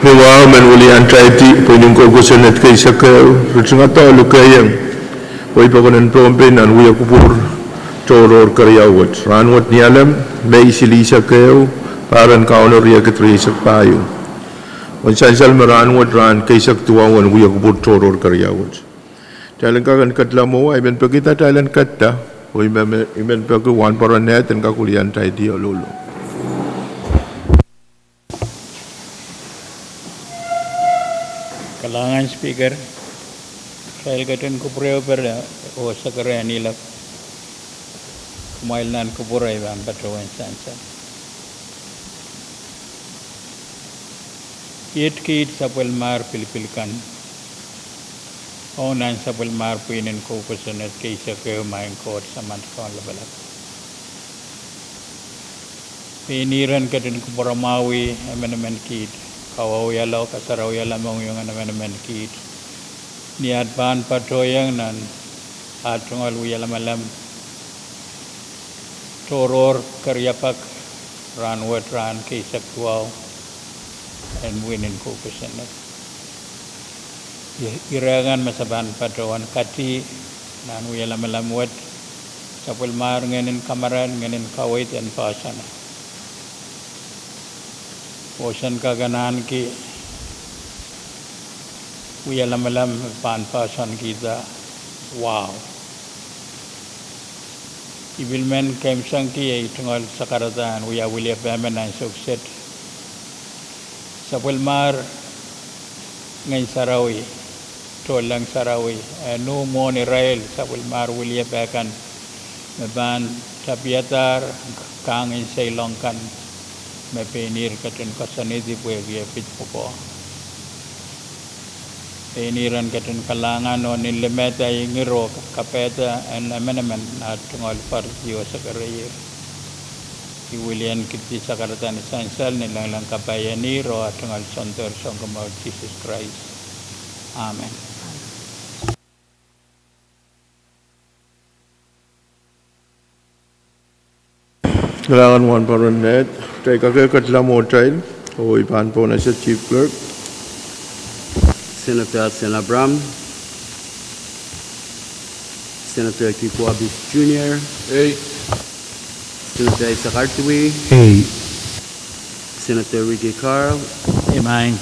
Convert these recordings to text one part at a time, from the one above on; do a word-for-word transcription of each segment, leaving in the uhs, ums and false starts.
Pwe wahu men wilian taiti pwihn en kou kosonned kei sehse, ritingada lukehiong wehi pokon en Pohnpei nan wia kupwur tohrohr keriau wet. Rahnwet ni Alem, Mei silihsek ehu, pahr en Kauno riekid rieisek pahieu. Wen sansal me rahnwet rahn kei sehse duwau en wia kupwur tohrohr keriau wet. Kitail en kak en ketla mwowe, I men peki kitail en ketla, oh I men, I men peki Wahnpoaron Ned en kak wilian taiti ohlolo. Kalahngan Speaker, kitail ketin kupwure pere oh sekere en ilap, kumwail nan kupwure pahn patohwan sansal. Iet kiht sapwellimahr pilipil kan, oh nan sapwellimahr pwihn en kou kosonned kei sehse, Maing Koht Samat Kaun Lapalap. Pein ihr en ketin kupwuramwahwih emenemen kiht, kawahuiala, kasarawiala mohngiong en emenemen kiht, ni aht pahn patohieng nan aht tungoal wia lamalam tohrohr keriau pak rahnwet rahn kei sehse duwau en wihn en kou kosonned. Ire kan me se pahn patohwan kati nan wia lamalam wet, sapwellimahr ngehn en kamarain, ngehn en kaweid en poahsoan. Oh sen kak en ahneki wia lamalam pahn poahsoan kihda wahu. I pil men keimwsengki ei tungoal sakarada en wia wiliape men ansou kiset. Sapwellimahr Ngehn Sarawi, Tohnleng Sarawi, e nuh mwohn irail sapwellimahr wiliape kan me pahn tapiadahr kahng en seiloak kan me pein ihr ketin koasoanehdi pwehki e pid pwukoa. Pein ihr en ketin kalahngan oh nin limehda ngiro kapehda en emenemen aht tungoal poaridi oh sekere ihr. I wilian kihdi sakarada ni sansal ni lengileng kapai en ihr oh aht tungoal Soundoar Sounkomour Sises Krais. Amen. Kalahngan Wahnpoaron Ned, kitail kak ketla mwohtail, oh I pahn pwonese Chief Clerk. Senator Sen Abraham, Senator Kiko Abis Junior, ei. Senator Isaac Artui, ei. Senator Ricky Carl, ei, maing.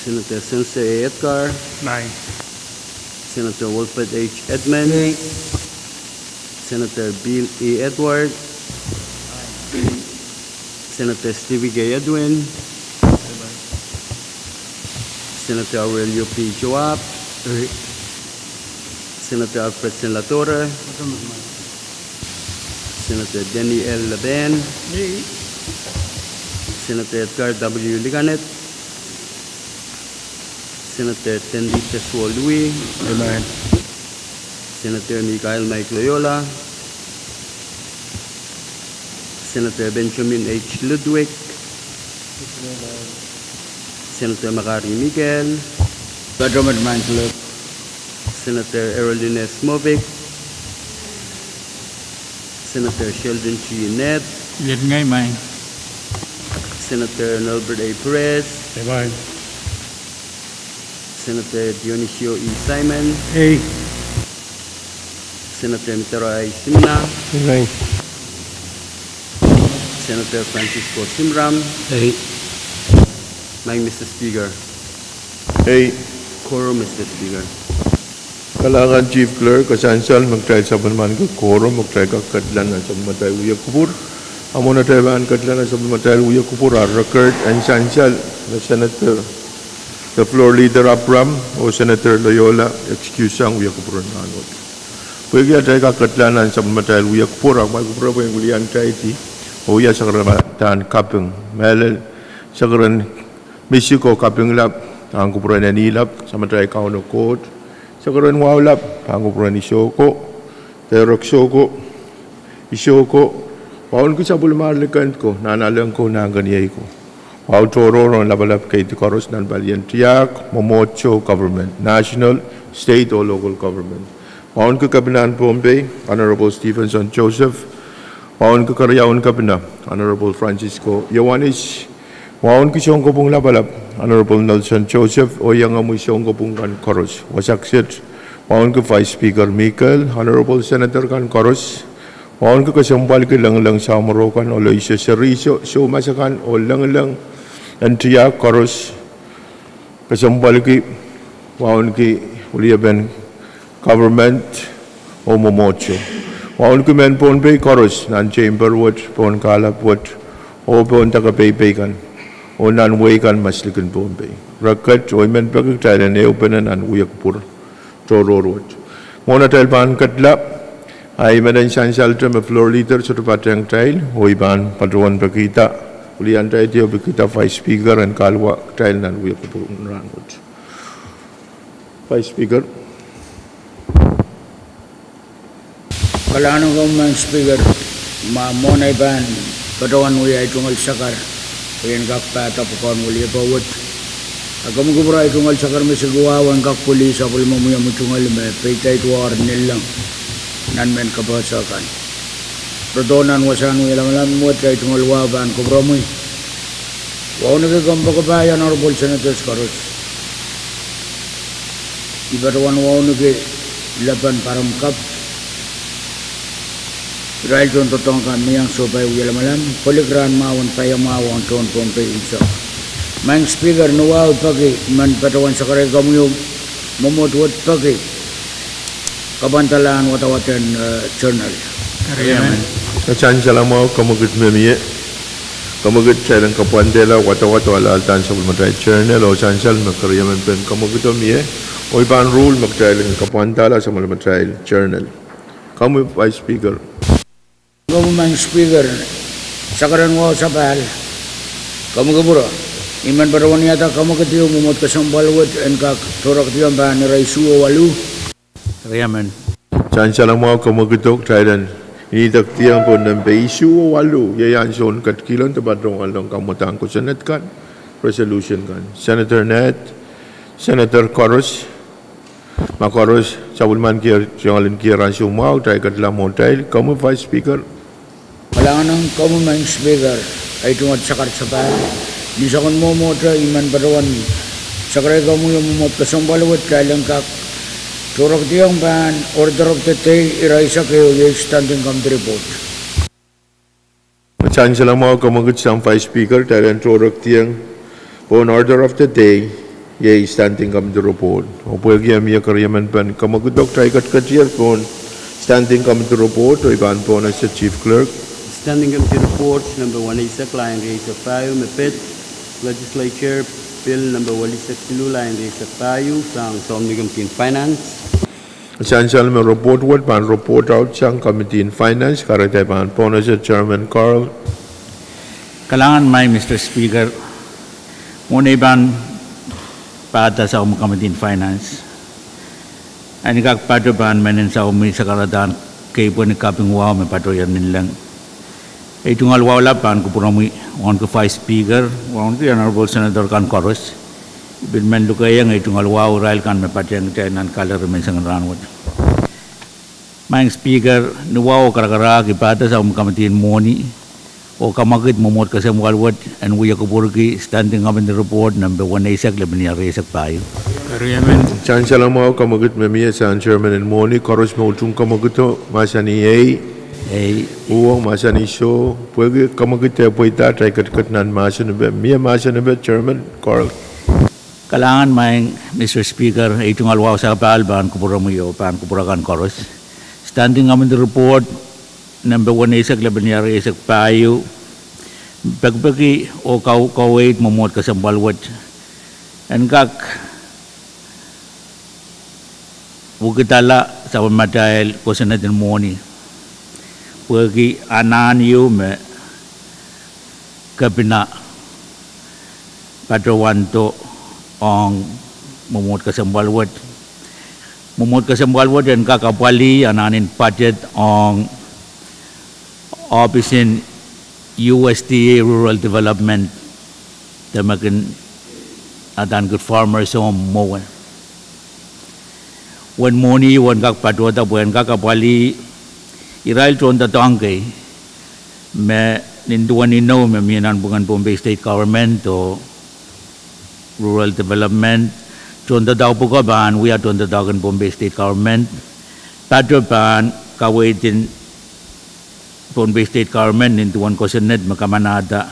Senator Sense A. Edgar, maing. Senator Wilfred H. Edmund, ei. Senator Bill E. Edward, Senator Stevie K. Edwin, Senator Aurelio P. Joab, ei. Senator Alfred Senlatore, Senator Danny L. Laban, ei. Senator Edgar W. Liganet, Senator Tendi Teswolui, amen. Senator Michael Mike Loyola, Senator Benjamin H. Ludwig, Senator Makari Mikael, Senator Eraldine S. Movic, Senator Sheldon G. Ned, iet ngehi, maing. Senator Nelbert A. Perez, ei, maing. Senator Dionisio E. Simon, ei. Senator Mitero I. Simina, ei, maing. Senator Francisco Simram, ei. Maing Mister Speaker, ei. Quorum, Mister Speaker. Kalahngan Chief Clerk, e sansal me kitail sapwellimaniki quorum, me kitail kak ketla nan sapwellimatail wia kupwur. A mwohn atail pahn ketla nan sapwellimatail wia kupwur, a record en sansal me Senator, the Floor Leader Abraham oh Senator Loyola excuse sang wia kupwur en rahnwet. Pwehki atail kak ketla nan sapwellimatail wia kupwur, a kumwail kupwure pwehn wilian taiti oh wia sakaradahn kaping. Mehlel, sakaradan misik oh kaping lap pahn kupwuren Eni lap, Samatail Kauno Koht. Sakaradan wahu lap pahn kupwuren Isoko, Derek Soko, Isoko. Wauneki sapwellimahr likend ko, nahnalek ko, nahnkeniei ko. Wahu tohrohr en lapalap keidi koaros nan palien tiahk, mwomwohdiso, government, national, state oh local government. Wauneki Kepinahn Pohnpei, Honorable Stephenson Joseph. Wauneki keriaun Kepina, Honorable Francisco Ioanis. Wauneki Sounkopwung Lapalap, Honorable Nelson Joseph, oh iangahki sounkopwung kan koaros. Wasa kiset, wauneki Vice Speaker Mikel, Honorable Senator kan koaros, wauneki kesempwaliki lengileng samworo kan, oh leise seri, sou, soumas akan, oh lengileng en tiahk koaros, kesempwaliki, wauneki weliepen government oh mwomwohdiso. Wauneki mehn Pohnpei koaros nan chamber wet, pohn kahlap wet, oh pohn dake peipei kan, oh nan wehi kan maslikin Pohnpei. Reket oh I men peki kitail en ehupene nan wia kupwur tohrohr wet. Mwohn atail pahn ketla, ahi men en sansal te me floor leader sohte patehng kitail, oh I pahn patohwan pekihda, wiliandi oh pekihda Vice Speaker en kahluwa kitail nan wia kupwur rahn wet. Vice Speaker. Kalahngan ong komwi Maing Speaker, ma mwohn ei pahn patohwan wia ei tungoal sakar, pwe en kak pahda pwukoahn weliepe wet. A komwi kupwure, ei tungoal sakar me siluh wahu en kak pwilih sapwellime mwiomwi tungoal me peidaiduwar nileleng nan mehn kapehse kan. Patohwan nan wasahn wia lamalam wet ei tungoal wahu pahn kupwuromwi. Wauneki kompoakepahi Honorable Senators koaros. I patohwan wauneki lepen pahrem kapw, irail tohndoadoahk kan me iang sohpai wia lamalam, kolik rahn mwahu en paiamwahu ong tohn Pohnpei unsek. Maing Speaker, ni wahu peki men patohwan sakarei komwi oh mwomwohd wet peki kapwandalahn wadawadehn, eh, journal. Keriemen. Sansal mwahu, kemwekid me mie. Kemwekid kitail en kapwandehla wadawad oh alahldahn sapwellimatail journal, oh sansal me keriemen pen kemwekido mie, oh I pahn ruhl me kitail en kapwandehla sapwellimatail journal. Komwi Vice Speaker. Komwi Maing Speaker, sakaren wahu sapahl, komwi kupwure, I men patohwan wiahda kemwekid ehu mwomwohd kesempwal wet en kak tohrohrkihdiong pahn ire isuh oh waluh. Keriemen. Sansal mwahu, kemwekido, kitail en idekdiong pohn nempe isuh oh waluh, iei ansoun ketikihlen de patohwan long kamwadahn kosonned kan, resolution kan. Senator Ned, Senator koaros, ma koaros sapwellimankier, tungoal en kier ansou mwahu, kitail ketla mwohtail. Komwi Vice Speaker. Kalahngan ong komwi Maing Speaker, ei tungoal sakar sapahl. Ni soangen mwomwohte I men patohwan sakarei komwi oh mwomwohd kesempwal wet kitail en kak tohrohrkihdiong pahn order of the day ire eisek ehu, iei standing committee report. Sansal mwahu, kemwekid sang Vice Speaker, kitail en tohrohrkihdiong pohn order of the day, iei standing committee report. Oh pwehki e mie keriemen pen kemwekido, kitail ketiketier pohn standing committee report, oh I pahn pohnese Chief Clerk. Standing Committee Report nempe weneisek, lain rieisek pahieu, me pid Legislature Bill nempe welisek siluh, lain rieisek pahieu, sang Sounkomour Committee on Finance. Sansal me report wet pahn report out sang Committee on Finance, kahrehda I pahn pohnese Chairman Carl. Kalahngan Maing Mister Speaker, mwohn ei pahn pahda sang Committee on Finance, en kak patoh pahn mehn en sawumi sakaradahn keipweni kaping wahu me patohier ninleng. Ei tungoal wahu lap pahn kupwuromwi, wauneki Vice Speaker, wauneki Honorable Senator kan koaros. I pil men lukehiong ei tungoal wahu irail kan me patehng kitail nan kalari menseng en rahn wet. Maing Speaker, ni wahu oh karakarahk, I pahda sang Committee en Mwohni oh Kemwekid mwomwohd kesempwal wet en wia kupwurki Standing Committee Report nempe weneisek, lepin ire eisek pahieu. Sansal mwahu, kemwekid me mie sang Chairman en Mwohni, koaros me utung kemwekido mahsanih ei. Ei. Uhwong mahsanih soh, pwehki kemwekid e pweida atail ketiket nan mahsanipe, mie mahsanipe Chairman Carl. Kalahngan Maing Mister Speaker, ei tungoal wahu sapahl pahn kupwuromwi oh pahn kupwure kan koaros. Standing Committee Report nempe weneisek, lepin ire eisek pahieu, pekipeki oh kau-, kaweid mwomwohd kesempwal wet en kak wekidala sapwellimatail kosonned en mwohni, pwehki anahn ieu me kepina patohwando ong mwomwohd kesempwal wet. Mwomwohd kesempwal wet en kak apwalih anahn en budget ong ohpis en U S D A Rural Development, de me kin adaneki Farmers Home mwowe. Uwen mwohni uwen kak patohda pwe en kak apwalih irail tohndoadoahk kei me nin duwen inou me mie nanpwungen Pohnpei State Government oh Rural Development, tohndoadoahk pwukat pahn wia tohndoadoahk en Pohnpei State Government. Pato pahn kaweid en Pohnpei State Government nin duwen kosonned me kamanahda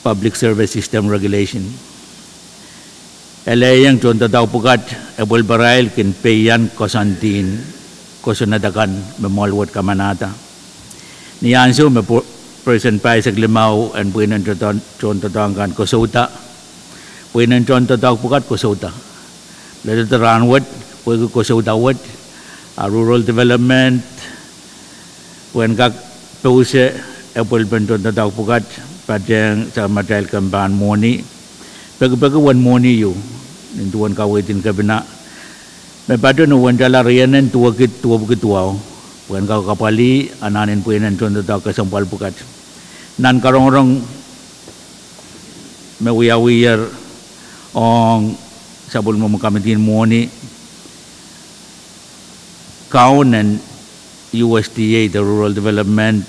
Public Service System Regulation. Elehieng tohndoadoahk pwukat epwelparail kin peian koasoandi en kosonned akan me mwoahl wet kamanahda. Ni ansou me po-, persen pahisek limau en pweinen tohn-, tohndoadoahk kan kosouda, pweinen tohndoadoahk pwukat kosouda. Leledo rahnwet, pwehki kosouda wet, a Rural Development pwehn kak pousehla epwelpen tohndoadoahk pwukat, patehng sapwellimatail kempen mwohni. Pekipeki wen mwohni ieu, nin duwen kaweid en kepina, me pato ni wendala rienen duwekid duwepwiki duwau, pwehn kak apwalih anahnen pweinen tohndoadoahk kesempwal pwukat. Nan karongorong me wiawiher ong sapwellimomwi Committee en Mwohni, kaun en U S D A de Rural Development,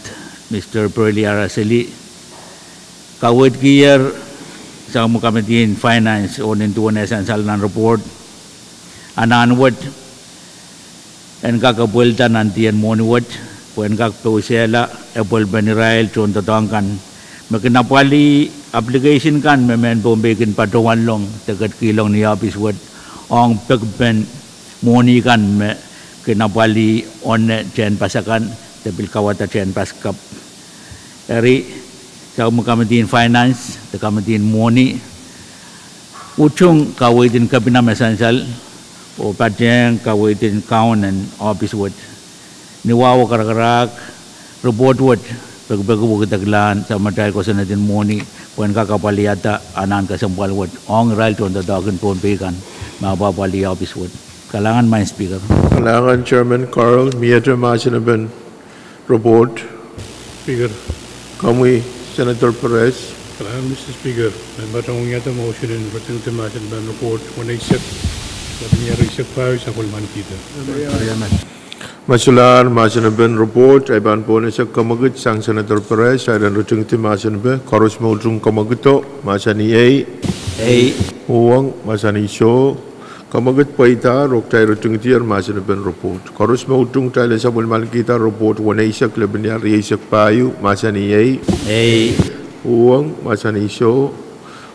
Mister Burley Araceli, kaweidkiher sapwellimomwi Committee en Finance oh nin duwen eh sansal nan report, anahn wet en kak epwelda nan dien mwohni wet, pwehn kak pousehla epwelpen irail tohndoadoahk kan me kin apwalih application kan me mehn Pohnpei kin patohwanlong de ketikihong ni ohpis wet, ong pekipen mwohni kan me kin apwalih onne tehnpas akan, de pil kauwada tehnpas kapw. Eri, sapwellimomwi Committee en Finance de Committee en Mwohni, utung kaweid en kepina me sansal, oh patehng kaweid en kaun en ohpis wet, ni wahu oh karakarahk, report wet, pekipeki wekidekla sapwellimatail kosonned en mwohni, pwehn kak apwalihada anahn kesempwal wet ong irail tohndoadoahk en Pohnpei kan me apwapwalih ohpis wet. Kalahngan, Maing Speaker. Kalahngan, Chairman Carl. Miehte mahsenepen report? Speaker. Komwi, Senator Perez. Kalahngan, Mister Speaker. Member ong wiahda motion en ritingdi mahsenepen report weneisek, lepin eisek pahieu, sapwellimanikihda. Me solahr mahsenepen report, I pahn pohnese kemwekid sang Senator Perez, kitail en ritingdi mahsenepe. Koaros me utung kemwekido, mahsanih ei. Ei. Uhwong, mahsanih soh. Kemwekid pweidahr oh kitail ritingdier mahsenepen report. Koaros me utung, kitail en sapwellimanikihda report weneisek, lepin eisek pahieu, mahsanih ei. Ei. Uhwong, mahsanih soh.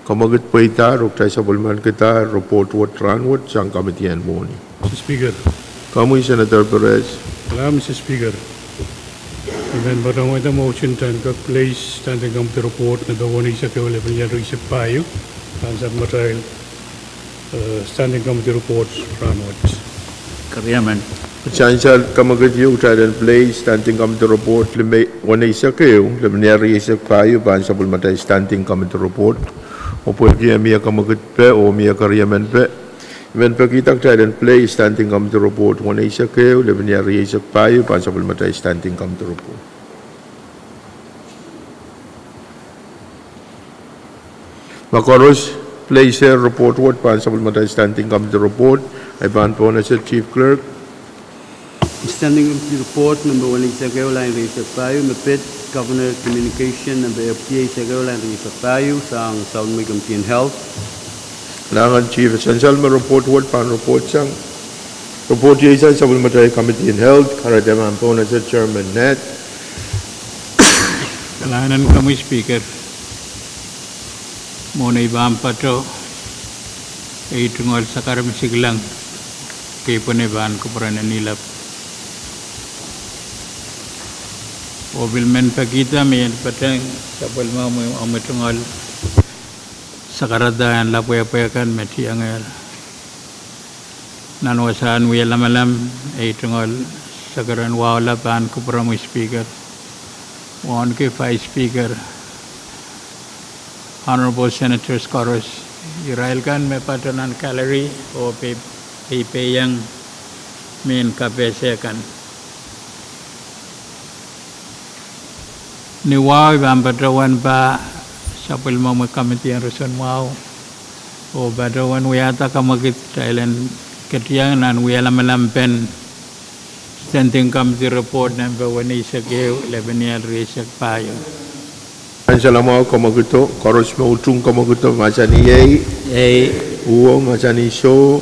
Kemwekid pweidahr oh kitail sapwellimanikihda report wet rahnwet sang Committee en Mwohni. Mister Speaker. Komwi, Senator Perez. Kalahngan, Mister Speaker. I men patohwanda motion en kak place Standing Committee report nempe weneisek ehu, lepin eisek pahieu, pahn sapwellimatail, eh, Standing Committee report rahnwet. Keriemen. Sansal kemwekid ieu, kitail en place Standing Committee report lime-, weneisek ehu, lepin eisek pahieu, pahn sapwellimatail Standing Committee report. Oh pwehki e mie kemwekidpe oh mie keriemenpe, I men pekihda kitail en place Standing Committee report weneisek ehu, lepin eisek pahieu, pahn sapwellimatail Standing Committee report. Ma koaros place report wet pahn sapwellimatail Standing Committee report, I pahn pohnese Chief Clerk. Standing Committee report nempe weneisek ehu, lain rieisek pahieu, me pid Governor communication nempe epwiki eisek ehu, lain rieisek pahieu, sang sapwellimomwi Committee en Health. Kalahngan, Chief. Sansal me report wet pahn report sang, report iei sang sapwellimatail Committee en Health, kahrehda I pahn pohnese Chairman Ned. Kalahngan komwi Speaker. Mwohni pahn pato, ei tungoal sakar misikilang, kei pwene pahn kupwuren en ilap. Oh pil men pekihda me I en patehng sapwellimomwi omwi tungoal sakarada en lapwehpwe kan me tiangehr nan wasahn wia lamalam, ei tungoal sakar en wahu lap pahn kupwuromwi Speaker, wauneki Vice Speaker, Honorable Senators koaros, irail kan me pato nan gallery oh pei, peipehiong mehn kapehse kan. Ni wahu I pahn patohwan pah sapwellimomwi Committee en Roson Mwahu, oh patohwan wiahda kemwekid kitail en ketiong nan wia lamalam pen Standing Committee report nempe weneisek ehu, lepin rieisek pahieu. Ansou me komw ketido, koaros me utung komw ketido, mahsanih ei. Ei. Uwo, mahsanih soh.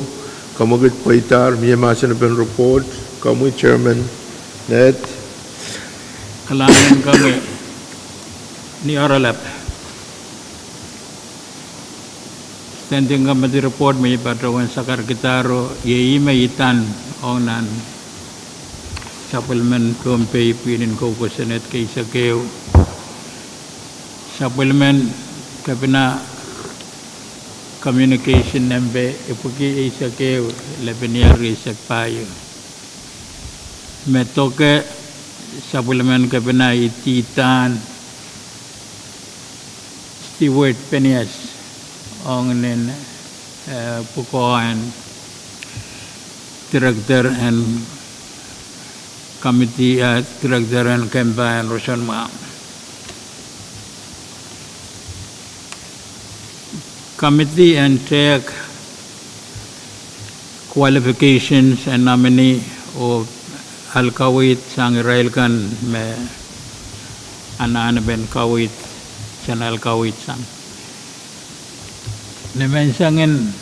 Komw ketido pweidahr, mie mahsen pen report, komwi chairman, Ned. Kalahngan en komwi, ni oaralap. Standing Committee report me I patohwan sakarkihdo, iei ih me I tan ong nan sapwellimen Pohnpei pwihn en kou kosonned keisek ehu. Sapwellimen kepina communication nempe epwiki eisek ehu, lepin ier rieisek pahieu. Me doke sapwellimen kepina ididahn Stewart Penias ong nin, eh, pwukoa en director en committee, eh, director en kempa en roson mwahu. Committee en tehk qualifications en nominee oh ahl kaweid sang irail kan me anahnepen kaweid, sang ahl kaweid sang. Ni menseng en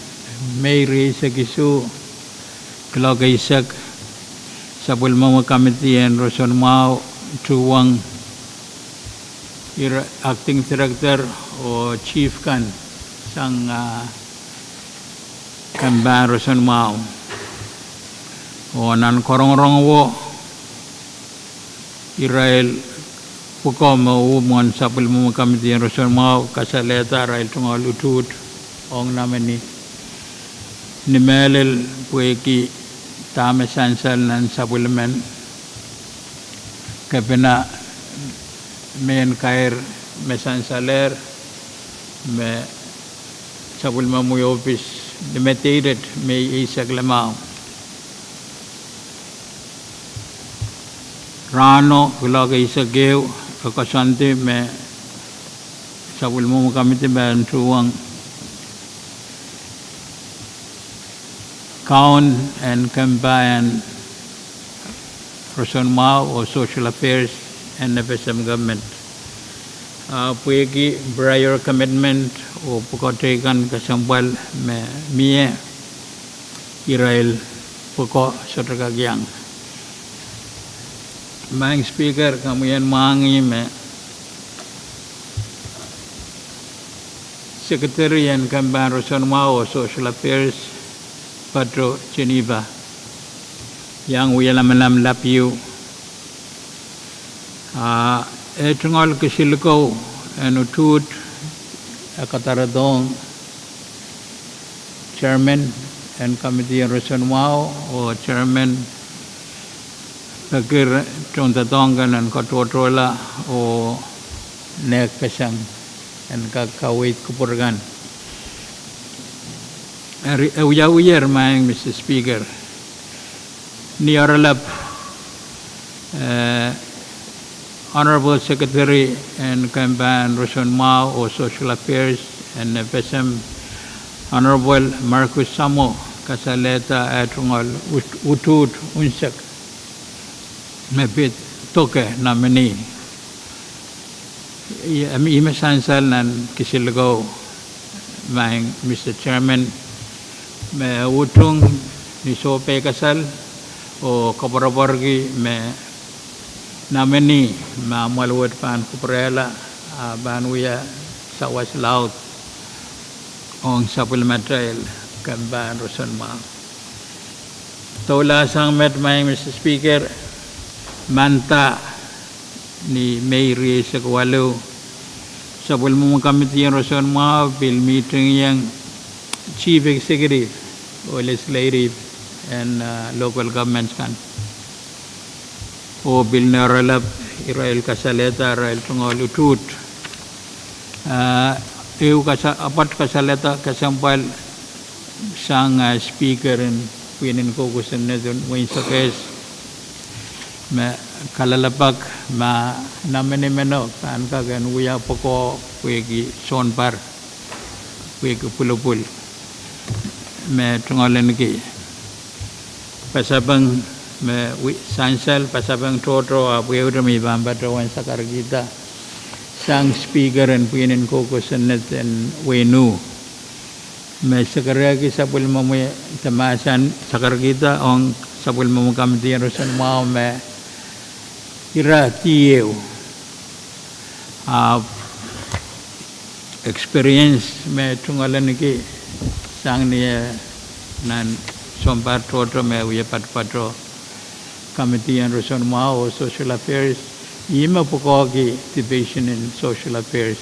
Mei rieisek isuh, kuloak eisek, sapwellimomwi committee en roson mwahu tuhwong ira acting director oh chief kan sang, ah, kempa en roson mwahu. Oh nan korongorongwo, irail pwukoa me uhd mwohn sapwellimomwi committee en roson mwahu kasalehda arail tungoal utuht ong nominee. Ni mehlel pwehki dahme sansal nan sapwellimen kepina, mehn kair me sansalehr, me sapwellimomwi ohpis nimedeidet Mei eisek limau. Rahno kuloak eisek ehu, e koasoandi me sapwellimomwi committee pahn tuhwong kaun en kempa en roson mwahu oh social affairs en FSM government. Ah, pwehki prior commitment oh pwukoa teikan kesempwal me mie, irail pwukoa sohte kak iang. Maing Speaker, komwi en mwahngih me Secretary en kempa en roson mwahu oh social affairs, Pato Geneva, iang wia lamalam lap ieu. Ah, eh tungoal kisinlikou en utuht e kadarodohng chairman en committee en roson mwahu oh chairman pekir tohndoadoahk kan en katohtohla oh nehkpeseng en kak kaweid kupwur kan. Eri, e wiawiher, Maing Mister Speaker, ni oaralap, eh, Honorable Secretary en kempa en roson mwahu oh social affairs en FSM, Honorable Marcus Samo, kasalehda eh tungoal ut-, utuht unsek me pid doke nominee. Ih, ih me sansal nan kisinlikou, Maing Mister Chairman, me utung ni sohpeikasal oh koapworopworki me nominee me amwail wet pahn kupwurehla, ah, pahn wia sawas laud ong sapwellimatail kempa en roson mwahu. Doulahsang met, Maing Mister Speaker, manda ni Mei rieisek waluh, sapwellimomwi committee en roson mwahu pil meeting ieng chief executive oh legislative en, ah, local governments kan. Oh pil ni oaralap irail kasalehda arail tungoal utuht. Ah, ehu kasa-, apwat kasalehda kesempwal sang, ah, Speaker en pwihn en kou kosonned en Wein Sokehs, me kalelapak ma nominee meno pahn kak en wia pwukoa pwehki sounpar, pwehki pwulopwul me tungoal ahneki pasapeng me wi-, sansal pasapeng tohto, ahpw ehute me I pahn patohwan sakarkihda. sang Speaker en pwihn en koukosonned en wehi Nuh, me sakarkihda sapwellimomwi, de mahsen sakarkihda ong sapwellimomwi committee en roson mwahu me ira dieu, ahpw experience me tungoaleniki sang ni, eh, nan sounpar tohto me wie patopato committee en roson mwahu oh social affairs, ih me pwukoahki division en social affairs,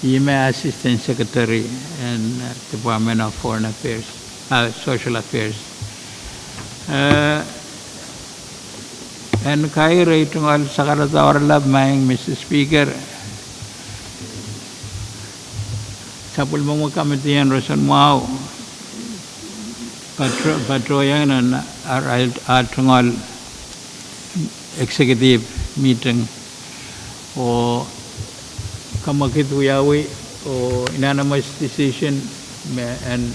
ih me assistant secretary en, eh, Department of Foreign Affairs, eh, Social Affairs. Eh, en kair ei tungoal sakarada oaralap, Madam Speaker, sapwellimomwi committee en roson mwahu pato-, patohiong nan ar-, ar-, ar tungoal executive meeting oh kamwekid wiawi oh unanimous decision me en,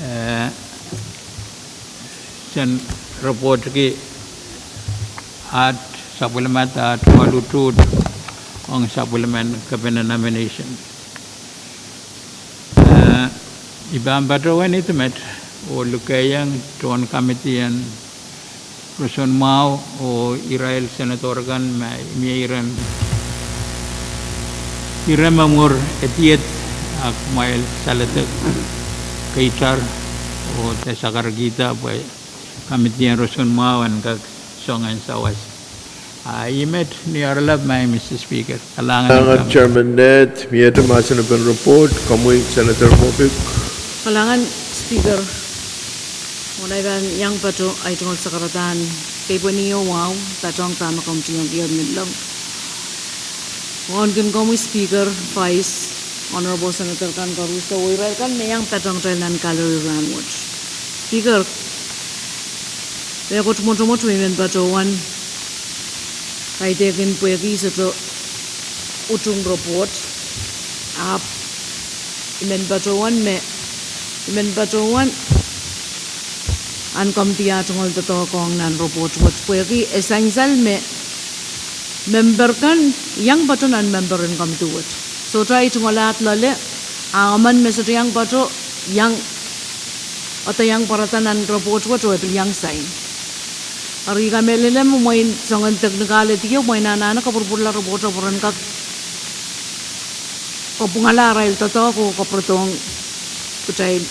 eh, sen reportki at sapwellimada at tungoal utuht ong sapwellimen kepene nomination. Eh, I pahn patohwan idih met oh lukehiong tohn committee en roson mwahu oh irail senator kan me mie iren ire me mwur edied, a kumwail saledek, keitar, oh de sakarkihda pwe committee en roson mwahu en kak soangen sawas. Ah, ih met ni oaralap, Madam Speaker. Kalahngan, Chairman Ned, miehte mahsen en report, komwi Senator Moffitt. Kalahngan Speaker, mwein I pahn iang patohwan ei tungoal sakaradahn keipweni wahu, patohwan dahme committee ong ier Menlau. Wauneki komwi Speaker, Vice, Honorable Senator kan koaros, oh irail kan me iang patohwan kitail nan gallery rahnwet. Speaker, mehkot mwotomwot me I men patohwan kaidehkin pwehki sohte utung report, ahpw I men patohwan me, I men patohwan ahn committee ah tungoal doadoahk ong nan report wet pwehki e sansal me member kan iang patohwan nan member en committee wet. Sohte ei tungoal ahd loale, a emen me sohte iang patohwan, iang, sohte iang pwarada nan report wet oh e pil iang sign. Eri I kamehlele me mwein soangen technical edieu, mwein anahne kapwurpwurla report oh pwurehng kak kapwungala arail doadoahk oh kapwuredohng kitail.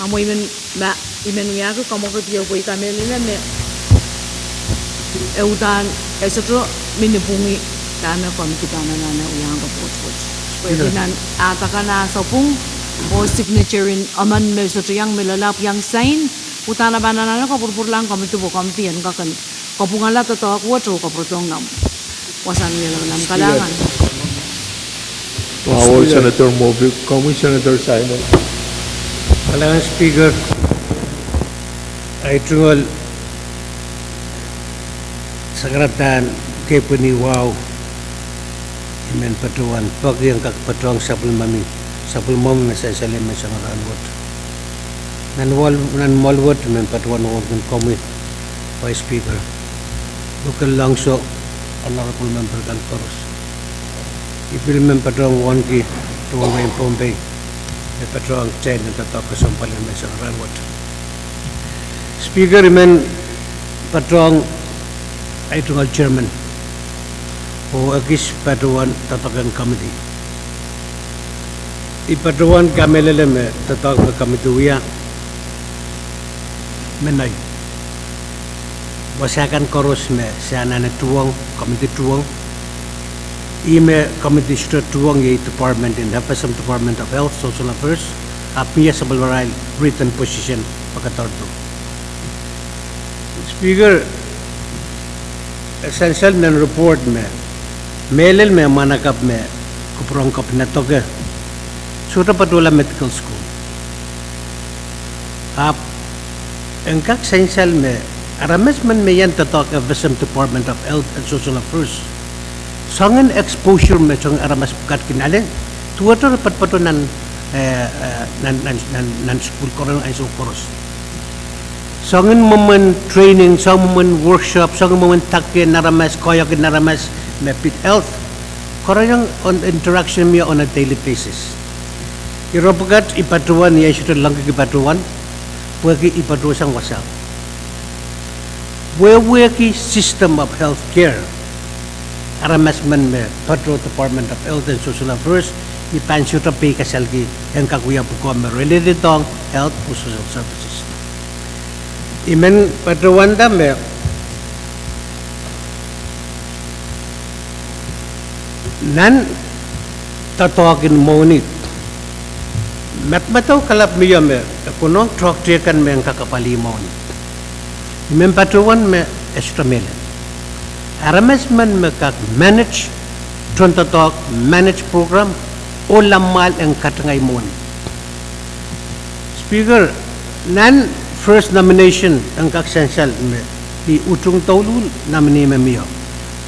A mwein I men, ma, I men wiahki kamwakid ieu pwe I kamehlele me e uhdahn e sohte mihmi pwungki dahme committee pahn anahne wiahiong report wet. Pwehki nan ahd akan ah sapwung oh signature en emen me sohte iang, me loalahpw iang sign, uhdahn e pahn anahne kapwurpwurlahng committee pwe committee en kak en kapwungala doadoahk wet oh kapwuredohng nan wasahn wialawalam. Kalahngan. Wahu Senator Moffitt, komwi Senator Simon. Kalahngan Speaker, ei tungoal sakaradahn keipweni wahu, I men patohwan peki en kak patohng sapwellimomwi, sapwellimomwi me sansal me soangen rahnwet. Nan mwoal-, nan mwoal wet I men patohwan wauneki komwi Vice Speaker, Luke Longso, honorable member kan koaros. I pil men patohwan wauneki tohn wehin Pohnpei me patohwan kitail nan doadoahk kesempwal me soangen rahnwet. Speaker, I men patohwan ei tungoal chairman oh ekis patohwan doadoahk en committee. I patohwan kamehlele me doadoahk me committee wia mehn wasa kan koaros me se anahne tuhwong, committee tuhwong. Ih me committee sohte tuhwong iei department en FSM, Department of Health, Social Affairs, ahpw mie sapwellimarail written position pakatardo. Speaker, e sansal nan report me mehlel me mwahnakapw me kupwur en kepina doke sohte patohla medical school. Ahpw en kak sansal me aramas men me iang doadoahk FSM, Department of Health and Social Affairs, soangen exposure me soangen aramas pwukat kin ale, duwehte re patopato nan, eh, eh, nan, nan, nan, nan sukuhl koaros, ansou koaros. Soangen mwomwen training, soangen mwomwen workshop, soangen mwomwen dake en aramas, koahiek en aramas, me pid health, koaros ong interaction me on a daily basis. Ire pwukat I patohwan, I sohte lengki patohwan, pwehki I patohsang wasao. Wehwehki system of health care, aramas men me patoh Department of Health and Social Affairs, I pahn sohte peikasalki en kak wia pwukoa me related ong health or social services. I men patohwanda me nan doadoahk en mwohni, madamadau kalap mie me e konehng toahkte kan me en kak apwalih mwohni. I men patohwan me e sohte mehlel. Aramas men me kak manage tohndoadoahk, manage program, oh lamwahl en katengai mwohni. Speaker, nan first nomination en kak sansal me I utung douluhl nominee me mie,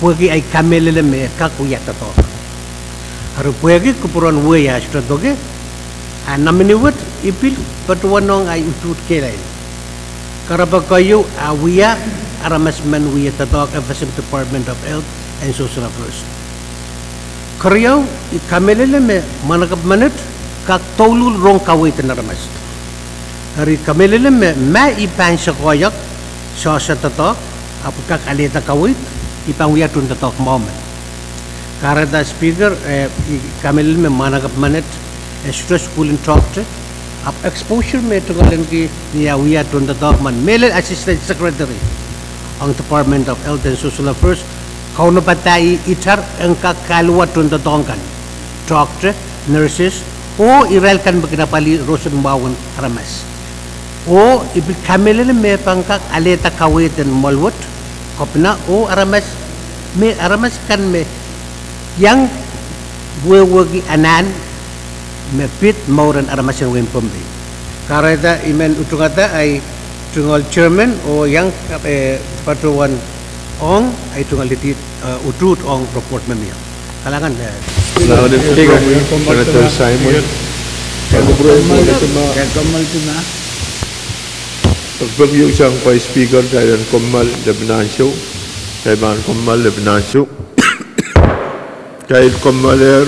pwehki ahi kamehlele me e kak wia doadoahk. Eri pwehki kupwuren wehi ah sohte doke, ah nominee wet I pil patohwanohng ahi utuht kehlail. Kahrepe keieu ah wia aramas men wia doadoahk FSM Department of Health and Social Affairs. Keriau, I kamehlele me mwahnakapw menet kak douluhl rong kaweid en aramas. Eri I kamehlele me ma I pahn sokoahiek soahng doadoahk, ahpw I kak alehda kaweid, I pahn wia tohndoadoahk mwahu men. Kahrehda Speaker, eh, I kamehlele me mwahnakapw menet e sohte sukuhl en toahkte, ahpw exposure me e tungoalenki ni ah wia tohndoadoahk men, mehlel Assistant Secretary ong Department of Health and Social Affairs, kaunopada itar en kak kahluwa tohndoadoahk kan, toahkte, nurses, oh irail kan me kin apwalih roson mwahu en aramas. Oh I pil kamehlele me pahn kak alehda kaweid en mwoahl wet, kepina oh aramas, me aramas kan me iang wehwehki anahn me pid mour en aramas en wehin Pohnpei. Kahrehda I men utungada ahi tungoal chairman oh iang, eh, patohwan ong ahi tungoal liti, eh, utuht ong report me mie. Kalahngan, eh, Kalahngan en Speaker, Senator Simon. Peki sang Vice Speaker, kitail en kommoal lepin ansou, kitail pahn kommoal lepin ansou, kitail kommoalehr.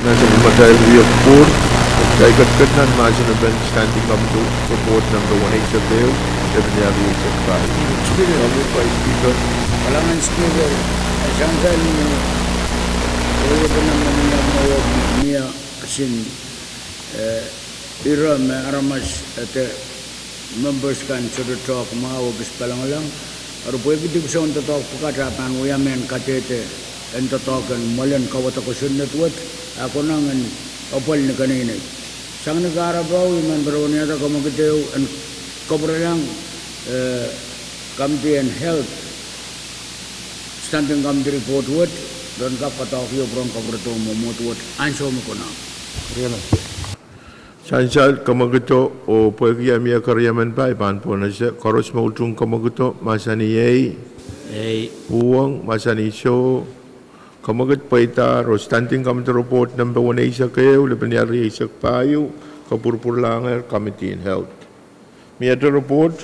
Nan atail rieport, kitail ketiket nan mahsen en Standing Committee Report number one eight zero, lepin ial riehsek pahieu. Speaker, Vice Speaker. Kalahngan Speaker, e sansal me, e, ire me aramas, e, de members kan sohte doadoahk mwahu, ekis palangalang. Eri pwehki dipwisoun doadoahk pwukat, e pahn wia mehn kadehde en doadoahk en mwoalen kawada kosonned wet, a konehng en apwal ni keneinei. Sang ni kahrepe, I men pere weniada komokid ehu en kapwurelahng, e, Committee en Health Standing Committee Report wet, ren kak doadoahk ieu pwurehng kapwuredo mwomwohd wet, ansou me konehng. Sansal, komokido, oh pwehki e mie keriemen pah, I pahn pohnese koaros me utung komokido, mahsanih ei. Ei. Uhwong, mahsanih soh. Komokid pweida, oh Standing Committee Report number one eight zero, lepin ial riehsek pahieu, kapwurpwurlahng Committee en Health. Miehte report?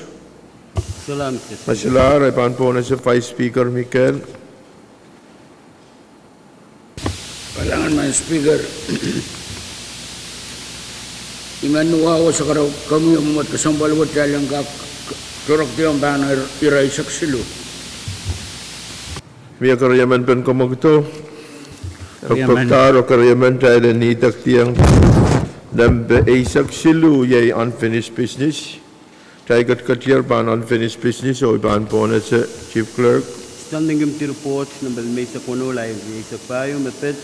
Solahr, Mister Speaker. Solahr, I pahn pohnese Vice Speaker Mikel. Kalahngan, Madam Speaker. I men wahu sakara komwi mwomwohd kesempwal wet, kitail en kak torekdiong pahn ire eisek siluh. Mie keriemen pen komokido? Keriemen. Pekpekdahr oh keriemen, kitail en idekdiong nempe eisek siluh, iei unfinished business. Kitail ketiketier pahn unfinished business, oh I pahn pohnese Chief Clerk. Standing Committee Report nempe limeisek weneu, lain rieisek pahieu, me pid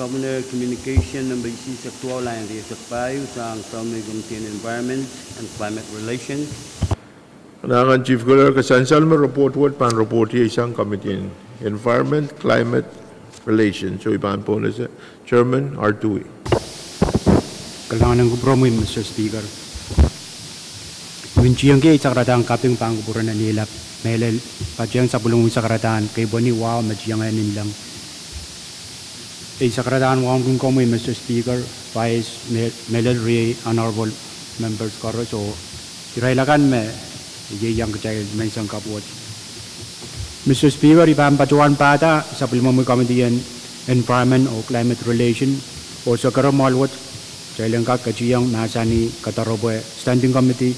Governor Communication nempe isihsek duwau, lain rieisek pahieu, sang Government Committee on Environment and Climate Relations. Kalahngan Chief Clerk, e sansal me report wet pahn report iei sang Committee en Environment, Climate Relations. So I pahn pohnese Chairman Artui. Kalahngan en kupwuromwi, Mister Speaker. Mwein tiengki ei sakaradahn kaping pahn kupwuren en ihlap, mehlel patehng sapwellimomwi sakaradahn keipweni wahu me tiengehn inleng. Ei sakaradahn wauneki komwi, Mister Speaker, Vice, me-, mehlel riei honorable members koaros oh irail akan me ieiang kitail menseng kapw wet. Mister Speaker, I pahn patohwan pahda sapwellimomwi Committee en Environment oh Climate Relation, oh sakara mwoahl wet, kitail en kak ketiong mahsanih kadaropwe Standing Committee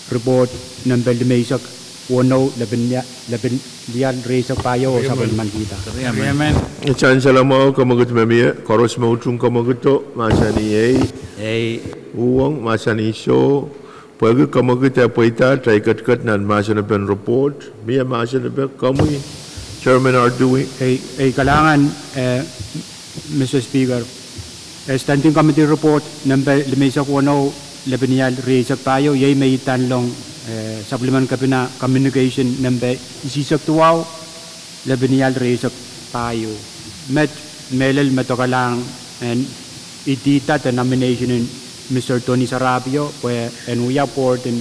Report nempe limeisek weneu, lepin lia-, lepin lial rieisek pahieu, oh sapwellimanikihda. Sansal mwahu, komokido me mie, koaros me utung komokido, mahsanih ei. Ei. Uhwong, mahsanih soh. Pwehki komokido e pweida, kitail ketiket nan mahsen pen report. Mie mahsen pen komwi, Chairman Artui. Ei, ei kalahngan, eh, Mister Speaker. Eh, Standing Committee Report nempe limeisek weneu, lepin lial rieisek pahieu, iei me idanlong, eh, sapwellimen kepina communication nempe isihsek duwau, lepin lial rieisek pahieu. Met mehlel me dokalahng en idihda de nomination en Mister Tony Sarapio pwe en wia board en,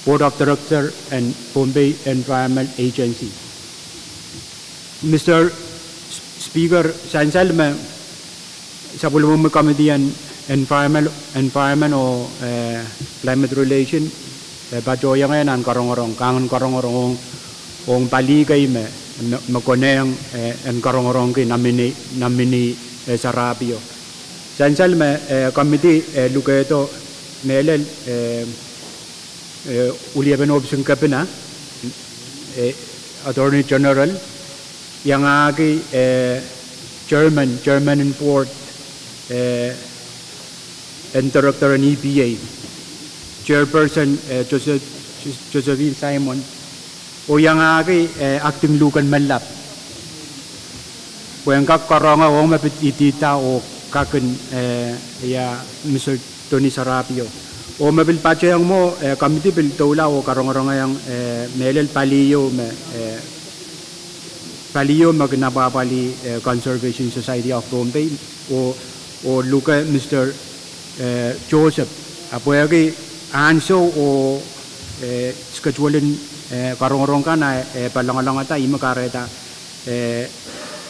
Board of Director en Pohnpei Environment Agency. Mister S-, Speaker, sansal me sapwellimomwi Committee en Environment, Environment oh, eh, Climate Relation, eh, patohwangehr nan karongorong, kangen karongorong ong, ong pali kei me, me, me konehng, eh, en karongorongki nominee, nominee, eh, Sarapio. Sansal me, eh, committee, eh, lukehdo mehlel, eh, eh, Wiliepen Ohpis en Kepina, eh, Attorney General, iangahki, eh, Chairman, Chairman en Board, eh, en Director en E P A, Chairperson, eh, Joseph-, Josephine Simon, oh iangahki, eh, Acting Lieutenant Menlap. Pwe en kak karonge ong me pid idihda oh kakin, eh, ia Mister Tony Sarapio. Oh me pil patehng mwo, eh, committee pil doula oh karongorongehng, eh, mehlel pali ieu me, eh, pali ieu me kin apwahpwalih, eh, Conservation Society of Pohnpei, oh, oh luke Mister, eh, Joseph. Ahpw pwehki ansou oh, eh, schedule en, eh, karongorong kan a, eh, palongalongada, ih me kahrehda, eh,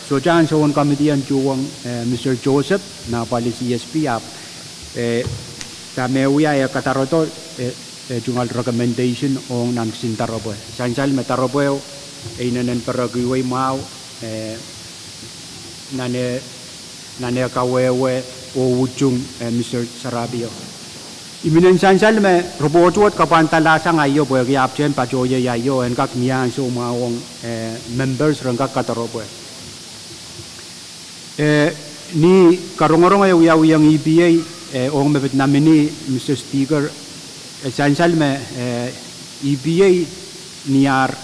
sohte ansoun committee en tuhwong, eh, Mister Joseph, me apwalih C S P, ahpw, eh, dahme wia e kadarodo, eh, eh, tungoal recommendation ong nan kisin doaropwe. Sansal me doaropwe, eh, inenen perekiwei mwahu, eh, nan, eh, nan eh kawehwe oh utung eh Mr Sarabio. I mihmi nan sansal me report wet kapwandala sang aio pwehki ahpwtehn patohieng aio en kak ni ansou mwahu ong eh members ren kak kadoropwe. Eh, ni karongorong eh wiawihong E P A, eh, ong me pid nominee, Mr Speaker, eh, sansal me eh E P A ni ar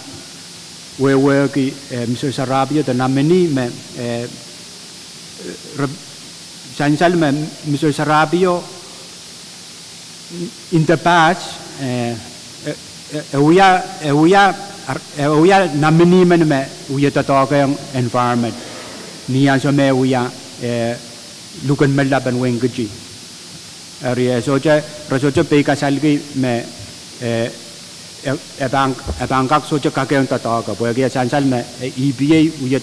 wehwehki eh Mr Sarabio de nominee me eh, re, sansal me Mr Sarabio in the past eh, eh, eh, eh, wia, eh, wia, eh, wia nominee men me wia doadoahk ong environment ni ansou me wia eh, luken melapen wein Kiti. Eri eh, sohte, re sohte peikasalki me eh, eh, eh, pahn, eh, pahn kak sohte kak ong doadoahk pwehki eh sansal me eh, E P A wia,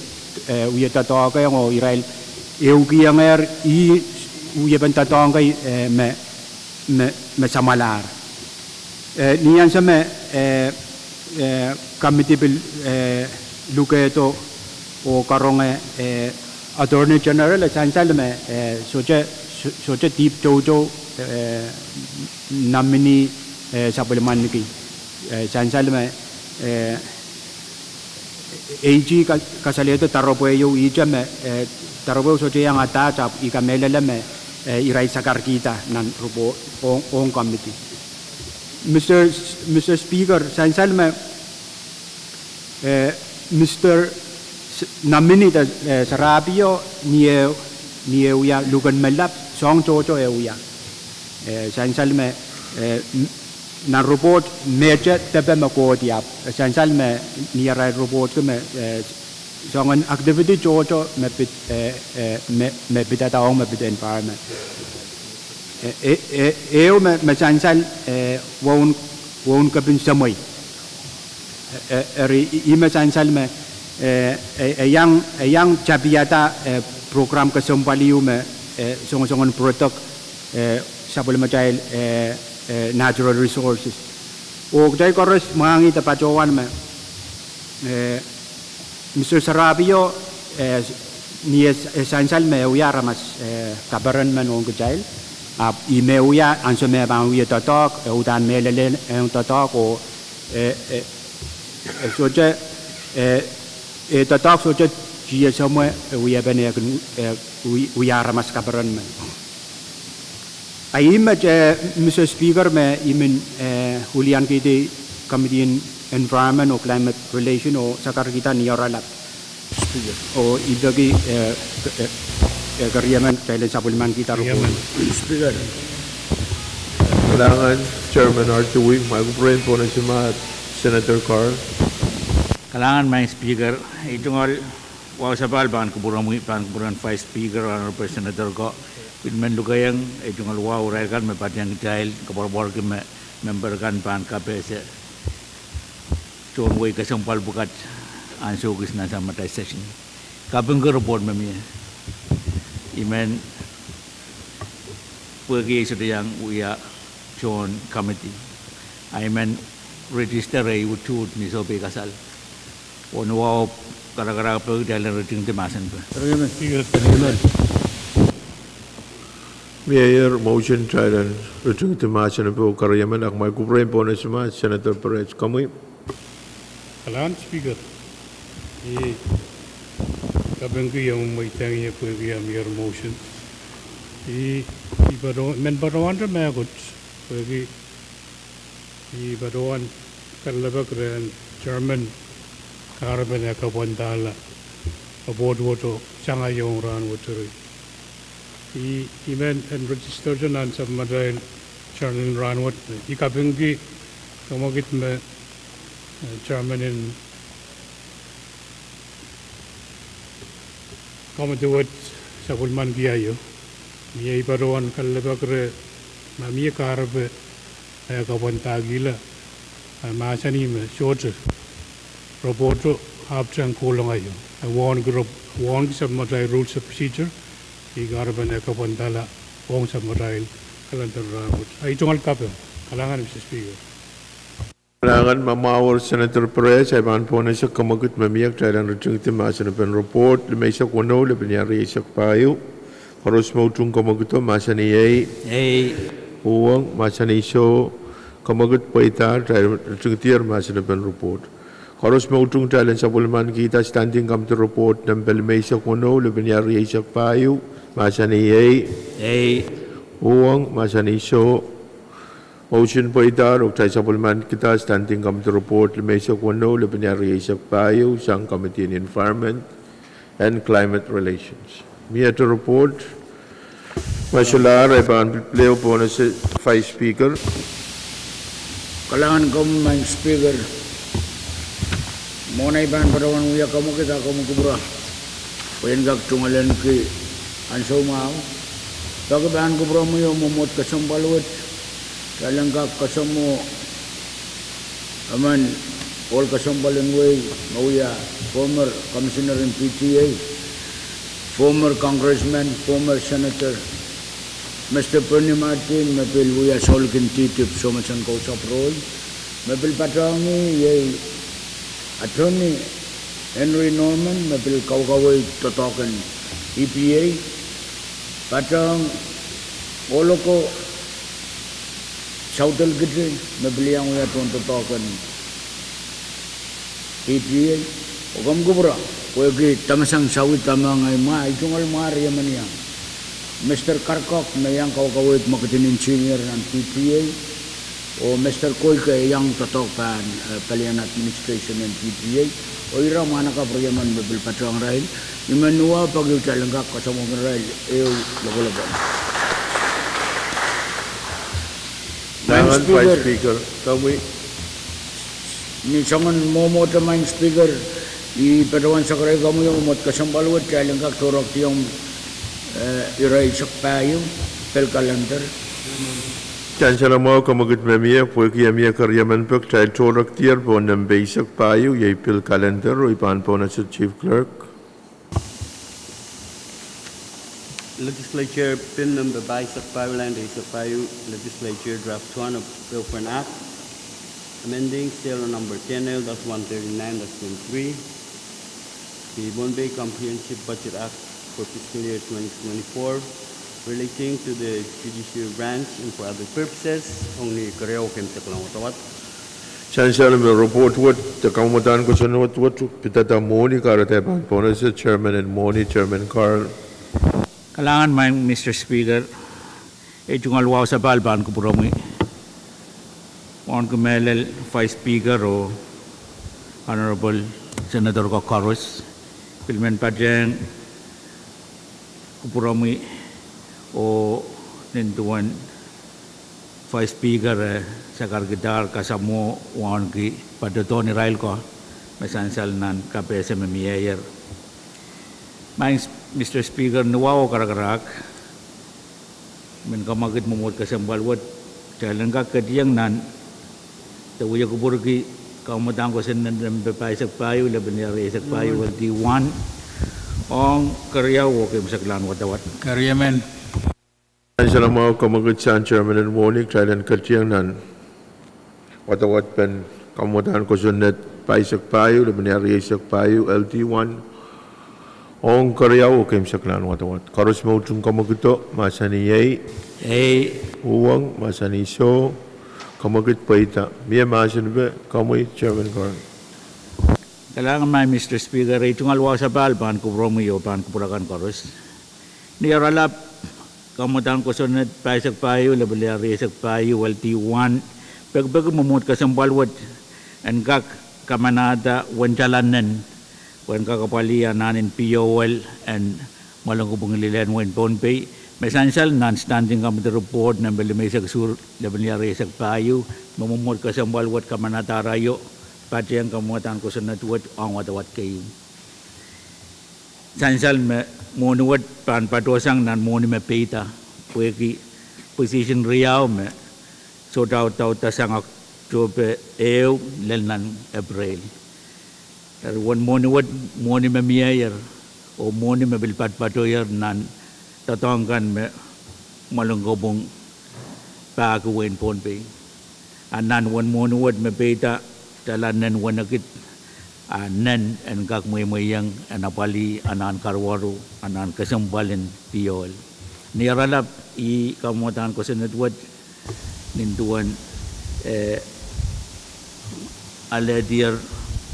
eh, wia doadoahk ong oh irail ehukiongehr ih wiepen doadoahk eh me, me, me samwalahr. Eh, ni ansou me eh, eh, committee pil eh, lukehdo oh karonge eh, Attorney General eh sansal me eh, sohte, sohte dihp toutou eh, nominee eh, sapwellimaniki. Eh, sansal me eh, AG ka, kasalehda doaropwe ieu ihte me eh, doaropwe sohte iang attach ahpw I kamehlele me eh, irail sakarkihda nan report ong, ong committee. Mr, Mr Speaker, sansal me eh, Mr S, nominee de eh, Sarabio ni eh, ni eh wia luken melap, soang tohto eh wia. Eh, sansal me eh, m, nan report mehte depe me kohdi ahpw eh, sansal me ni arail report ki me eh, soangen activity tohto me pid, eh, eh, me, me pidada ong me pid environment. Eh, eh, eh, ehu me, me sansal eh, woun, woun kepin semwei. Eh, eh, eri ih, ih me sansal me eh, eh, eh, iang, eh, iang tapihada eh, program kesempwal ieu me eh, songosongen pwurodo eh, sapwellimatail eh, eh, natural resources. Oh kitail koaros mwahngih de patohwan me eh, Mr Sarabio eh, ni eh, eh, sansal me eh wia aramas eh, kaperen men ong kitail. Ahpw ih me eh wia ansou me eh pahn wia doadoahk, eh, uhdahn mehlel ong doadoahk oh eh, eh, eh, sohte eh, eh, doadoahk sohte tiesomwe eh, wiepen eh, kin eh, wi, wia aramas kaperen men. A ih met eh, Mr Speaker, me I men eh, uliankihdi Committee in Environment oh Climate Relation oh sakarkihda ni oaralap. Oh I peki eh, eh, eh, keriemen kitail en sapwellimankihda report. Speaker. Kalahngan, Chairman Artui, mwail kupwuren Pohnpei Senator Carl. Kalahngan, Madam Speaker, ei tungoal wahu sapahl pahn kupwuromwi, pahn kupwuren Vice Speaker, Honorable Senator ko, pil men lukehiong ei tungoal wahu irail kan me patehng kitail, koapworopworki me member kan pahn kapehse tohn wehi kesempwal pwukat ansou kis nan samatail session. Kapingki report me mie. I men pwehki ei sohte iang wia tohn committee, a I men register ei utuht ni sohpeikasal. Oh ni wahu karakarahk pwehki kitail en ritingdi mahsen pe. Mie motion kitail en ritingdi mahsen pe oh keriemen, ahpw mwail kupwuren Pohnpei Senator Perez, komwi. Kalahngan Speaker, I kapingki oh mweidehng ie pwehki ah mie motion. I, I patohwan, men patohwante mehkot pwehki I patohwan kalelapak rehn Chairman kahrepen eh kapwandahla report wet sang aio ong rahnwet. Eri I, I men en register nan sapwellimatail journal en rahnwet me I kapingki kemwekid me eh, Chairman en committee wet sapwellimaniki aio, mie I patohwan kalelapak reh ma mie kahrepe eh kapwandahkihla, eh, mahsanih me sohte reporto ahpwtehn kohlong aio, eh, wauneki rep-, wauneki sapwellimatail rules of procedure, ih kahrepen eh kapwandahla ong sapwellimatail kalendar en rahnwet. Ei tungoal kaping. Kalahngan Mr Speaker. Kalahngan, ma mwahuer Senator Perez, I pahn pohnese kemwekid me mie kitail en ritingdi mahsen pen report limeisek weneu, lepin rieisek pahieu. Koaros me utung kamwekid, mahsanih ei. Uhwong, mahsanih soh. Kamwekid pweida, kitail ritingdier mahsen en report. Koaros me utung, kitail en sapwellimanikihda Standing Committee Report nempe limeisek weneu, lepenia rieisek pahieu, mahsanih ei. Uhwong, mahsanih soh. Motion pweida, oh kitail sapwellimanikihda Standing Committee Report limeisek weneu, lepenia rieisek pahieu, sang Committee on Environment and Climate Relations. Miehte report, ma solahr, I pahn pil pil ehu pohnese Vice Speaker. Kalahngan komwi, Madam Speaker. Mwohn ei pahn patohwan wia kamwekid, a komwi kupwure pwe en kak tungoalenki ansou mwahu. Peki pahn kupwuromwi oh mwomwohd kesempwal wet, kitail en kak kasamwo emen ohl kesempwal en wehi, me wia former commissioner en P T A, former congressman, former senator, Mister Bernie Martin, me pil wia Souleng en Dihdi, Somesen Kousapw Rohi, me pil patohwan iei Attorney Henry Norman, me pil kaukaweid doadoahk en E P A, patohwan ohl oko Southel Kiti, me pil iang wia tohn doadoahk en E P A, oh komw kupwure pwehki dahme sang sawi dahme ngehi mwahr, I tungoal mwahr riemen iang. Mister Karkok me iang kaukaweid mwekid en engineer nan P T A, oh Mister Koike iang doadoahk pahn, eh, palien administration en P T A, oh ira mwahnakapw riemen me pil patohwan irail. I men wa peki kitail en kak kasamwohng irail ehu lokoloko. Madam Speaker, ni soangen mwomwohte, Madam Speaker, I patohwan sakaraikomwi oh mwomwohd kesempwal wet, kitail en kak tohrohrkihong, eh, ire eisek pahieu, pil calendar. Sansal mwahu, kamwekid me mie, pwehki e mie keriemen pwe kitail tohrohrkedier pohn nempe eisek pahieu, iei pil calendar, oh I pahn pohnese Chief Clerk. Legislature pin nempe pahisek pahieu, lel eisek pahieu, Legislature Draft One, Bill for an Act amending Serial Number T N L dash one thirty-nine dash twenty-three, the Pohnpei Comprehensive Budget Act for fiscal year twenty twenty-four, relating to the judiciary branch and for other purposes, ong ni keriau oh keimwseklahn wadawad. Sansal me report wet, de kamwadahn kosonned wet pidada mwohni, kahrehda pahn pohnese chairman en mwohni, Chairman Carl. Kalahngan, Madam Speaker. I tungoal wahu sapahl pahn kupwuromwi wauneki mehlel Vice Speaker oh Honorable Senator ko koaros. Pil men patehng kupwuromwi oh nin duwen Vice Speaker, eh, sakarkihdahr kasamwo wauneki patohdohn irail ko me sansal nan kapehse me mieier. Madam Speaker, ni wahu oh karakarahk, I men kamwekid mwomwohd kesempwal wet, kitail en kak ketieng nan de wia kupwurki kamwadahn kosonned nempe pahisek pahieu, lepenia rieisek pahieu, L D one, ong keriau oh keimwseklahn wadawad. Keriemen. Sansal mwahu, kamwekid sang chairman en mwohni, kitail en ketieng nan wadawadpen kamwadahn kosonned pahisek pahieu, lepenia rieisek pahieu, L D one, ong keriau oh keimwseklahn wadawad. Koaros me utung kamwekido, mahsanih ei. Uhwong, mahsanih soh. Kamwekid pweida. Mie mahsen pe, komwi Chairman Carl. Kalahngan, Madam Speaker, I tungoal wahu sapahl pahn kupwuromwi oh pahn kupwur akan koaros. Ni oaralap kamwadahn kosonned pahisek pahieu, lepenia rieisek pahieu, L D one, pekipeki mwomwohd kesempwal wet en kak kamanahda wendalahnen pwehn kak apwalih anahn en piohl en mwoalen kopwung lilehn wehin Pohnpei, me sansal nan Standing Committee Report nempe limeisek suur, lepenia rieisek pahieu, me mwomwohd kesempwal wet kamanahda araio, patehng kamwadahn kosonned wet ong wadawad keieu. Sansal me mwohni wet pahn patohsang nan mwohni me peida, pwehki position riau me sohte audaudasang Oktohpe ehu lel nan Epreil. Eri uwen mwohni wet, mwohni me mieier oh mwohni me pil padpatohier nan doadoahk kan me mwoalen kopwung pahki wehin Pohnpei. A nan uwen mwohni wet me peida, dahla nen wenekid, a nen en kak mweimweiong en apwalih anahn karuwaru, anahn kesempwal en piohl. Ni ahr alap, I kamwadahn kosonned wet, nin duwen, eh, alehdier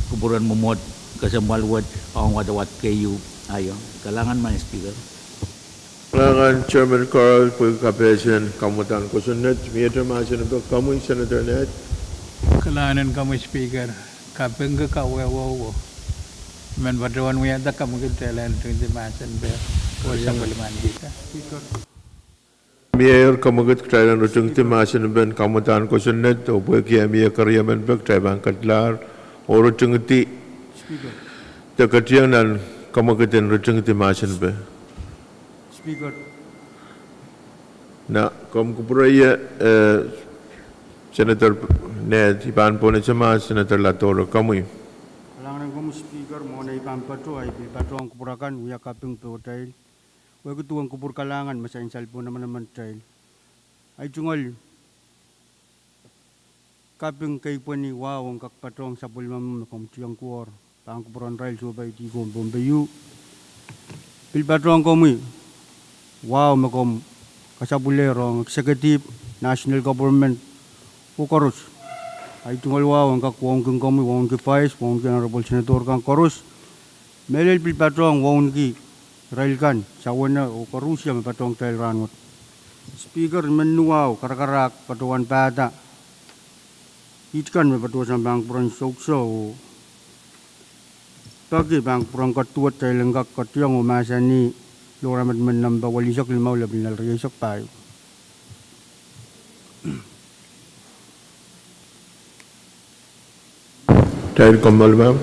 kupwuren mwomwohd kesempwal wet ong wadawad keieu aio. Kalahngan, Madam Speaker. Kalahngan, Chairman Carl, pwehki kapehsen kamwadahn kosonned. Miehte mahsen en pek, komwi, Senator Ned. Kalahngan en komwi, Speaker. Kaping ki kawehwe, I men patohwan wiahda komwi kitail en ritingdi mahsen en peh oh sapwellimanikihda. Mie ehr, komwi kitail en ritingdi mahsen en peh kamwadahn kosonned, oh pwehki mie keriemen peh kitail pahn ketlahr oh ritingdi. De ketieng nan komwi kitail en ritingdi mahsen en peh. Speaker. Nan komw kupwure, eh, Senator Ned, I pahn pwonese ma Senator Ladoro, komwi. Kalahngan en komwi Speaker, mwohn ei pahn patoh, I pil patohwan kupwuramwail wia kaping pohtail. Wehwehki duwen kupwur kalahngan me sansal pohn manaman atail. Ei tungoal kaping kei pweni wahu en kak patohwan sapwellimomwi me komw tiong kuohr pahn kupwuren irail sohpeidi ong Pohnpei. Pil patohwan komwi wahu me komw kasapwilehrohng executive, national government, oh koaros. Ei tungoal wahu en kak wauneki komwi, wauneki Vice, wauneki Honorable Senator kan koaros. Mehlel pil patohwan wauneki irail kan, sawehwe oh koaros me patohwan kitail rahnwet. Speaker, I men wahu karakarahk patohwan pahda. Ihte kan me patohsang pahn kupwuren soukiso oh peki pahn kupwuren ketido atail en kak ketiong oh mahsanih, loramet men nempe welisek limau lepin lel rieisek pahieu. Kitail komour, Madam.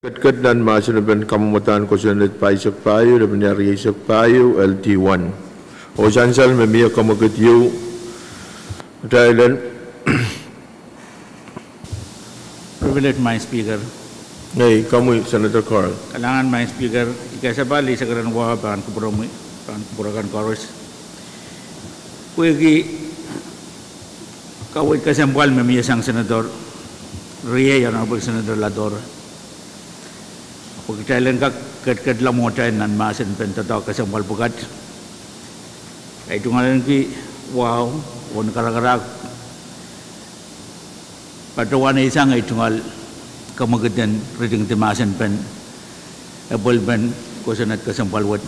Ketiket nan mahsen en peh kamwadahn kosonned pahisek pahieu, lepin rieisek pahieu, L T one. Oh sansal me mie kamwekid ieu, kitail en Privilege, Madam Speaker. Ngehi, komwi, Senator Carl. Kalahngan, Madam Speaker, I kasapahl eisek ren wahu pahn kupwuromwi, pahn kupwure kan koaros. Pwehki kaweid kesempwal me mie sang Senator riei, Honorable Senator Ladoro. Pwe kitail en kak ketiketla mwohtail nan mahsen en peh doadoahk kesempwal pwukat. Ei tungoal ahneki wahu oh ni karakarahk patohwan eisang ei tungoal kamwekid en ritingdi mahsen en peh epwelpen kosonned kesempwal wet.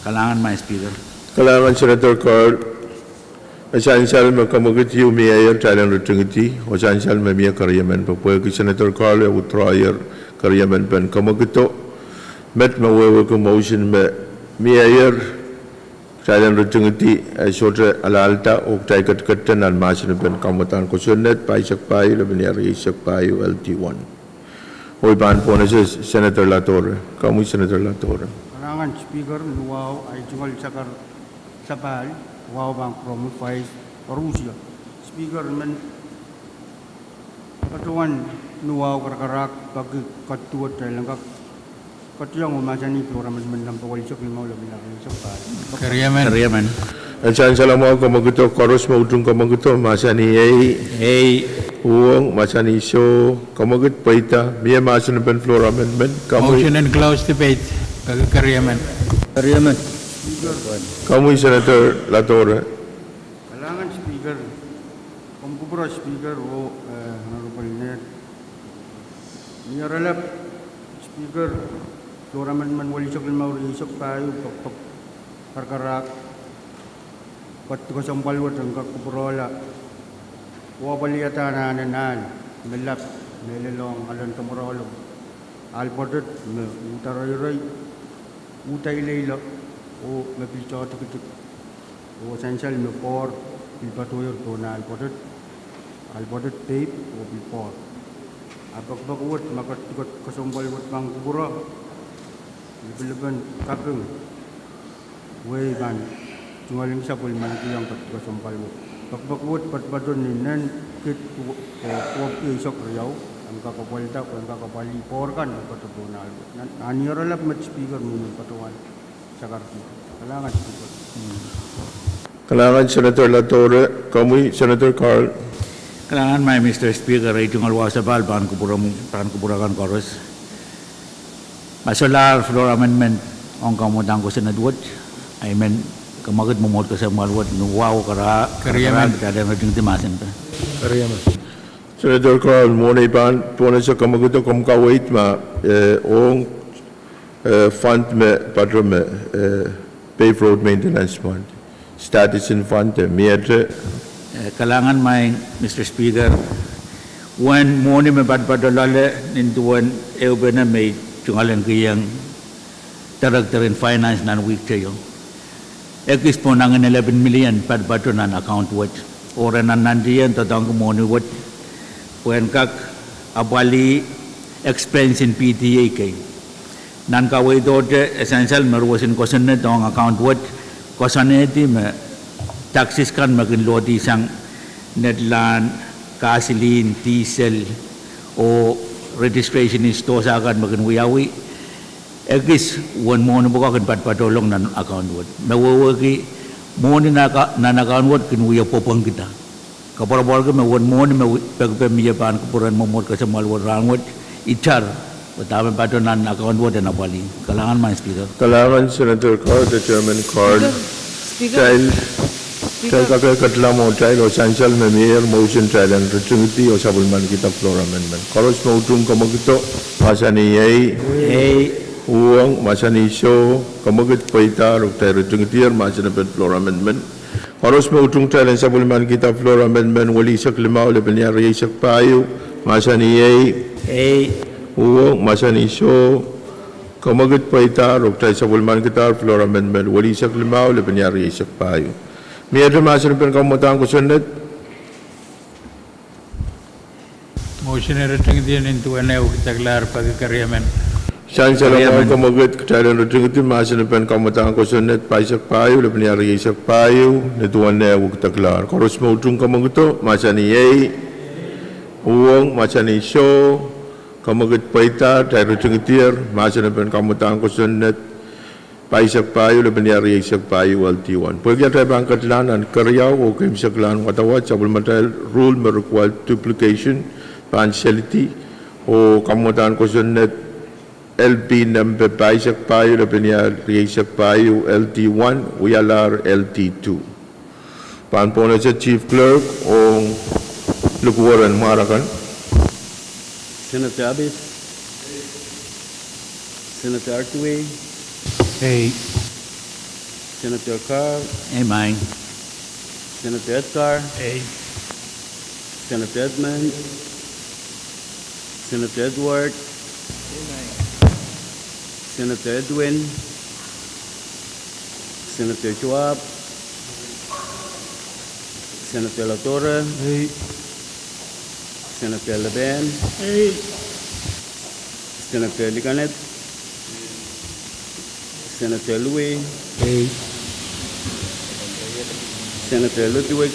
Kalahngan, Madam Speaker. Kalahngan, Senator Carl. E sansal me kamwekid ieu mie ehr, kitail en ritingdi, oh sansal me mie keriemen pwe pwehki Senator Carl e withdraw-ier keriemen peh kamwekido. Met me wehwehki motion me mie ehr, kitail en ritingdi, e sohte alahlda oh kitail ketiketla nan mahsen en peh kamwadahn kosonned pahisek pahieu, lepin rieisek pahieu, L T one. Oh I pahn pwonese Senator Ladoro. Komwi, Senator Ladoro. Kalahngan Speaker, ni wahu, ei tungoal sapahl wahu pahn kupwuromwi, Vice, koarusie. Speaker, I men patohwan ni wahu karakarahk pwehki ketido atail en kak ketiong oh mahsanih loramet men nempe welisek limau lepin rieisek pahieu. Keriemen. Keriemen. E sansal mwahu, kamwekid. Koaros me utung kamwekid, mahsanih ei. Ei. Uhwong, mahsanih soh. Kamwekid pweida. Mie mahsen en floor amendment? Kamwi. Motion en close debate. Peki keriemen. Keriemen. Kamwi Senator Ladore. Kalahngan Speaker, komw kupwure Speaker oh, eh, Honorable Ned. Ni oaralap Speaker, floor amendment welisek limau, rieisek pahieu, pekipek karakarahk, pwedikesempwal wet en kak kupwurehla oh apwalihada anahnen ahl me lap, me lelohng alen tomworohlong, ahl pwoatet me uhda reirei, uhda ileile, oh me pil tohtikitik, oh sansal me poar pil patohier pohn ahl pwoatet, ahl pwoatet peip oh pil poar. A pekipek wet me kak kesempwal wet pahn kupwure, lipilipil kaping, wehi pahn tungoalenki sapwellimaniki ong pwedikesempwal wet. Pekipek wet patopato ni nen kid, eh, duwepwiki eisek riau, en kak apwalda, pwe en kak apwalih poar kan me patopato pohn ahl wet. Nan, nan ni oaralap met Speaker, mwohn patohwan sakarki. Kalahngan Speaker. Kalahngan Senator Ladore. Komwi Senator Carl. Kalahngan maing Mister Speaker, ei tungoal wasapahl pahn kupwure, pahn kupwure kan koaros. Ma solahr floor amendment ong kamwadang kosonned wet, I men, kamwekid mwomwohd kesempwal wet ni wahu kara, keriemen, karakarahk, kitail en ritingdi mahsen pe. Keriemen. Senator Carl, mwohn ei pahn pohnese, kamwekid, komw kaweid ma, eh, ong, eh, fund me patopato me, eh, paved road maintenance fund, status en fund, eh, miehte. Eh, kalahngan maing Mister Speaker, uwen mwohni me patopato loale nin duwen ehupene me I tungoal en kihong Director en Finance nan wihk teio. Ekis pohn angin eleven million patopato nan account wet. Oh re nannantihong doadoahngki mwohni wet pwe en kak apwalih expense en P T A kei. Nan kaweidohte, e sansal me roson kosonned ong account wet, koasoanehdi me taxes kan me kin lohdi sang netlahn, gasoline, diesel, oh registration en stores kan me kin wiawi, ekis uwen mwohni pwukat kin patopatolong nan account wet. Me wehwehki mwohni nan account wet kin wie pwopwongkihda. Koapworopworki me uwen mwohni me pekipe mie pahn kupwuren mwomwohd kesempwal wet rahnwet, itar, oh dahme patopato nan account wet en apwalih. Kalahngan maing Speaker. Kalahngan Senator Carl, de Chairman Carl. Speaker, Speaker. Kitail, kitail kak ketlahng mwo kitail oh sansal me mie motion kitail en ritingidi oh sapwellimanikihda floor amendment. Koaros me utung kamwekido, mahsanih ei. Ei. Uhwong, mahsanih soh. Kamwekid pweidahr oh kitail ritingidier mahsen en floor amendment. Koaros me utung kitail en sapwellimanikihda floor amendment welisek limau lepin iar rieisek pahieu, mahsanih ei. Ei. Uhwong, mahsanih soh. Kamwekid pweidahr oh kitail sapwellimanikihdahr floor amendment welisek limau lepin iar rieisek pahieu. Miehte mahsen en kamwadang kosonned? Motion en ritingidi nin duwen eh wekidekla, peki keriemen. Sansal mwo kamwekid, kitail en ritingidi mahsen en kamwadang kosonned pahisek pahieu lepin iar rieisek pahieu, nin duwen eh wekidekla. Koaros me utung kamwekido, mahsanih ei. Uhwong, mahsanih soh. Kamwekid pweidahr, kitail ritingidier mahsen en kamwadang kosonned pahisek pahieu lepin iar rieisek pahieu, L D one. Pwehki atail pahn ketlahng nan keriau oh keimwseklahn wadawad, sapwellimatail rule me require duplication pahn selidi, oh kamwadang kosonned L P nempe pahisek pahieu lepin iar rieisek pahieu, L D one, wialahr L D two. Pahn pohnese Chief Clerk ong likwer en mwar akan. Senator Abis. Senator Artway. Ei. Senator Carl. Ei, maing. Senator Edgar. Ei. Senator Edmund. Senator Edward. Ei, maing. Senator Edwin. Senator Schwab. Senator Ladore. Ei. Senator Lepen. Ei. Senator Likaneth. Senator Louis. Ei. Senator Ludwig.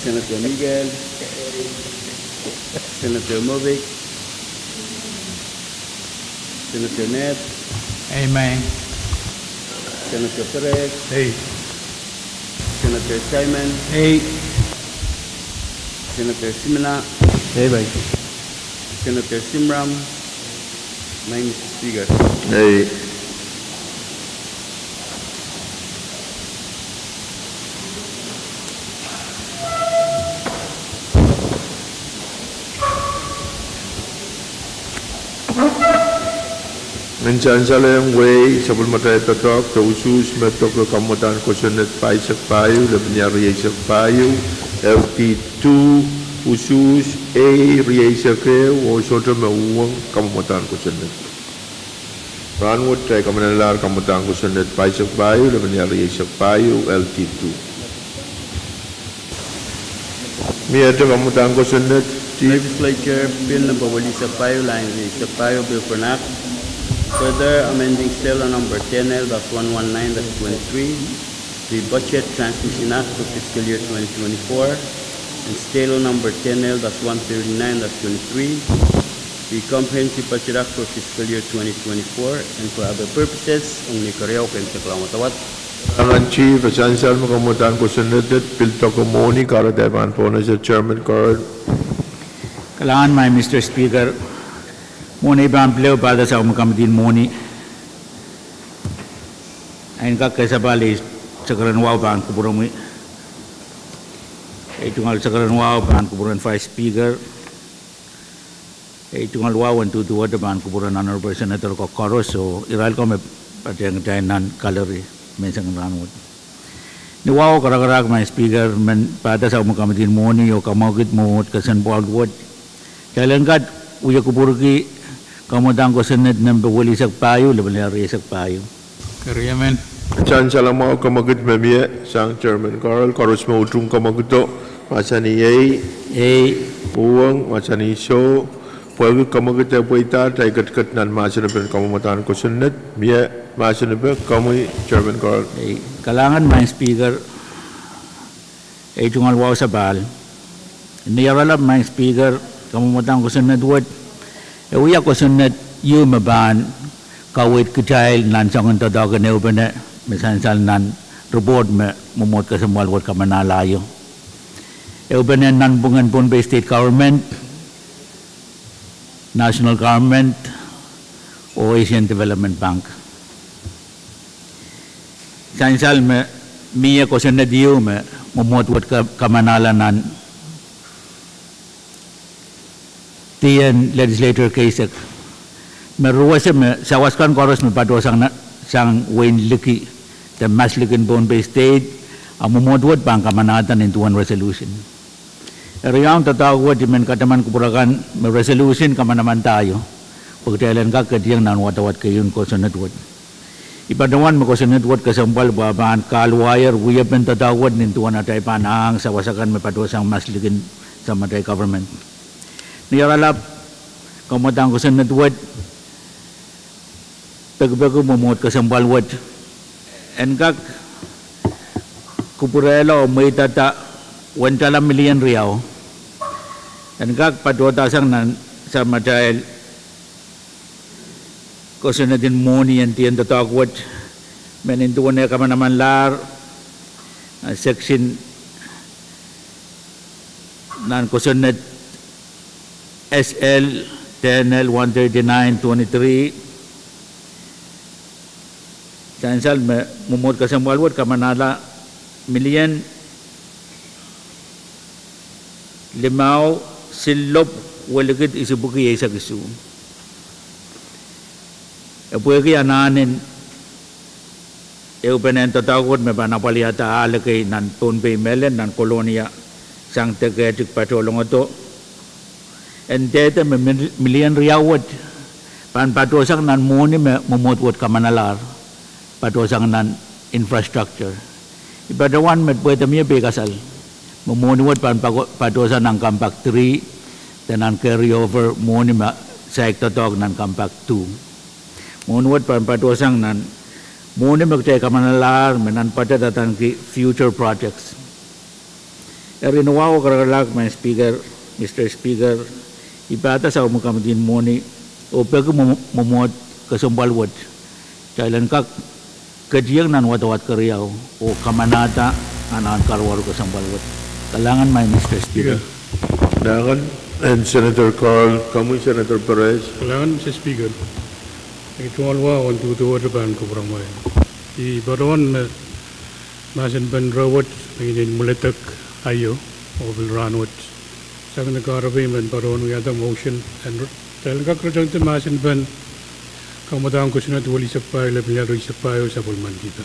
Senator Miguel. Senator Movic. Senator Ned. Ei, maing. Senator Perez. Ei. Senator Simon. Ei. Senator Simina. Ei, bai. Senator Simram. Maing Mister Speaker. Ei. Mehn sansal ong wehi sapwellimatail doadoahk de usuhs me peki kamwadahn kosonned pahisek pahieu, lepin iar rieisek pahieu, L T two, usuhs A rieisek ehu, oh sohte me uhwong kamwadahn kosonned. Rahnwet kitail kamanalahr kamwadahn kosonned pahisek pahieu, lepin iar rieisek pahieu, L T two. Miehte kamwadahn kosonned, Chief. Legislature Bill number welihsek pahieu, lain rieisek pahieu, Bill for an Act, further amending State Law number ten L dash one one nine dash twenty-three, the Budget Transmission Act for fiscal year twenty twenty-four, and State Law number ten L dash one thirty-nine dash twenty-three, the Comprehensive Budget Act for fiscal year twenty twenty-four, and for other purposes. Ong ni keriau, keimwseklahng wadawad. Kalahngan Chief, e sansal me kamwadahn kosonned wet, pil doadoahk mwohni, kahrehda pahn pohnese Chairman Carl. Kalahngan, Maing Mister Speaker. Mwohni pahn pil ehu, pahda sang me kamwadahn mwohni. Ain kak kesapahl, ei, sekeren wahu pahn kupwuromwi. Ei, tungoal sekeren wahu pahn kupwuren Vice Speaker. Ei, tungoal wahu en duduwehte pahn kupwuren Honorable Senator ko koaros, oh irail ko me patehng kitail nan gallery menseng rahnwet. Ni wahu karakarahk, Maing Speaker, men pahda sang me kamwadahn mwohni oh kamwekid mwomwohd kesempwal wet, kitail en kak wia kupwurki kamwadahn kosonned nempe welihsek pahieu, lepin iar rieisek pahieu. Keriemen. Sansal mwahu, kamwekid me mie sang Chairman Carl, koaros me utung kamwekido, mahsanih ei. Ei. Uhwong, mahsanih soh. Pwehki kamwekid e pweida, kitail ketiket nan mahsen en kamwadahn kosonned. Mie mahsen en komwi, Chairman Carl. Ei, kalahngan, Maing Speaker. Ei, tungoal wahu sapahl. Ni oaralap, Maing Speaker, kamwadahn kosonned wet, e wia kosonned ieu me pahn kaweid kitail nan soangen doadoahk en ehupene me sansal nan report me mwomwohd kesempwal wet kamanahla io. Ehupene nanpwungen Pohnpei State Government, National Government, oh Asian Development Bank. Sansal me mie kosonned ieu me mwomwohd wet ka-, kamanahla nan dien legislature keisek. Me ruwese me sawas kan koaros me patohsang na-, sang wehin liki, de mas likin Pohnpei State, a mwomwohd wet pahn kamanahda nin duwen resolution. Eri ong doadoahk wet I men kataman kupwur akan me resolution kamanamandaio, pwe kitail en kak ketiong nan wadawad keieun kosonned wet. I patohwan me kosonned wet kesempwal pwe pahn kahluwahier wiepen doadoahk wet nin duwen atail pahn ahng sawas akan me patohsang mas likin samatail government. Ni oaralap, kamwadahn kosonned wet, pekipeki mwomwohd kesempwal wet, en kak kupwurehla oh mweidada wen tala milion riau, en kak patohdasang nan samatail kosonned en mwohni en dien doadoahk wet, me nin duwen e kamanamanlahr nan section nan kosonned S L ten L one thirty-nine twenty-three, sansal me mwomwohd kesempwal wet kamanahla milion limau silop welikid isipwiki eisek isuh. E pwehki anahnen ehupenen doadoahk wet me pahn apwaliada ahl ekei nan Pohnpei mehlel nan Kolonia sang deke etik patohlongodo, en dehde me mil-, milion riau wet pahn patohsang nan mwohni me mwomwohd wet kamanahla, patohsang nan infrastructure. I patohwan me pwehda mie peikasal me mwohni wet pahn pako-, patohsang nan Compact three, de nan carry over mwohni me saik doadoahk nan Compact two. Mwohni wet pahn patohsang nan mwohni me kitail kamanahla me nan budget adaneki future projects. Eri ni wahu karakarahk, Maing Speaker, Mister Speaker, I pahda sang me kamwadahn mwohni, oh peki mwo-, mwomwohd kesempwal wet, kitail en kak ketieng nan wadawad keriau oh kamanahda anahn karuwaru kesempwal wet. Kalahngan, Madam Speaker. Kalahngan, en Senator Carl, komwi Senator Perez. Kalahngan, Madam Speaker. Ei tungoal wahu en duduwehte pahn kupwuramwail. I patohwan me mahsenpen reh wet me inenen mweledek aio, oh pil rahnwet. Sang ni kahrepe I men patohwan wiahda motion en re-, dahlen kak retengte mahsenpen kamwadahn kosonned welisek pahieu, lepin lel rieisek pahieu, sapwellimen dihpe.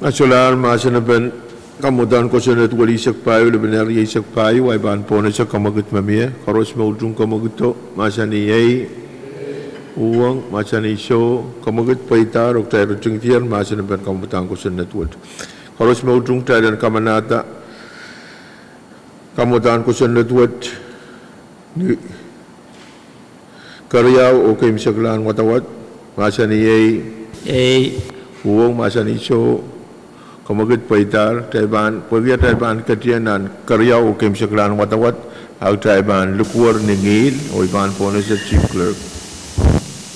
A solahr mahsenpen kamwadahn kosonned welisek pahieu, lepin lel rieisek pahieu, ahi pahn pohnese kamwekid me mie, koaros me utung kamwekido, mahsanih ei, uhwong, mahsanih soh, kamwekid pweidahr, oh kitail ritingdier mahsenpen kamwadahn kosonned wet. Koaros me utung kitail en kamanahda kamwadahn kosonned wet, ni keriau oh keimwseklahn wadawad, mahsanih ei, ei, uhwong, mahsanih soh, kamwekid pweidahr, kitail pahn, pwehki atail pahn ketieng nan keriau oh keimwseklahn wadawad, a kitail pahn likwer ni ngihl, oh I pahn pohnese Chief Clerk.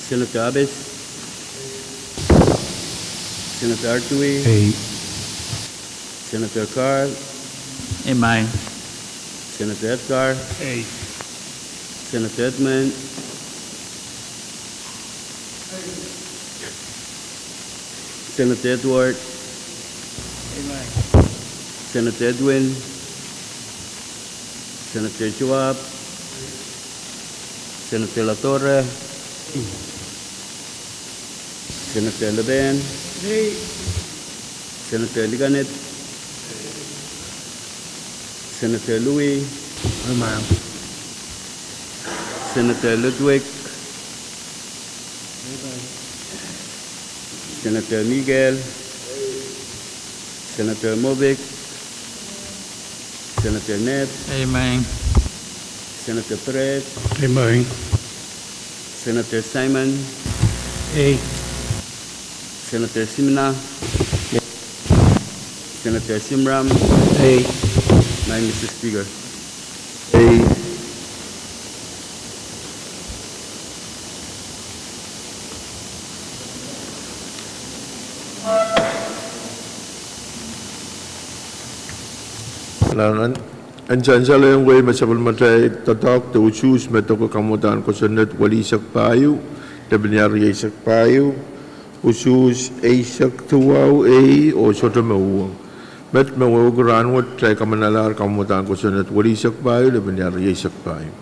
Senator Abes. Senator Artui. Ei. Senator Carl. Ei, Madam. Senator Edgar. Ei. Senator Edmund. Senator Edward. Ei, Madam. Senator Edwin. Senator Joab. Senator Latore. Senator Leben. Ei. Senator Likanit. Senator Louis. Ei, Madam. Senator Ludwig. Ei, Madam. Senator Miguel. Senator Mobik. Senator Ned. Ei, Madam. Senator Perez. Ei, Madam. Senator Simon. Ei. Senator Simina. Senator Simram. Ei. Madam Speaker. Ei. Kalahngan. En sansal ong wei me sapwellimatail doadoahk de usuhs me doke kamwadahn kosonned welisek pahieu, lepin lel rieisek pahieu, usuhs eisek duwau, ei, oh sohte me uhwong. Met me wehwehki rahnwet, kitail kamanalahr kamwadahn kosonned welisek pahieu, lepin lel rieisek pahieu.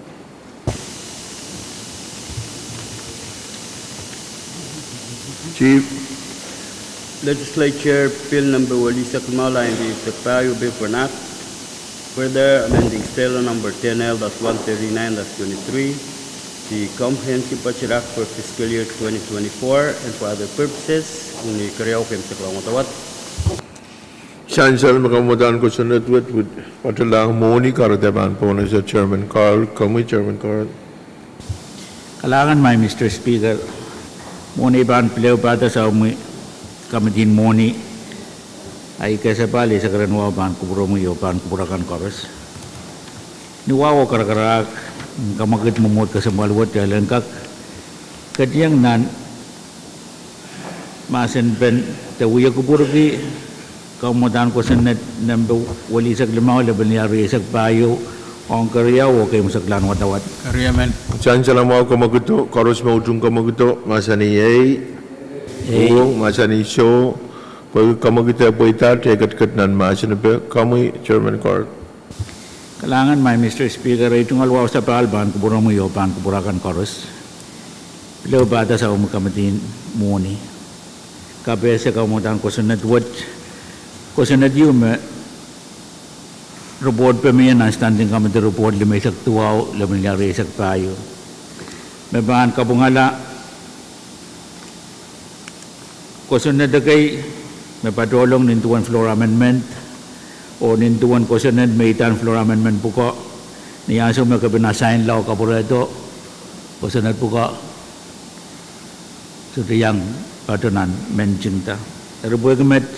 Chief. Legislature Bill Number welisek limau, lain rieisek pahieu, be for an act further amending Stella Number ten L dash one thirty-nine dash twenty-three, the Comprehensive Budget Act for fiscal year twenty twenty-four and for other purposes, ni keriau keimwseklahn wadawad. Sansal me kamwadahn kosonned wet, wet patohlahng mwohni, kahrehda pahn pohnese Chairman Carl, komwi Chairman Carl. Kalahngan, Madam Speaker. Mwohni pahn pil pahda soangen komidi en mwohni, a I kasapahl, I sekeren wahu pahn kupwuromwi oh pahn kupwur akan koaros. Ni wahu oh karakarahk, kamwekid mwomwohd kesempwal wet, kitail en kak ketieng nan mahsenpen de wie kupwurki kamwadahn kosonned nempe welisek limau, lepin lel rieisek pahieu, ong keriau oh keimwseklahn wadawad. Sansal mwahu kamwekido, koaros me utung kamwekido, mahsanih ei, ei, uhwong, mahsanih soh, pwehki kamwekid pweidahr, kitail ketiket nan mahsen, be komwi Chairman Carl. Kalahngan, Madam Speaker, ei tungoal wahu sapahl pahn kupwuromwi oh pahn kupwur akan koaros. Pil pahda soangen komidi en mwohni, kapehse kamwadahn kosonned wet, kosonned ieu me report pil mie nan Standing Committee Report limeisek duwau, lepin lel rieisek pahieu, me pahn kapwungala kosonned ekei me patohlong nin duwen floor amendment, oh nin duwen kosonned me idahn floor amendment pwuko, ni ansou me kepina sainla oh kapwurehdo kosonned pwuko, sohte iang patoh nan men ntingda. Eri pwehki met,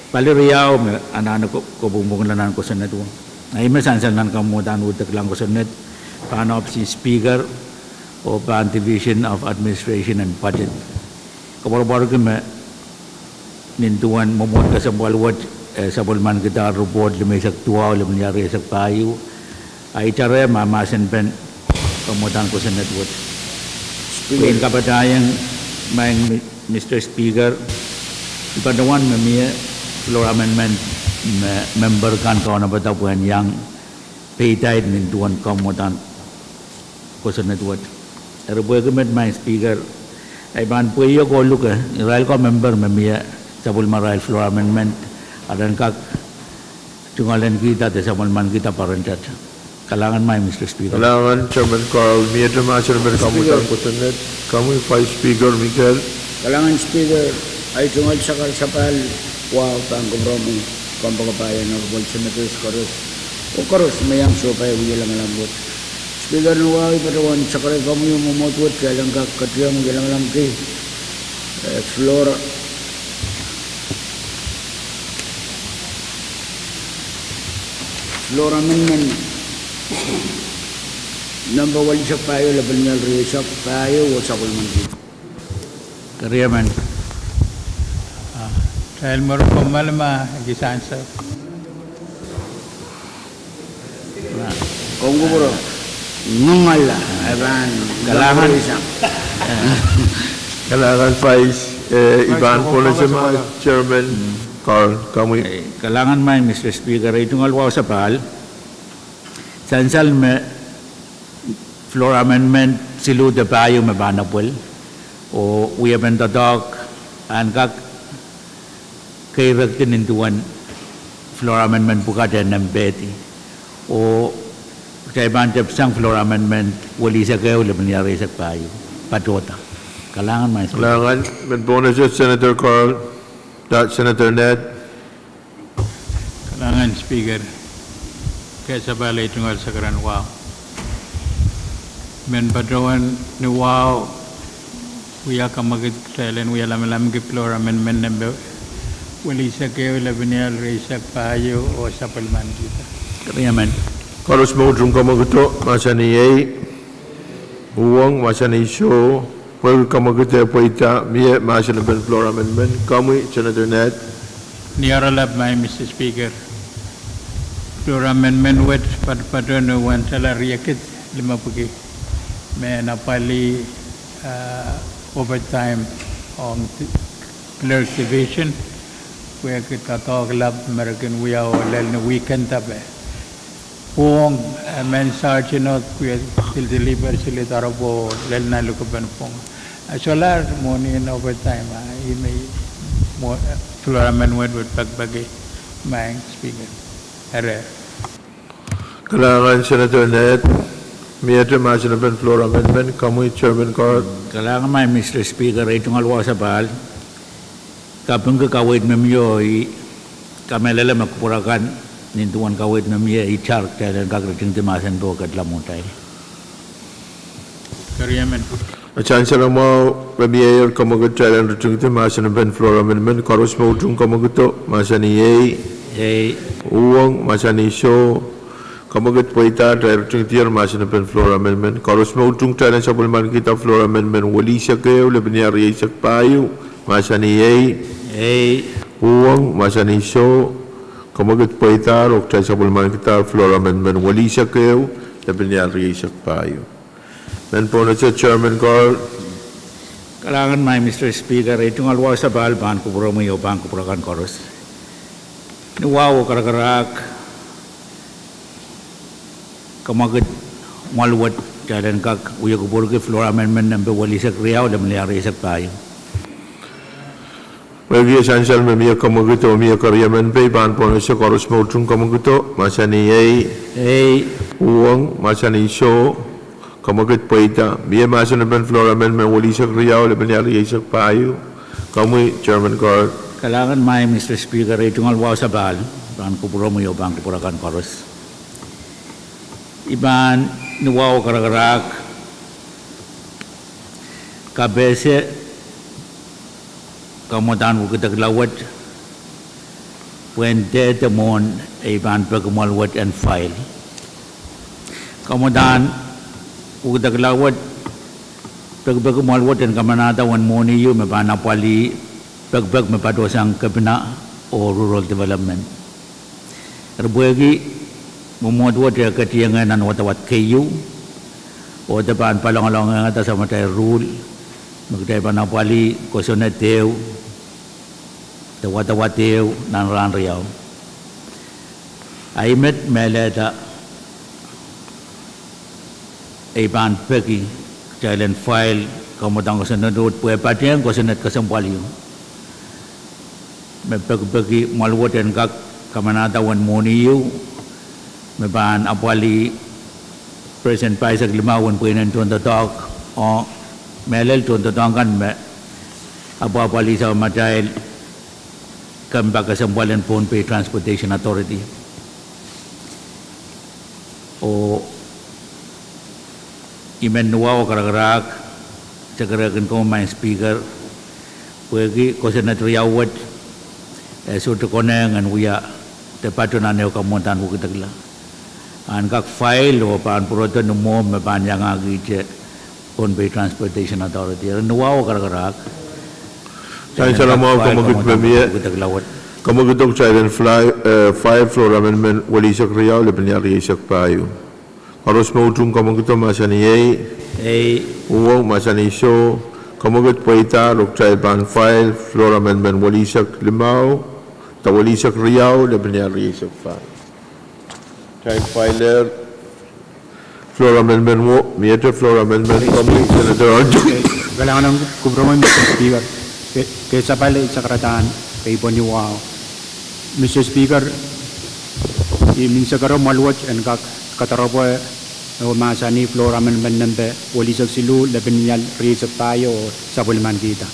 pali riau me anahne ko-, kopwungpwungla nan kosonned wet. A ih me sansal nan kamwadahn uhd deklahng kosonned, pahn ohpis en Speaker, oh pahn Division of Administration and Budget. Koapworopworki me nin duwen mwomwohd kesempwal wet, eh, sapwellimanikihda ripoht limeisek duwau, lepin iehr rieisek pahieu. Ahi ire me mahsenpen kamwadahn kosonned wet. Speaker. Pein kapatahieng, Maing Mi-, Mister Speaker, I patohwan me mie floor amendment me member kan kaunopada pwehn iang peidait nin duwen kamwadahn kosonned wet. Eri pwehki met, Maing Speaker, I pahn pweiek oh luke irail ko member me mie sapwellimarail floor amendment, aren kak tungoalenkihda de sapwellimanikihda poarindot. Kalahngan, Maing Mister Speaker. Kalahngan, Chairman Carl. Miehte mahsen en kamwadahn kosonned? Komwi Vice Speaker Mikel. Kalahngan Speaker, ahi tungoal sakar sapahl wahu pahn kupwuromwi kompoakepahi Honorable Senators koaros, oh koaros me iang sohpai wie lamalam wet. Speaker, ni wahu I patohwan sakarehda komwi oh mwomwohd wet kitail en kak ketieng wie lamalamki, eh, floor, floor amendment nempe welisek pahieu, lepin iehr rieisek pahieu, oh sapwellimanikihda. Keriemen. Ah, kitail mwuri komw malema, Ekis Hansel. Komw kupwure. Ngungoala, e pahn kalahngan. Kalahngan Vice, eh, I pahn pohnese ma Chairman Carl, komwi. Eh, kalahngan, Maing Mister Speaker, ei tungoal wahu sapahl. Sansal me floor amendment siluh de pahieu me pahn apwal, oh wiepen doadoahk en kak keirekdi nin duwen floor amendment pwukat en nempehdi. Oh kitail pahn tepsang floor amendment welisek ehu, lepin iehr rieisek pahieu. Patohda. Kalahngan, Maing Speaker. Kalahngan, men pohnese Senator Carl, da Senator Ned. Kalahngan Speaker, kehn sapahl ei tungoal sakar en wahu. Men patohwan ni wahu wia kamwakid kitail en wia lamalamki floor amendment nempe welisek ehu, lepin iehr rieisek pahieu, oh sapwellimanikihda. Keriemen. Koaros me utung kamwakido, mahsanih ei. Uhwong, mahsanih soh. Pwehki kamwakid eh pweida, mie mahsen en floor amendment. Komwi Senator Ned. Ni oaralap, Maing Mister Speaker, floor amendment wet patopato ni wahnsahla riekid limepwiki me en apwalih, ah, overtime ong di-, Clerk Division, pwehki doadoahk lap me re kin wia oh lel ni weekend ape. Pwong, eh, men sergeant oh pil deliver sili doaropwe lel nan lukepen pwong. Eh, solahr mwohni en overtime, ah, ih me, eh, floor amendment wet pekipeki, Maing Speaker. Eri. Kalahngan Senator Ned, miehte mahsen en floor amendment, komwi Chairman Carl. Kalahngan, Maing Mister Speaker, ei tungoal wahu sapahl. Kapingki kaweid me mie oh I kamehlele me kupwur akan nin duwen kaweid me mie itar kitail en kak ritingdi mahsen pohn ketilong mwohtail. Keriemen. Sansal mwahu me mie, eri kamwakid kitail en ritingdi mahsen en floor amendment. Koaros me utung kamwakido, mahsanih ei. Ei. Uhwong, mahsanih soh. Kamwakid pweida, kitail ritingdier mahsen en floor amendment. Koaros me utung kitail en sapwellimanikihda floor amendment welisek ehu, lepin iehr rieisek pahieu. Mahsanih ei. Ei. Uhwong, mahsanih soh. Kamwakid pweida, oh kitail sapwellimanikihda floor amendment welisek ehu, lepin iehr rieisek pahieu. Men pohnese Chairman Carl. Kalahngan, Maing Mister Speaker, ei tungoal wahu sapahl pahn kupwuromwi oh pahn kupwur akan koaros. Ni wahu oh karakarahk, kamwakid mwahl wet kitail en kak wie kupwurki floor amendment nempe welisek riau, lepin iehr rieisek pahieu. Pwehki sansal me mie kamwakid oh mie keriemen, I pahn pohnese, koaros me utung kamwakido, mahsanih ei. Ei. Uhwong, mahsanih soh. Kamwakid pweida, mie mahsen en floor amendment welisek riau, lepin iehr rieisek pahieu. Komwi Chairman Carl. Kalahngan, Maing Mister Speaker, ei tungoal wahu sapahl pahn kupwuromwi oh pahn kupwur akan koaros. I pahn, ni wahu oh karakarahk, kapehse kamwadahn wekidekla wet pwehn dehde mwohn ei pahn peki mwahl wet en file. Kamwadahn wekidekla wet Pekipeki mwahl wet en kamanahda uwen mwohni ieu me pahn apwalih pekipek me patohsang kepina oh rural development. Eri pwehki mwomwohd wet e ketienge nan wadawad keieu, oh de pahn palongolongehda samatail ruhl me kitail pahn apwalih kosonned ehu de wadawad ehu nan rahn riau. A I met mehlelda ei pahn peki kitail en file kamwadang kosonned wet pwe e patehng kosonned kesempwal ieu me pekipeki mwahl wet en kak kamanahda uwen mwohni ieu me pahn apwalih percent pahisek limau uwen pweinen tohndoadoahk, oh mehlel tohndoadoahk kan me apwapwalih samatail kempa kesempwal en Pohnpei Transportation Authority. Oh I men ni wahu oh karakarahk, sekerehkin komwi Maing Speaker, pwehki kosonned riau wet e sohte konehng en wia de pato nan ehu kamwadang wekidekla. En kak file oh pahn pwurodo ni mwohmw me pahn iangahkihte Pohnpei Transportation Authority. Eri ni wahu oh karakarahk. Sansal mwahu, kamwekid me mie. Kamwekido kitail en file, eh, file floor amendment welisek riau lepin ial rieisek pahieu. Koaros me utung kamwekido mahsanih ei. Uhwong, mahsanih soh. Kamwekid pweidahr oh kitail pahn file floor amendment welisek limau, de welisek riau lepin ial rieisek pahieu. Kitail filehr floor amendment wo, miehte floor amendment, komwi Senator Artui. Kalahngan en kupwuromwi Mister Speaker, ke, ke sapwalih sakaradahn pwe I pwehn ni wahu. Mister Speaker, I minsekere mwahl wet en kak kadaropwe oh mahsanih floor amendment nempe welisek siluh lepin ial rieisek pahieu oh sapwellimanikihda.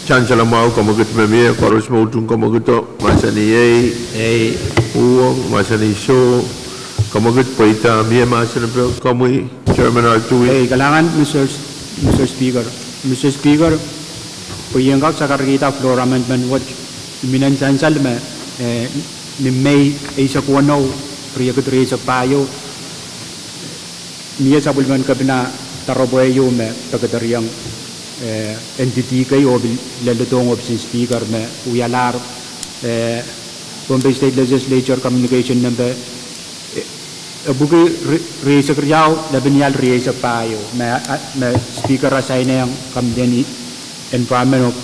Sansal mwahu, kamwekid me mie. Koaros me utung kamwekido mahsanih ei. Uhwong, mahsanih soh. Kamwekid pweida, mie mahsen epe, komwi Chairman Artui. Kalahngan Mister S-, Mister Speaker. Mister Speaker, pwe I en kak sakarkihda floor amendment wet, I mihnen sansal me, eh, ni Mei eisek weneu, riekid rieisek pahieu, mie sapwellimen kepina doaropwe ieu me pekedereiong, eh, entity kei oh pil leledohng ohpisin Speaker me wialahr, eh, Pohnpei State Legislature communication nempe, eh, epwiki ri-, rieisek riau lepin ial rieisek pahieu me, ah, me Speaker assign-ehng Committee on Environment oh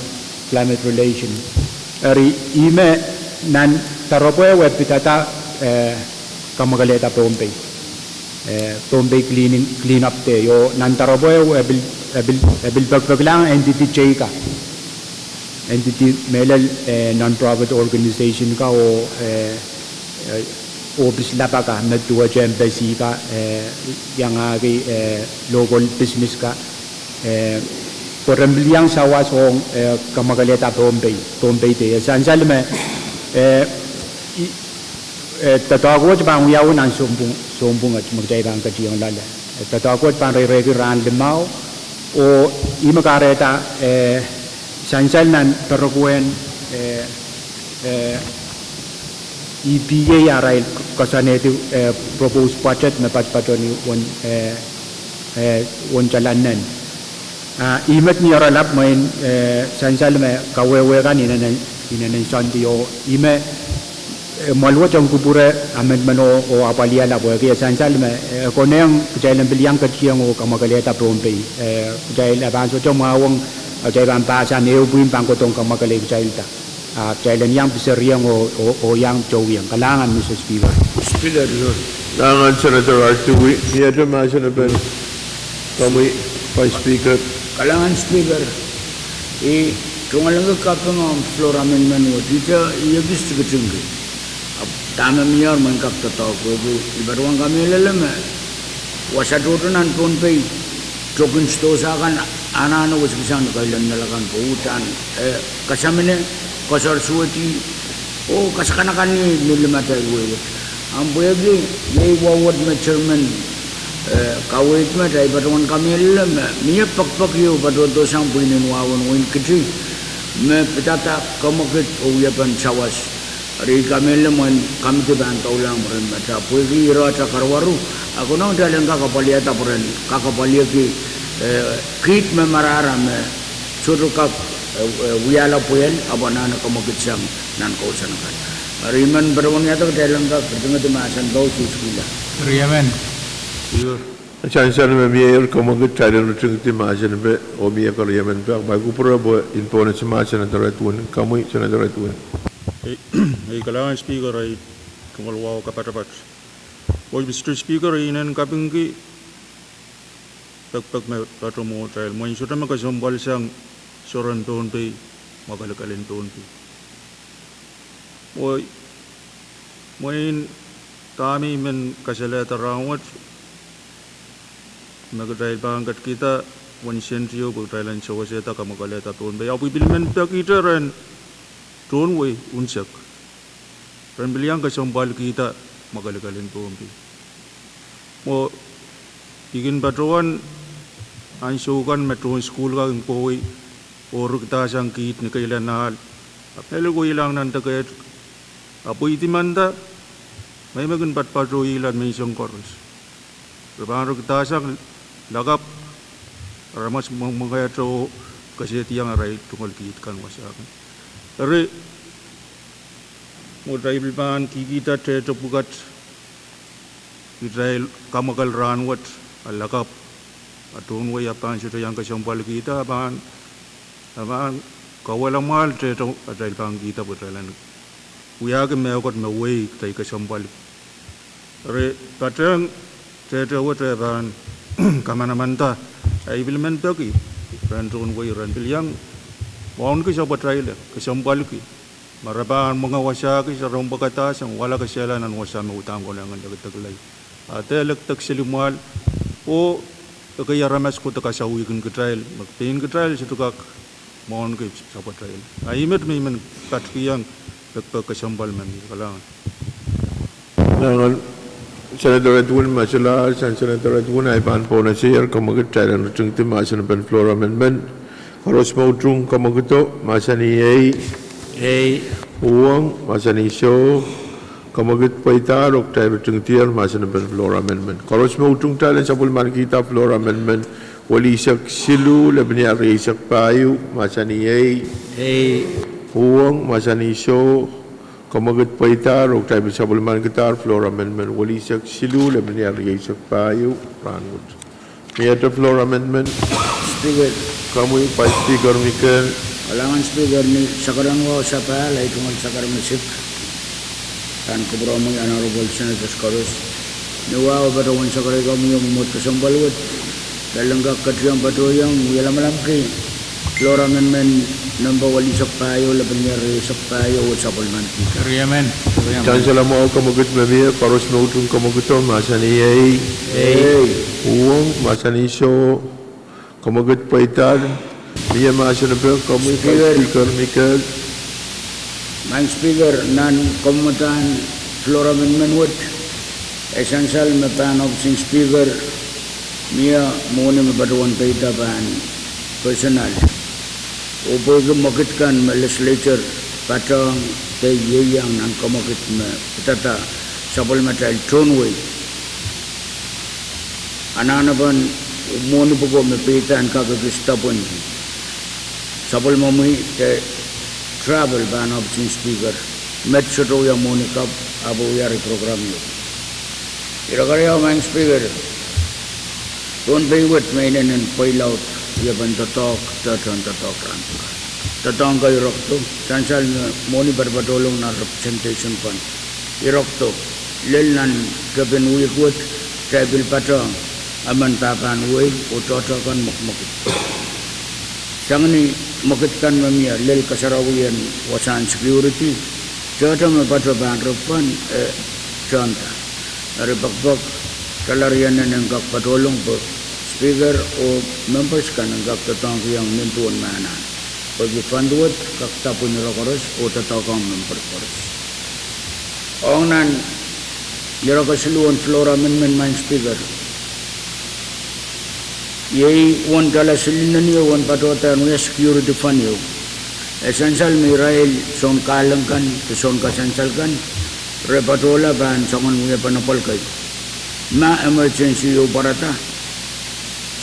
Climate Relation. Eri ihme nan doaropwe e pidada, eh, kamwakelehda Pohnpei, eh, Pohnpei cleaning, clean up day, oh nan doaropwe e pil, e pil, e pil pekipekilahng entity teikan, entity mehlel, eh, non-profit organization kan oh, eh, eh, ohpis lap akan me duwehte embassy kan, eh, iangahki, eh, local business kan, eh, pwe ren pil iang sawas ong, eh, kamwakelehda Pohnpei, Pohnpei Day. E sansal me, eh, i-, eh, doadoahk wet pahn wiawi nan sounpwung, sounpwung wet me kitail pahn ketiong loale. Eh, doadoahk wet pahn reireki rahn limau, oh ihme kahrehda, eh, sansal nan perekuwen, eh, eh, E P A arail koasoanehdi, eh, proposed budget me patopatohng uwen, eh, eh, uwen tala nen. Ah, ihmet ni oaralap mwein, eh, sansal me kawehwe kan inenen, inenen Sunday oh, ihme, eh, mwahl wet en kupwure amendment o, oh apwalihala pwehki e sansal me, eh, konehng kitail en pil iang ketiong oh kamwakelehda Pohnpei. Eh, kitail pahn sohte mwahwong, kitail pahn pahsan ehu pwihn pahn kohdohng kamwakelei kitailda. Ah, kitail en iang piseriong oh, oh, oh iang tohtohwong. Kalahngan, Mister Speaker. Speaker, kalahngan, Senator Artui. Miehte mahsen epen komwi Vice Speaker. Kalahngan, Speaker. I tungoalenki kaping ong floor amendment wet, ihte I ekis tikitingki. Ahpw dahme mie mwein kak doadoahk wehwehki, I patohwan kamehlele me wasa tohto nan Pohnpei, tokin sidohsa kan anahne wesikisang ni kailen nala kan pwe uhdahn, eh, kasamine, koasor suwedi, oh kasakanakan ni limatail wehwet. Ahpw pwehki iei wehwet me chairman, eh, kaweid met, I patohwan kamehlele me mie pekipek ieu patohdohsang pwihn en wahwen wehin Kiti me pidada kamwekid oh wiepen sawas. Eri I kamehlele mwein committee pahn doulahng mwurin met, ahpw pwehki ire wet karawaru, a konehng kitail en kak apwaliada pwe ren kak apwalieki Eh, kiht me marahra me sohte kak, eh, eh, wiahla pwehl, ahpw anahne kamwekid sang nan kousoan kan. Eri I men patohwan wiahda kitail en kak ritingedi mahsen pwe suskihla. Riemen. Sansal me mie kamwekid kitail en ritingedi mahsen pwe, oh mie keriemen pwe, ahpw I kupwure pwe I en pohnese mahsen en Senator Edwin, komwi Senator Edwin. Ei, ei kalahngan Speaker, ei tungoal wahu kapatapat. Oh Mister Speaker, I inenen kapingki pekipek me patohwan mwohtail, mwein sohte me kesempwal sang soaren Pohnpei, mwakelekel en Pohnpei. Mwein, mwein dahme I men kasalehda rahnwet, me kitail pahn ketkihda wen sent ieu pwe kitail en sewesehda kamwakelehda Pohnpei. Ahpw I pil men pekihte ren tohn wei unsek, ren pil iang kesempwalkihda mwakelekel en Pohnpei. Mwo, I kin patohwan ansou kan me tohn sukuhl kan kin kohwei, oh rikidasang kiht ni keilahn ahl, ahpw mehlel kohwei ilahng nan deke et, ahpw I pweidi manda, me me kin patpatohla menseng koaros. Re pahn rikidasang lakapw, aramas mwengehte oh kesehdiong arail tungoal kiht kan wasa kan. Eri, mwo, kitail pil pahn kihkihda tehte pwukat, kitail kamwakel rahnwet, a lakapw, a tohn wei ahpw pahn sohte iang kesempwalkihda, a pahn, a pahn kauwehla mwahl tehte atail pahn kihda pwe kitail en wiahki mehkot me wehi kitail kesempwalki. Eri patehng tehte wet e pahn kamanamanda, a I pil men peki ren tohn wei ren pil iang wauneki sapwatail, kesempwalki, ma re pahn mwenge wasahki, soahng pwekadahsang, wahla kesehla nan wasa me uhdahn konehng en lekidekla. A dehr lekidek seli mwahl, oh ekei aramas kohdo kasawihkin kitail, me pein kitail sohte kak mwauneki sapwatail. A I met me I men katikihong pekipek kesempwal me mie. Kalahngan. Nangan Senator Edwin Masala, sang Senator Edwin, I pahn pohnese kamwekid kitail en ritingedi mahsen en floor amendment. Koaros me utung kamwekido, mahsanih ei. Ei. Uhwong, mahsanih soh. Kamwekid pweidahr oh kitail ritingedi mahsen en floor amendment. Koaros me utung kitail en sapwellimanikihda floor amendment welisek siluh, lepin iar rieisek pahieu, mahsanih ei. Ei. Uhwong, mahsanih soh. Kamwekid pweidahr oh kitail pil sapwellimanikidahr floor amendment welisek siluh, lepin iar rieisek pahieu, rahnwet. Miehte floor amendment? Speaker. Komwi Vice Speaker Mikel. Kalahngan Speaker, ni sakaradahn wahu sapahl, ei tungoal sakaradahn isik, pahn kupwuromwi Honorable Senators koaros. Ni wahu patohwan sakarada komwi oh mwomwohd kesempwal wet, kitail en kak ketikihong patohwan wia lamalam ki floor amendment nempe welisek pahieu, lepin iar rieisek pahieu, oh sapwellimanikihda. Riemen. Riemen. Sansal mwahu kamwekid me mie, koaros me utung kamwekido, mahsanih ei. Ei. Uhwong, mahsanih soh. Kamwekid pweidahr. Mie mahsen epe, komwi Vice Speaker Mikel. Maing Speaker, nan kamwomwdahn floor amendment wet, e sansal me pahn ohpis en Speaker, mie mwohni me patohwan peida pahn personal. Oh pwehki mwekid kan me legislature patohwan de ieiang nan kamwekid me pidada sapwellimatail tohn wei, anahnepen mwohni pwuko me peidahn kak ekis dapwen sapwellimomwi de travel pahn ohpis en Speaker, met sohte wia mwohni kapw, ahpw wiahla program ieu. Ire keriau, Maing Speaker, Pohnpei wet me inenen pweilaud, iepen doadoahk, doadoahk, doadoahk rahn pwukat. Doadoahk kan irokdo, sansal me mwohni patopatolong nan representation fund irokdo, lel nan tepin wihk wet, kitail pil patohwan emen pahpahn wehi oh tohto kan mwekmwekid. Sang ni mwekid kan me mie lel kasarawien wasahn security, tohto me patohwan pahn ripwen, eh, tohnda. Eri pekipek, kalahngan en kak patolong pwe Speaker oh members kan en kak doadoahngkihong nin duwen me anahn, pwehki fund wet kak dapwen ire koaros oh doadoahkihong members koaros. Ong nan ire kesiluhn floor amendment, Maing Speaker, iei uwen doala silin nin ieu uwen patohda en wia security fund ieu. E sansal me irail soun kahleng kan de soun kasansal kan re patohla pahn soangen wiepen apwal kei. Ma emergency ieu pwarada,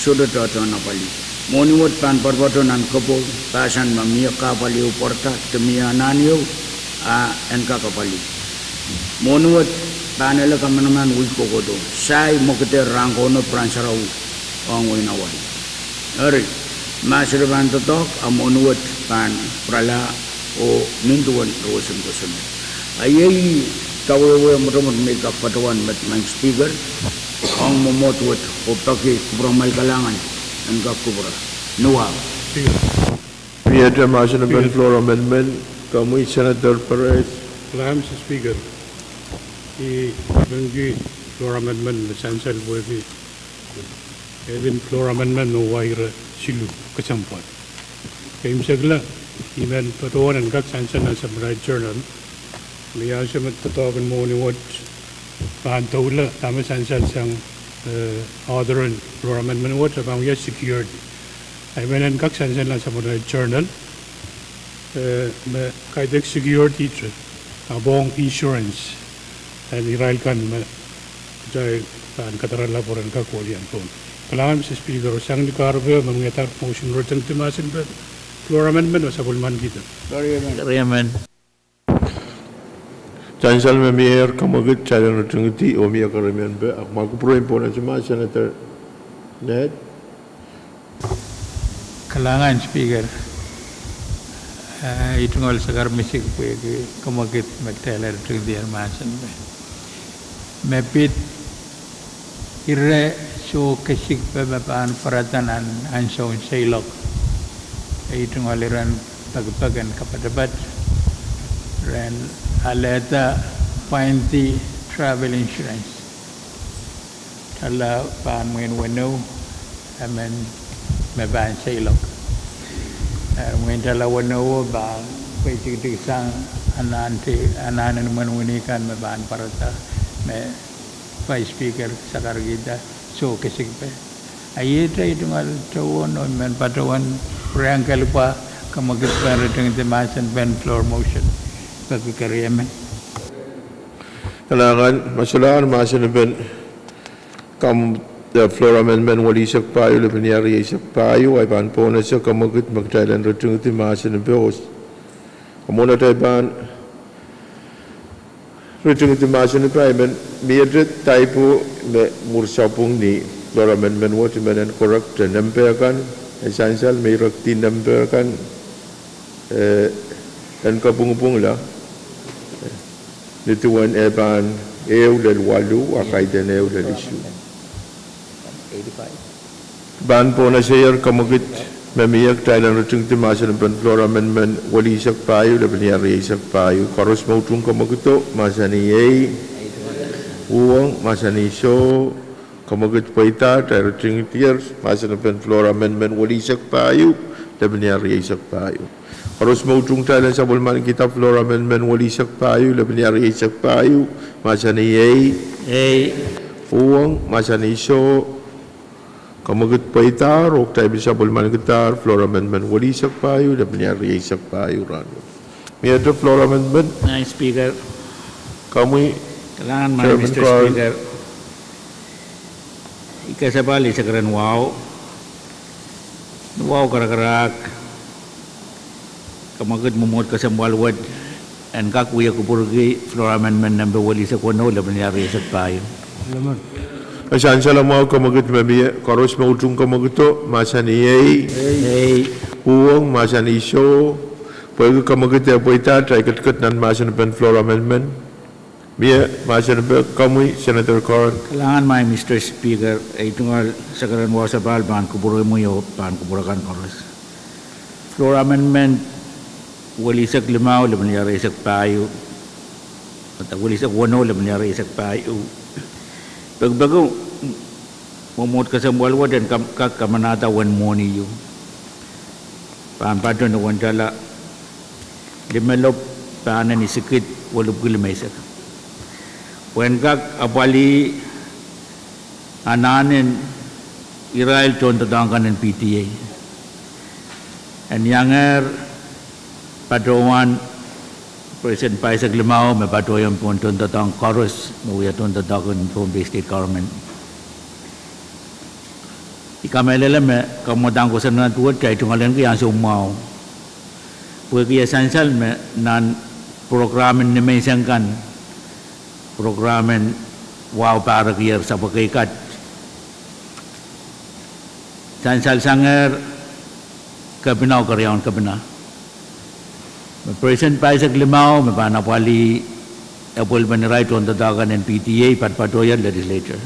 Sohte tohtohn apwalih. Mwohni wet pahn poatopoato nan kepou, pahsan me mie kahpwal ehu pwarada, de mie anahn ehu, a en kak apwalih. Mwohni wet pahn ele kamanaman wihk kohkohdo. Sai mwekid rahn Kauno pahn sarawi ong wehin Hawaii. Eri, mahsen pahn doadoahk, a mwohni wet pahn pwurala oh nin duwen roson kosonned. A iei dawehwe mwotomwot me I kak patohwan met, Madam Speaker, ong mwomwohd wet oh peki kupwuramwail kalahngan en kak kupwura. Ni wahu. Miehte mahsen en floor amendment, komwi Senator Perez. Kalahngan Mister Speaker, I men peki floor amendment me sansal pwehki, e kin floor amendment me waire siluh kesempwal. Keimwseklahng, I men patohwan en kak sansal nan supplemental journal, me I ansou me doadoahk en mwohni wet pahn doula dahme sansal sang, eh, author en floor amendment wet, a pahn wia security. A I men en kak sansal nan supplemental journal, eh, me kaidehk security te, a pwong insurance en irail kan me kitail pahn kadarala pwe ren kak welian pwon. Kalahngan Mister Speaker, sang ni kahrepe me ngehn motion ritingdi mahsen en floor amendment me sapwellimanikihda. Sansal me mie, komwekid kitail en ritingdi oh mie kerenienpe, ahpw ma kupwuren pwon ese ma Senator Ned. Kalahngan Speaker, eh, I tungoal sakar misik pwehki komwekid me kitail en ritingdi mahsen me, me pid ire soh kesikpe me pahn pwarada nan ansoun seiloak. I tungoal iren pekipek en kapatapat ren alehda pwaindi travel insurance. Tala pahn mwein weneu, emen me pahn seiloak. Eh, mwein tala weneu pahn pweidikidiki sang anahn en imwen wini kan me pahn pwarada me Vice Speaker sakarkihda soh kesikpe. A iet I tungoal tohn oh I men patohwan pwurehng kelipwa komwekid pahn ritingdi mahsen en floor motion. Peki kerenienpe. Kalahngan, ma solahr mahsen en kam, eh, floor amendment welisek pahieu, lepin iar rieisek pahieu, a I pahn pwon ese komwekid me kitail en ritingdi mahsen en pos. Kamwomwen atail pahn ritingdi mahsen en pos, I men miehte typo me mwuhr sapwung ni floor amendment wet, I men en correct nempe kan, e sansal me I correct nempe kan, eh, en kapwungpwungla, ni duwen e pahn ehu lel waluh, a kaidehn ehu lel isuh. Pahn pwon esehier komwekid me mie kitail en ritingdi mahsen en floor amendment welisek pahieu, lepin iar rieisek pahieu. Koaros me utung komwekido, mahsanih ei. Uhwong, mahsanih soh. Komwekid pweida, kitail ritingdier mahsen en floor amendment welisek pahieu, lepin iar rieisek pahieu. Koaros me utung kitail en sapwellimanikihda floor amendment welisek pahieu, lepin iar rieisek pahieu, mahsanih ei. Ei. Uhwong, mahsanih soh. Komwekid pweidahr oh kitail pil sapwellimanikidahr floor amendment welisek pahieu, lepin iar rieisek pahieu rahnwet. Miehte floor amendment. Madam Speaker. Komwi. Kalahngan, Madam Chairman Mister Carl. Speaker. I kesempwal, I sakaren wahu. Wahu karakarahk. Komwekid mwomwohd kesempwal wet en kak wia kupwurki floor amendment nempe welisek weneu, lepin iar rieisek pahieu. E sansal mwahu komwekid me mie, koaros me utung komwekido, mahsanih ei. Ei. Uhwong, mahsanih soh. Pwehki komwekid e pweida, kitail ketiket nan mahsen en floor amendment. Mie mahsen en, komwi Senator Carl. Kalahngan, Madam Mister Speaker, I tungoal sakaren wahu sapahl pahn kupwuromwi oh pahn kupwur akan koaros. Floor amendment welisek limau, lepin iar rieisek pahieu, welisek weneu, lepin iar rieisek pahieu. Pekipeki mwomwohd kesempwal wet en kam-, kak kamanahda uwen mwohni ieu. Pahn patohwan tala limelop pahn en isikid welipwiki limeisek. Pwehn kak apwalih anahn en irail tohndoadoahk kan en P T A. En iangehr patohwan President pahisek limau me patohiong pohn tohndoadoahk koaros me wia tohndoadoahk en Pohnpei State Government. I kamehlele me kamwadang kosonned wet kitail tungoalenki ansou mwahu. Pwehki e sansal me nan program en nimenseng kan, program en wahu pahrekier sapwekei kat, sansal sangehr kepina oh keriaun kepina. Me percent pahisek limau me pahn apwalih epwelpen irail tohndoadoahk kan en P T A, padpatohier legislature.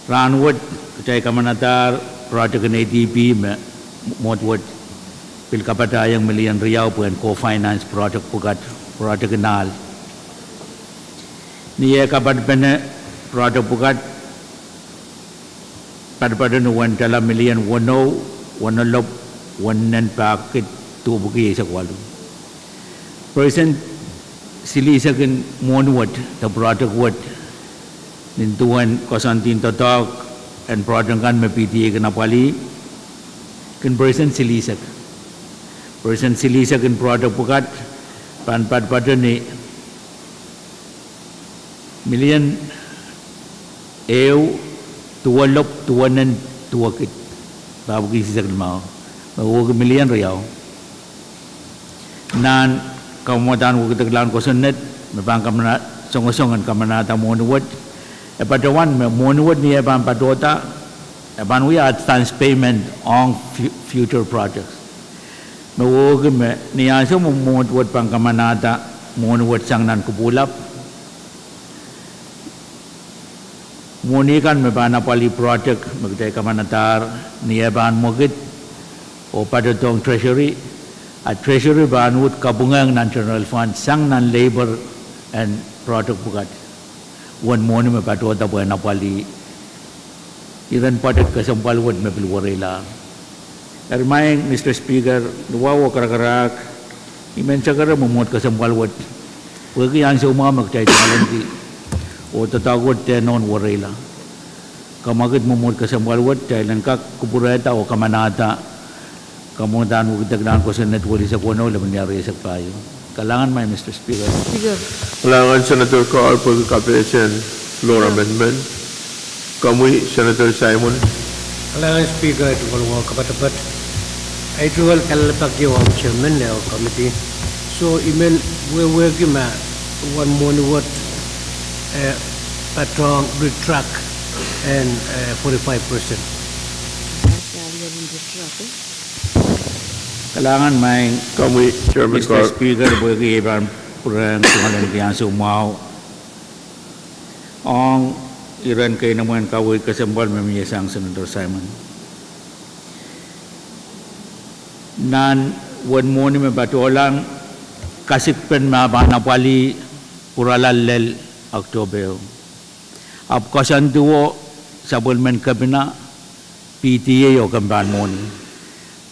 Rahnwet kitail kamanadahr project en A D B me mwohd wet pil kapatahiong million riau pwehn co-finance project pwukat, project en ahl. Ni eh kapatpene project pwukat, padapadahn uwen tala million weneu, wenehlop, wennen pahkid duwepwiki eisek waluh. Percent silihsek en mwohni wet de project wet, nin duwen koasoandi en doadoahk en project kan me P T A kin apwalih, kin percent silihsek. Percent silihsek en project pwukat pahn padapadahn million ehu, duwelop, duwenen duwekid, pahpwiki eisek limau, me wehwehki million riau. Nan kamwadang wekidekla en kosonned me pahn kamana-, songosong en kamanada mwohni wet, e patohwan me mwohni wet ni eh pahn patohda, e pahn wia advance payment ong fu-, future projects. Me wehwehki me ni ansou me mwohd wet pahn kamanada mwohni wet sang nan kupwulap, mwohni kan me pahn apwalih project me kitail kamanadahr, ni eh pahn mwekid oh patohdohng Treasury, a Treasury pahn uhd kapwungehng nan general fund sang nan labor en project pwukat, uwen mwohni me patohda pwehn apwalih iren budget kesempwal wet me pil wereilahr. Eri maing Mister Speaker, ni wahu oh karakarahk, I men sekere mwomwohd kesempwal wet, pwehki ansou mwahu me kitail tungoalenki, oh doadoahk wet de nohn wereila. Kamwakid mwomwohd kesempwal wet, kitail en kak kupwurehda oh kamanada kamwadang wekidekla en kosonned welisek weneu, lepin wia rieisek pahieu. Kalahngan maing Mister Speaker. Kalahngan Senator Carl pwehki kapehsen floor amendment. Komwi Senator Simon. Kalahngan Speaker, ei tungoal wahu kapatapat. Ei tungoal kalelapak ong Chairman oh committee. So I men wehwehki ma uwen mwohni wet, eh, patohng retract en, eh, forty-five percent. Kalahngan maing Mister Speaker, pwehki ei pahn pwurehng tungoalenki ansou mwahu ong iren keinemwe en kaweid kesempwal me mie sang Senator Simon. Nan uwen mwohni me patohlahng, kasikpen me pahn apwalih pwurala lel Oktohpe ehu. Ahpw koasoanduo sapwellimen kepina, P T A oh kempen mwohni,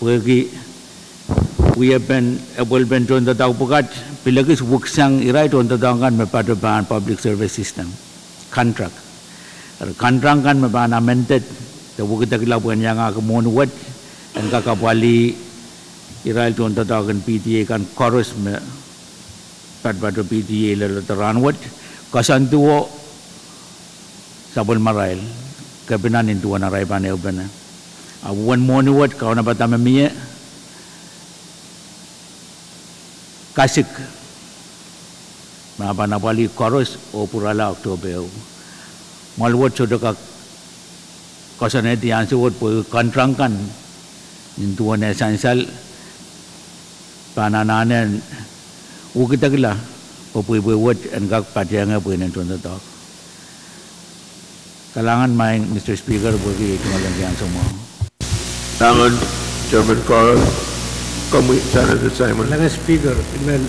pwehki wiepen epwelpen tohndoadoahk pwukat pil ekis wiksang irail tohndoadoahk kan me patohdo pahn public service system contract. Eri contract kan me pahn amended de wekidekla pwehn iangahki mwohni wet en kak apwalih irail tohndoadoahk en P T A kan koaros me padapadahn P T A lel rahnwet, koasoanduo sapwellimarail kepina nin duwen arail pahn ehupene. Ahpw uwen mwohni wet kaunopada me mie, kasik me pahn apwalih koaros oh pwurala Oktohpe ehu. Mwoal wet sohte kak koasoanehdi ansou wet pwehki contract kan nin duwen eh sansal pahn anahne wekidekla pwe pweipwei wet en kak patehng pwe nen tohndoadoahk. Kalahngan maing Mister Speaker pwehki ei tungoalenki ansou mwahu. Kalahngan Chairman Carl, komwi Senator Simon. Kalahngan Speaker, I men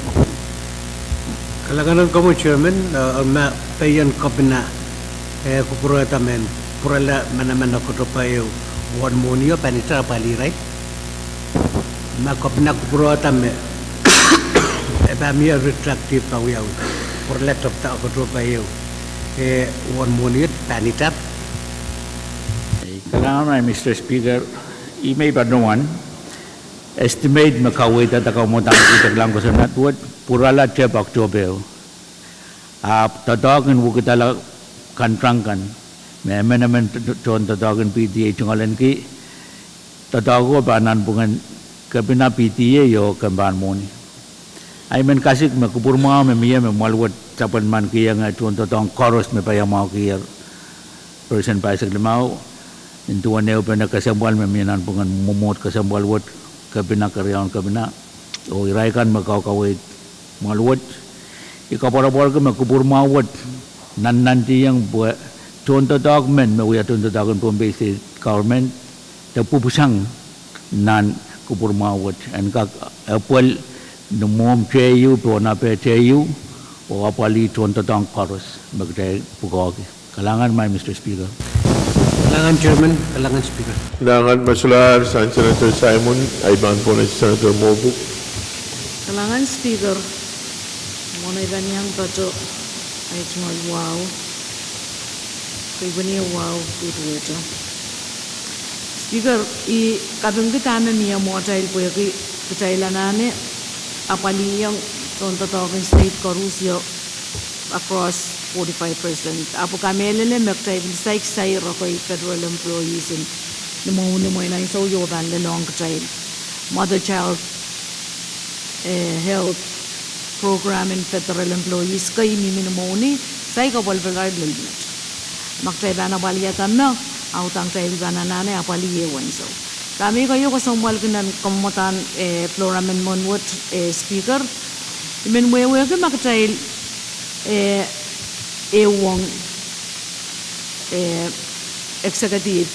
kalahngan komwi Chairman, eh, ma pein kepina, eh, kupwurehda me pwurala manaman Oktohpe ehu, uwen mwohnio pahn itar apwalih irail. Ma kepina kupwurehda me e pahn mie retroactive pahn wiawi, pwurala tepda Oktohpe ehu, eh, uwen mwohnio pahn itar. Kalahngan Mister Speaker, I men patohwan estimate me kaweidada kaunopada wekidekla en kosonned wet pwurala tep Oktohpe ehu. Ahpw doadoahk en wekidala contract kan Me emenemen tohndoadoahk en P T A tungoalenki, doadoahko pahn nanpwungen kepina P T A oh kempen mwohni. Ahi men kasik me kupwur mwahu me mie me mwoahl wet sapwellimaniki ienge tohndoadoahk koaros me paiamwahukier. Person pahisek limau, nin duwen ehupene kesempwal me mie nanpwungen mwomwohd kesempwal wet, kepina, keriaun kepina, oh irail kan me kaukaweid mwoahl wet. I koapworopworki me kupwur mwahu wet nannantihong pwe tohndoadoahk men me wia tohndoadoahk en Pohnpei State Government de pwupwusang nan kupwur mwahu wet en kak epwel ni mwomw tehieu, pohn ape tehieu, oh apwalih tohndoadoahk koaros me kitail pwukoahki. Kalahngan, Madam Speaker. Kalahngan, Chairman. Kalahngan, Speaker. Kalahngan, Mesilahr, sang Senator Simon, ahi pahn pwonehng Senator Moffitt. Kalahngan, Speaker. Mwohn ei pahn iang patoh, ahi tungoal wahu. Kei pwene wahu, duduwehte. Speaker, I kapingki dahme mie mwohtail pwehki kitail anahne apwalihong tohndoadoahk en state koaros across forty-five percent. Ahpw I kamehlele me kitail pil saik sair ekei federal employees en ni mwohni mwein ansou ieu pahn lelohng kitail mother child, eh, health program en federal employees kei mihmi ni mwohni, saik apwalih pil rait lel met. Ma kitail pahn apwalihada me, audahn kitail pahn anahne apwalih ehu ansou. Dahme I keieu kesempwalki nan kamwadahn, eh, floor amendment wet, eh, Speaker, I men wehwehki ma kitail, eh, ehuong, eh, executive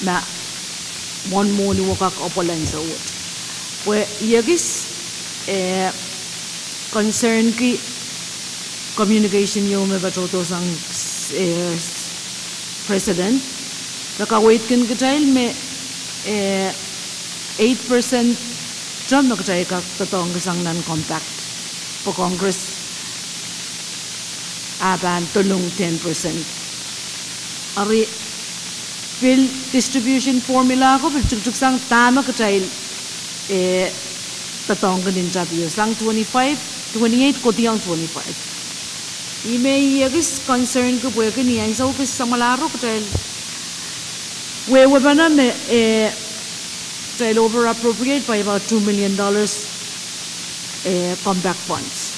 ma mwohn mwohni wekak apwal ansou wet. Pwe I ekis, eh, concernki communication ieu me patohdo sang, eh, President, me kaweidkin kitail me, eh, eight percent me kitail kak doadoahngki sang nan compact, pwe Congress ah pahn dolung ten percent. Eri pil distribution formula ko pil tikitik sang dahme kitail, eh, doadoahngki nin tapio sang twenty-five, twenty-eight kohiong twenty-five. Ih me I ekis concernki pwehki ni ansou kis samwalahro kitail wehwehpene me, eh, kitail over appropriate by about two million dollars, eh, compact funds.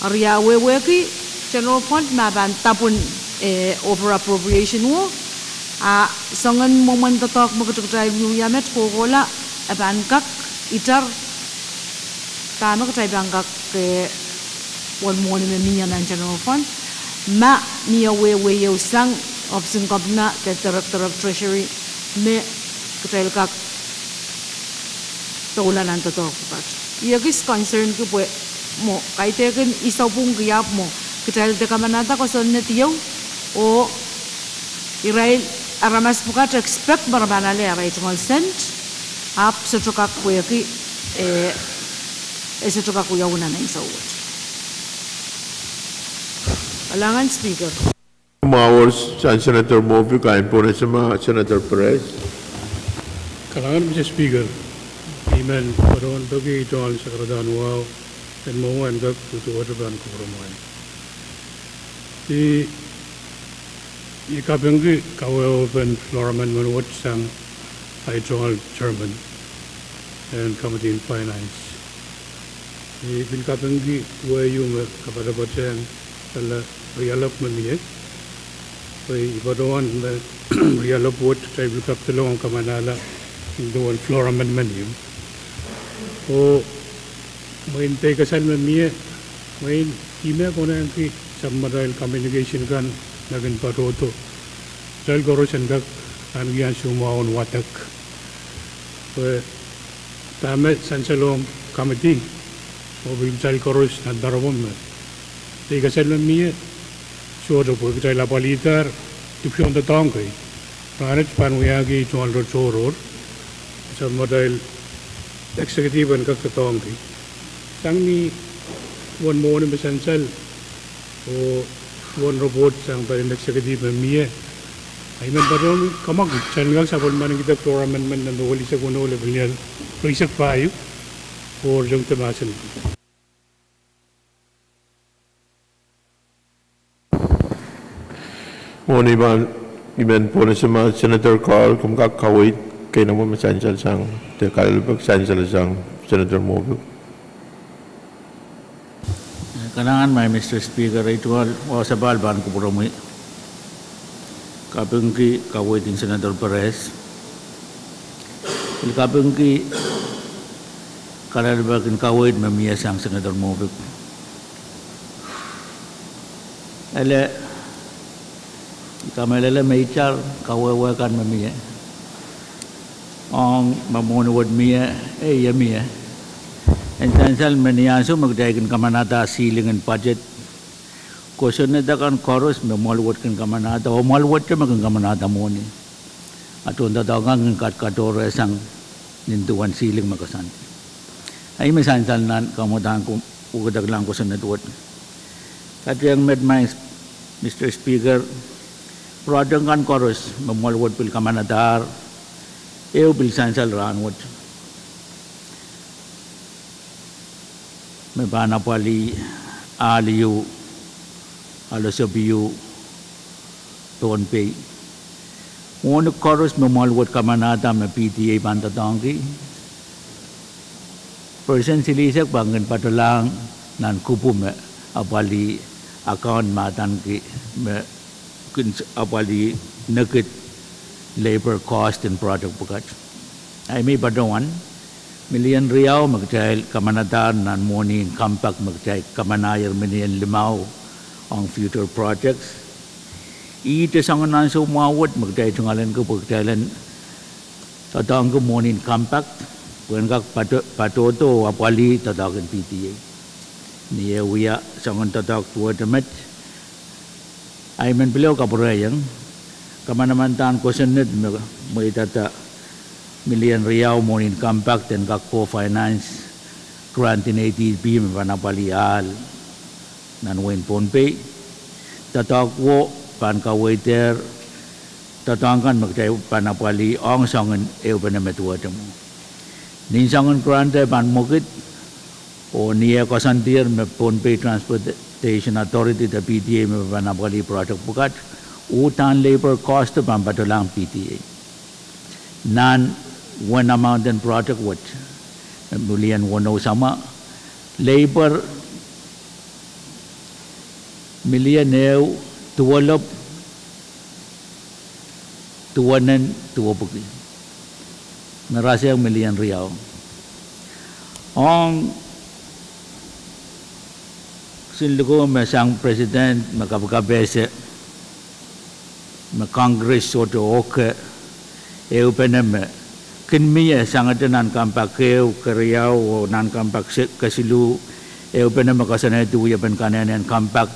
Eri I wehwehki general fund ma pahn dapwin, eh, over appropriation wo, a soangen mwomwen doadoahk me kitail wiewia met kohkohla, e pahn kak itar dahme kitail pahn kak, eh, wol mwohni me mie nan general fund, ma mie wehwehio sang Office en Kepina de Director of Treasury me kitail kak doula nan doadoahk pwukat. I ekis concernki pwe mwo kaidehkin I sapwungki ahpw mwo kitail de kamanahda kosonned ieu oh irail aramas pwukat expect me re pahn ale arail tungoal sent, ahpw sohte kak pwehki, eh, e sohte kak wiawi nan ansou wet. Kalahngan Speaker. Mwahu sang Senator Moffitt, ahi pwonehng Senator Perez. Kalahngan Mister Speaker, I men patohwan peki tungoal sakaradahn wahu en mwowe en kak duduwehte pahn kupwuromwail. I, I kapingki kawehwehpen floor amendment wet sang ahi tungoal chairman en Committee en Finance. I pil kapingki wehio me kapatapat sang pala rialap me mie. Pwe I patohwan me rialap wet kitail pil kak doulong kamanahla nin duwen floor amendment ieu. Oh mwein dei kasal me mie, mwein ihme konehngki sapwellimatail communication kan me kin patohdo, kitail koaros en kak ahneki ansou mwahu en wadek pwe dahme sansalohng committee oh pil kitail koaros nan doaropwe me dei kasal me mie, sohte pwe kitail apwalihdar dipwisoun doadoahk kei. Rahnwet pahn wiahki tungoal tohrohr, sapwellimatail executive en kak doadoahngki sang ni uwen mwohni me sansal oh uwen report sang pahn executive me mie. I men patohwan kamwakid kitail en kak sapwellimanikihda floor amendment number welisek weneu lel riesek pahieu oh riesek de mahsen. Mwohni pahn I men pohnese ma Senator Carl, komw kak kaweid, kei nan me sansal sang, de kalelapak sansal sang Senator Moffitt. Kalahngan, Mister Speaker, ei tungoal wasa pahn kupwuromwi kapingki kaweid en Senator Perez. Pil kapingki kalelapak en kaweid me mie sang Senator Moffitt. Ele, I kamehlele me itar kawehwe kan me mie. Ong me mwohni wet mie, e ie mie. En sansal me ni ansou me kitail kin kamanada ceiling en budget, kosonned akan koaros me mwoal wet kin kamanada, oh mwoal wet me kin kamanada mwohni. A tohndoadoahk kan kin kat katohrehsang nin duwen ceiling me koasoandi. A ih me sansal nan kamwadang ko, wekidek lang kosonned wet. Katieng met, Mister Speaker, project kan koaros me mwoal wet pil kamanadahr, ehu pil sansal rahnwet, me pahn apwalih Ahl Iou, Alosep Iou, Pohnpei. Mwohni koaros me mwoal wet kamanada me P T A pahn doadoahngki, percent silihsek pahn kin patohlahng nan kupwu me apwalih account me adaneki me kin apwalih nekid labour cost en project pwukat. A ih me I patohwan, million riau me kitail kamanadahr nan mwohni en compact me kitail kamanahier million limau ong future projects. Ihte soangen ansou mwahu wet me kitail tungoalenki pwe kitail en doadoahngki mwohni en compact, pwehn kak pato, patohdo oh apwalih doadoahk en P T A. Ni eh wia soangen doadoahk duwehte met, a I men pil ehu kapwurehiong, kamanamandan kosonned me mweidada million riau mwohni en compact en kak co-finance grant en A D B me pahn apwalih ahl nan wehin Pohnpei. Doadoahk wo pahn kaweid doadoahk kan me kitail pahn apwalih ong soangen ehupene me duwehte mwo. Nin soangen grant eh pahn mwekid, oh ni eh koasoandier me Pohnpei Transportation Authority de P T A me pahn apwalih project pwukat, uhdahn labour cost pahn patohlahng P T A. Nan wen amount en project wet, million weneu samwa, labour million ehu, duwelop, duwenen, duwepwiki, me rasehng million riau. Ong kisin likou me sang President me kapikapehse me Congress sohte ohke, ehupene me kin mie sangete nan compact ehu, keriau, oh nan compact se, kesiluh, ehupene me koasoanehdi wiepen kanehnen compact,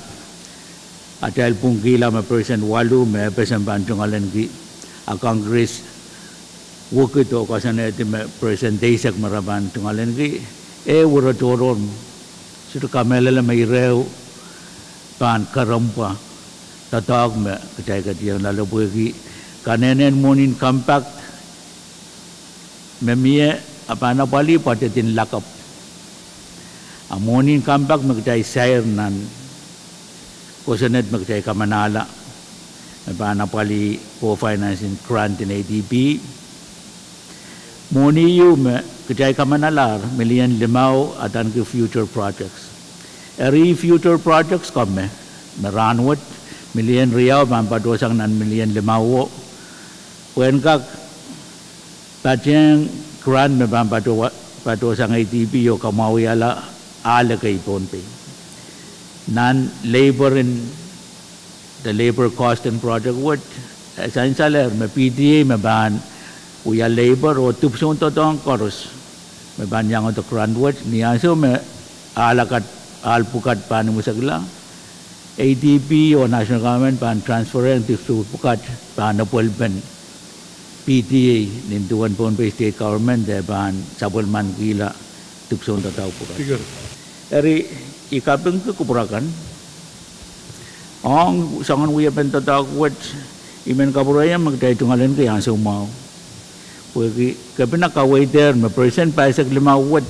atail pwungkihla me percent waluh me FSM pahn tungoalenki, a Congress wekid oh koasoanehdi me percent eisek me re pahn tungoalenki, eh wire tohrohr. Sohte kamehlele me ire ehu pahn kerempwa doadoahk me kitail ketieng loale pwehki kanehnen mwohni en compact me mie, a pahn apwalih pwoatet en lakapw. A mwohni en compact me kitail sair nan kosonned me kitail kamanahla, me pahn apwalih co-financing grant en A D B, mwohni ehu me kitail kamanalahr million limau adaneki future projects. Eri future projects ko me, me rahnwet, million riau pahn patohsang nan million limauo, pwehn kak patehng grant me pahn pato, patohsang A D B oh kamwahuiala ahl ekei Pohnpei. Nan labour en, de labour cost en project wet, e sansalehr me P T A me pahn wia labour oh dipwisoun doadoahk koaros me pahn iangodo grant wet, ni ansou me ahl akat, ahl pwukat pahn imwisekla, A D B oh national government pahn transferhng dipwisoun pwukat pahn epwelpen P T A nin duwen Pohnpei State Government de pahn sapwellimanikihla dipwisoun doadoahk pwukat. Eri, I kapingki kupwur akan ong soangen wiepen doadoahk wet, I men kapwurehiong me kitail tungoalenki ansou mwahu, pwehki kepina kaweidehr me percent pahisek limau wet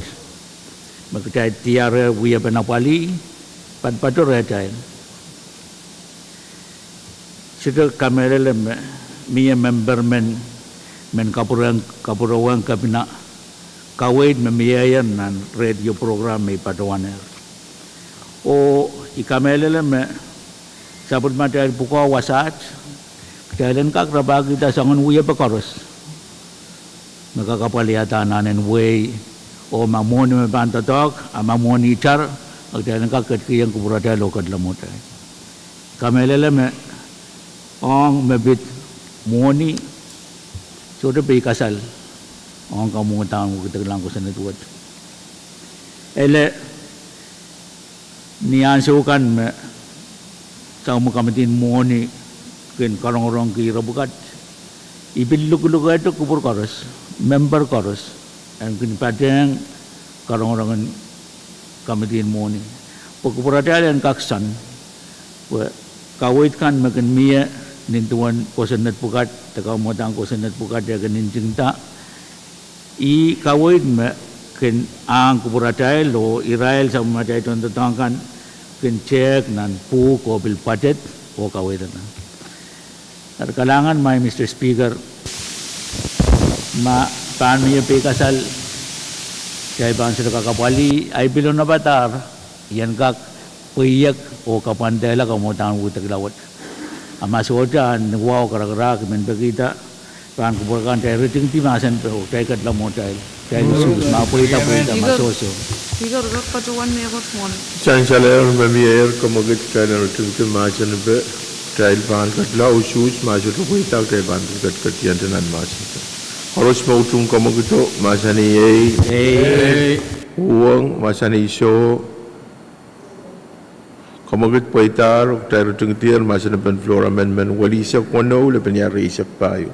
me kitail diare wiepen apwalih, patopato rehtail. Sohte kamehlele me mie member men, men kapwurohng, kapwurohng kepina, kaweid me mieier nan radio program me I patohwanehr. Oh I kamehlele me sapwellimatail pwukoa wasaht, kitail en kak rapahkihda soangen wiepe koaros me kakapwaliada anahnen wehi, oh ma mwohni me pahn doadoahk, a ma mwohni itar, a kitail en kak ketikihong kupwuratail oh ketlahmwohtail. Kamehlele me ong me pid mwohni, sohte peikasal ong kamwomwdahn wekidekla kosonned wet. Ele ni ansou kan me soangen kamidin mwohni kin karongorongki ire pwukat, I pil lukelukehte kupwur koaros, member koaros, en kin patehng karongorong en kamidin mwohni, pwe kupwuratail en kak soan, pwe kaweid kan me kin mie nin duwen kosonned pwukat de kamwomwdahn kosonned pwukat e kin ntingda, ih kaweid me kin ahng kupwuratail oh irail sapwellimatail tohndoadoahk kan kin tehk nan pwuhk oh pil pwated oh kaweidada. Eri kalahngan, Madam Speaker, ma pahn mie peikasal, kitail pahn sohte kakapwalih, I pil onopadahr I en kak pweiek oh kapwandehla kamwomwdahn wekidekla wet. A ma sohte, a ni wahu karakarahk I men pekihda rahn kupwur kan kitail ritingdi mahsen pe oh kitail ketlahmwohtail, kitail usuhs ma pweida pweida ma sohso. Sansalehr me mieier, komwekid kitail en ritingdi mahsen pe, kitail pahn ketla usuhs, ma sohte pweida kitail pahn pil ketiket iante nan mahsen pe. Koaros me utung komwekido, mahsanih ei. Uhwong, mahsanih soh. Komwekid pweidahr oh kitail ritingdier mahsen pen floor amendment welihsek weneu lepeni eisek pahieu.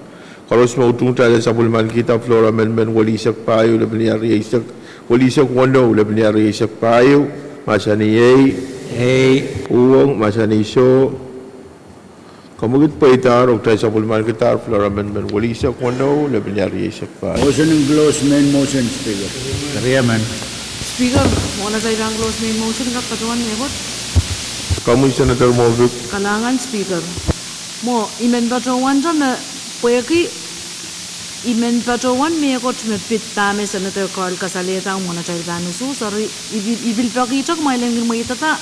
Koaros me utung kitail en sapwellimanikihda floor amendment welihsek pahieu lepeni eisek, welihsek weneu lepeni eisek pahieu, mahsanih ei. Uhwong, mahsanih soh. Komwekid pweidahr oh kitail sapwellimanikidahr floor amendment welihsek weneu lepeni eisek pahieu. Motion en close main motion, Speaker. Speaker, mwohn atail pahn close main motion, kak patohwan mehkot. Komwi Senator Moffitt. Kalahngan Speaker. Mwo, I men patohwanda me pwehki I men patohwan mehkot me pid dahme Senator Carl kasalehda mwohn atail pahn usuhs, eri I pil, I pil pekihda kumwail en kin mweidada,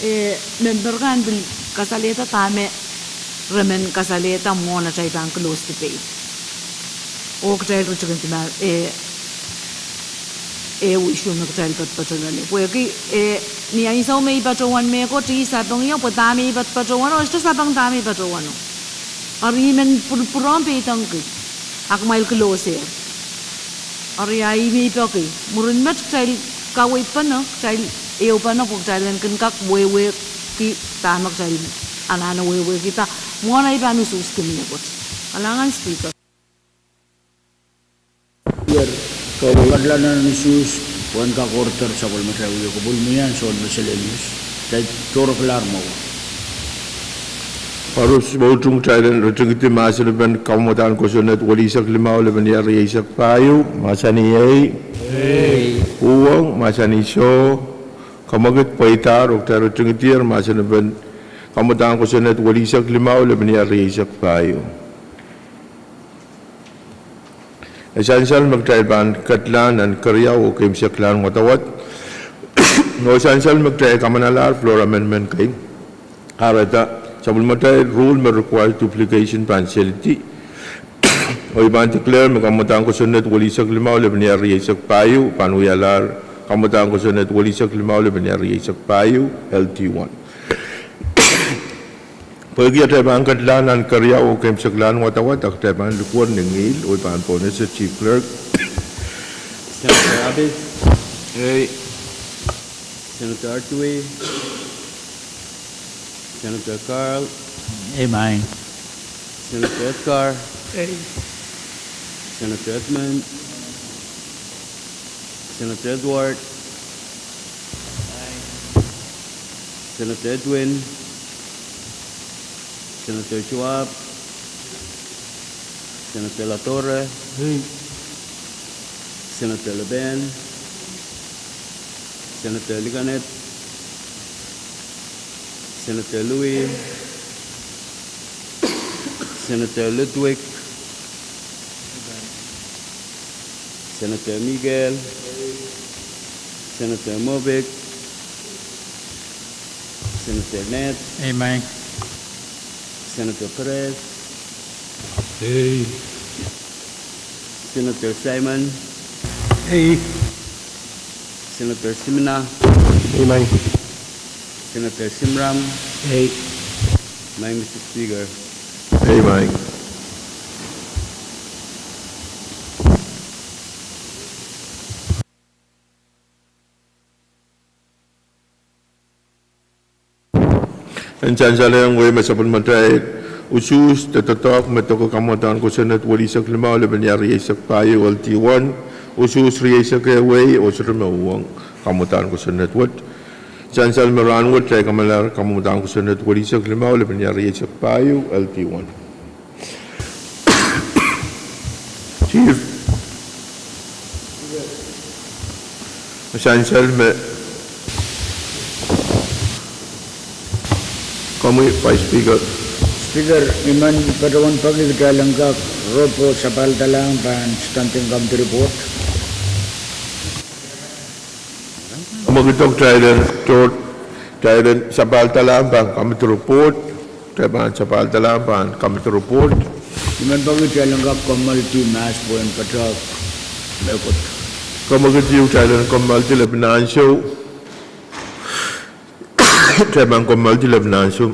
eh, member kan pil kasalehda dahme re men kasalehda mwohn atail pahn close debate. Oh kitail ritingdi ma, eh, eh, issue me kitail patopato loale. Pwehki, eh, ni ansou me I patohwan mehkot, I sapeng ie, pwe dahme I patopato wano, e sohte sapeng dahme I patohwan wano. Eri I men pwur-, pwurehng peidengki, a kumwail close-er. Eri a I men peki, mwurin met kitail kaweid pene, kitail ehu pene pwe kitail en kin kak wehwehki dahme kitail anahne wehwehkihda mwohn ei pahn usuhski mehkot. Kalahngan Speaker. Speaker, kaweid pahn ketlahng nan usuhs, pwehn kak order sapwellimatail wia kopwul mie ansou en miscellaneous. Kitail tohrohrlahr mwowe. Koaros me utung kitail en ritingdi mahsen pen kamwomwdahn kosonned welihsek limau lepeni eisek pahieu, mahsanih ei. Uhwong, mahsanih soh. Komwekid pweidahr oh kitail ritingdier mahsen pen kamwomwdahn kosonned welihsek limau lepeni eisek pahieu. E sansal me kitail pahn ketlahng nan keriau oh keimwseklahn wadawad. Oh sansal me kitail kamanalahr floor amendment kei. Kahrehda sapwellimatail rule me require duplication pahn selidi. Oh I pahn declare me kamwomwdahn kosonned welihsek limau lepeni eisek pahieu pahn wialahr kamwomwdahn kosonned welihsek limau lepeni eisek pahieu, L D one. Pwehki atail pahn ketlahng nan keriau oh keimwseklahn wadawad, a kitail pahn likwer ni ngihl, oh I pahn pohnese Chief Clerk. Senator Abes. Ei. Senator Artui. Senator Carl. Ei. Senator Edgar. Ei. Senator Edmund. Senator Edward. Senator Edwin, Senator Schwab, Senator Latorre, Senator Leben, Senator Liganet, Senator Louis, Senator Ludwig, Senator Miguel, Senator Mobik, Senator Ned, Amen. Senator Perez, Aye. Senator Simon, Aye. Senator Simina, Amen. Senator Simram, Aye. Maing Mister Speaker. Amen. En sansal ong wehi me sapwellimatail usuhs de doadoahk me doke kamwadahn kosonned welisek limau lepin iar rieisek pahieu L T one, usuhs rieisek ehu wehi oh sohte me uhwong kamwadahn kosonned wet. Sansal me rahnwet kitail kamala kamwadahn kosonned welisek limau lepin iar rieisek pahieu L T one. Chief. Sansal me komwi Vice Speaker. Speaker, I men patohwan peki kitail en kak rop oh sapahldahlahng pahn Standing Committee Report. Komw kak doadoahk kitail en, kitail en sapahldahlahng pahn Committee Report. Kitail pahn sapahldahlahng pahn Committee Report. I men peki kitail en kak komoaldi mahs pwehn patohwan mehkot. Komw kak doadoahk kitail en komoaldi lepin ansou. Kitail pahn komoaldi lepin ansou.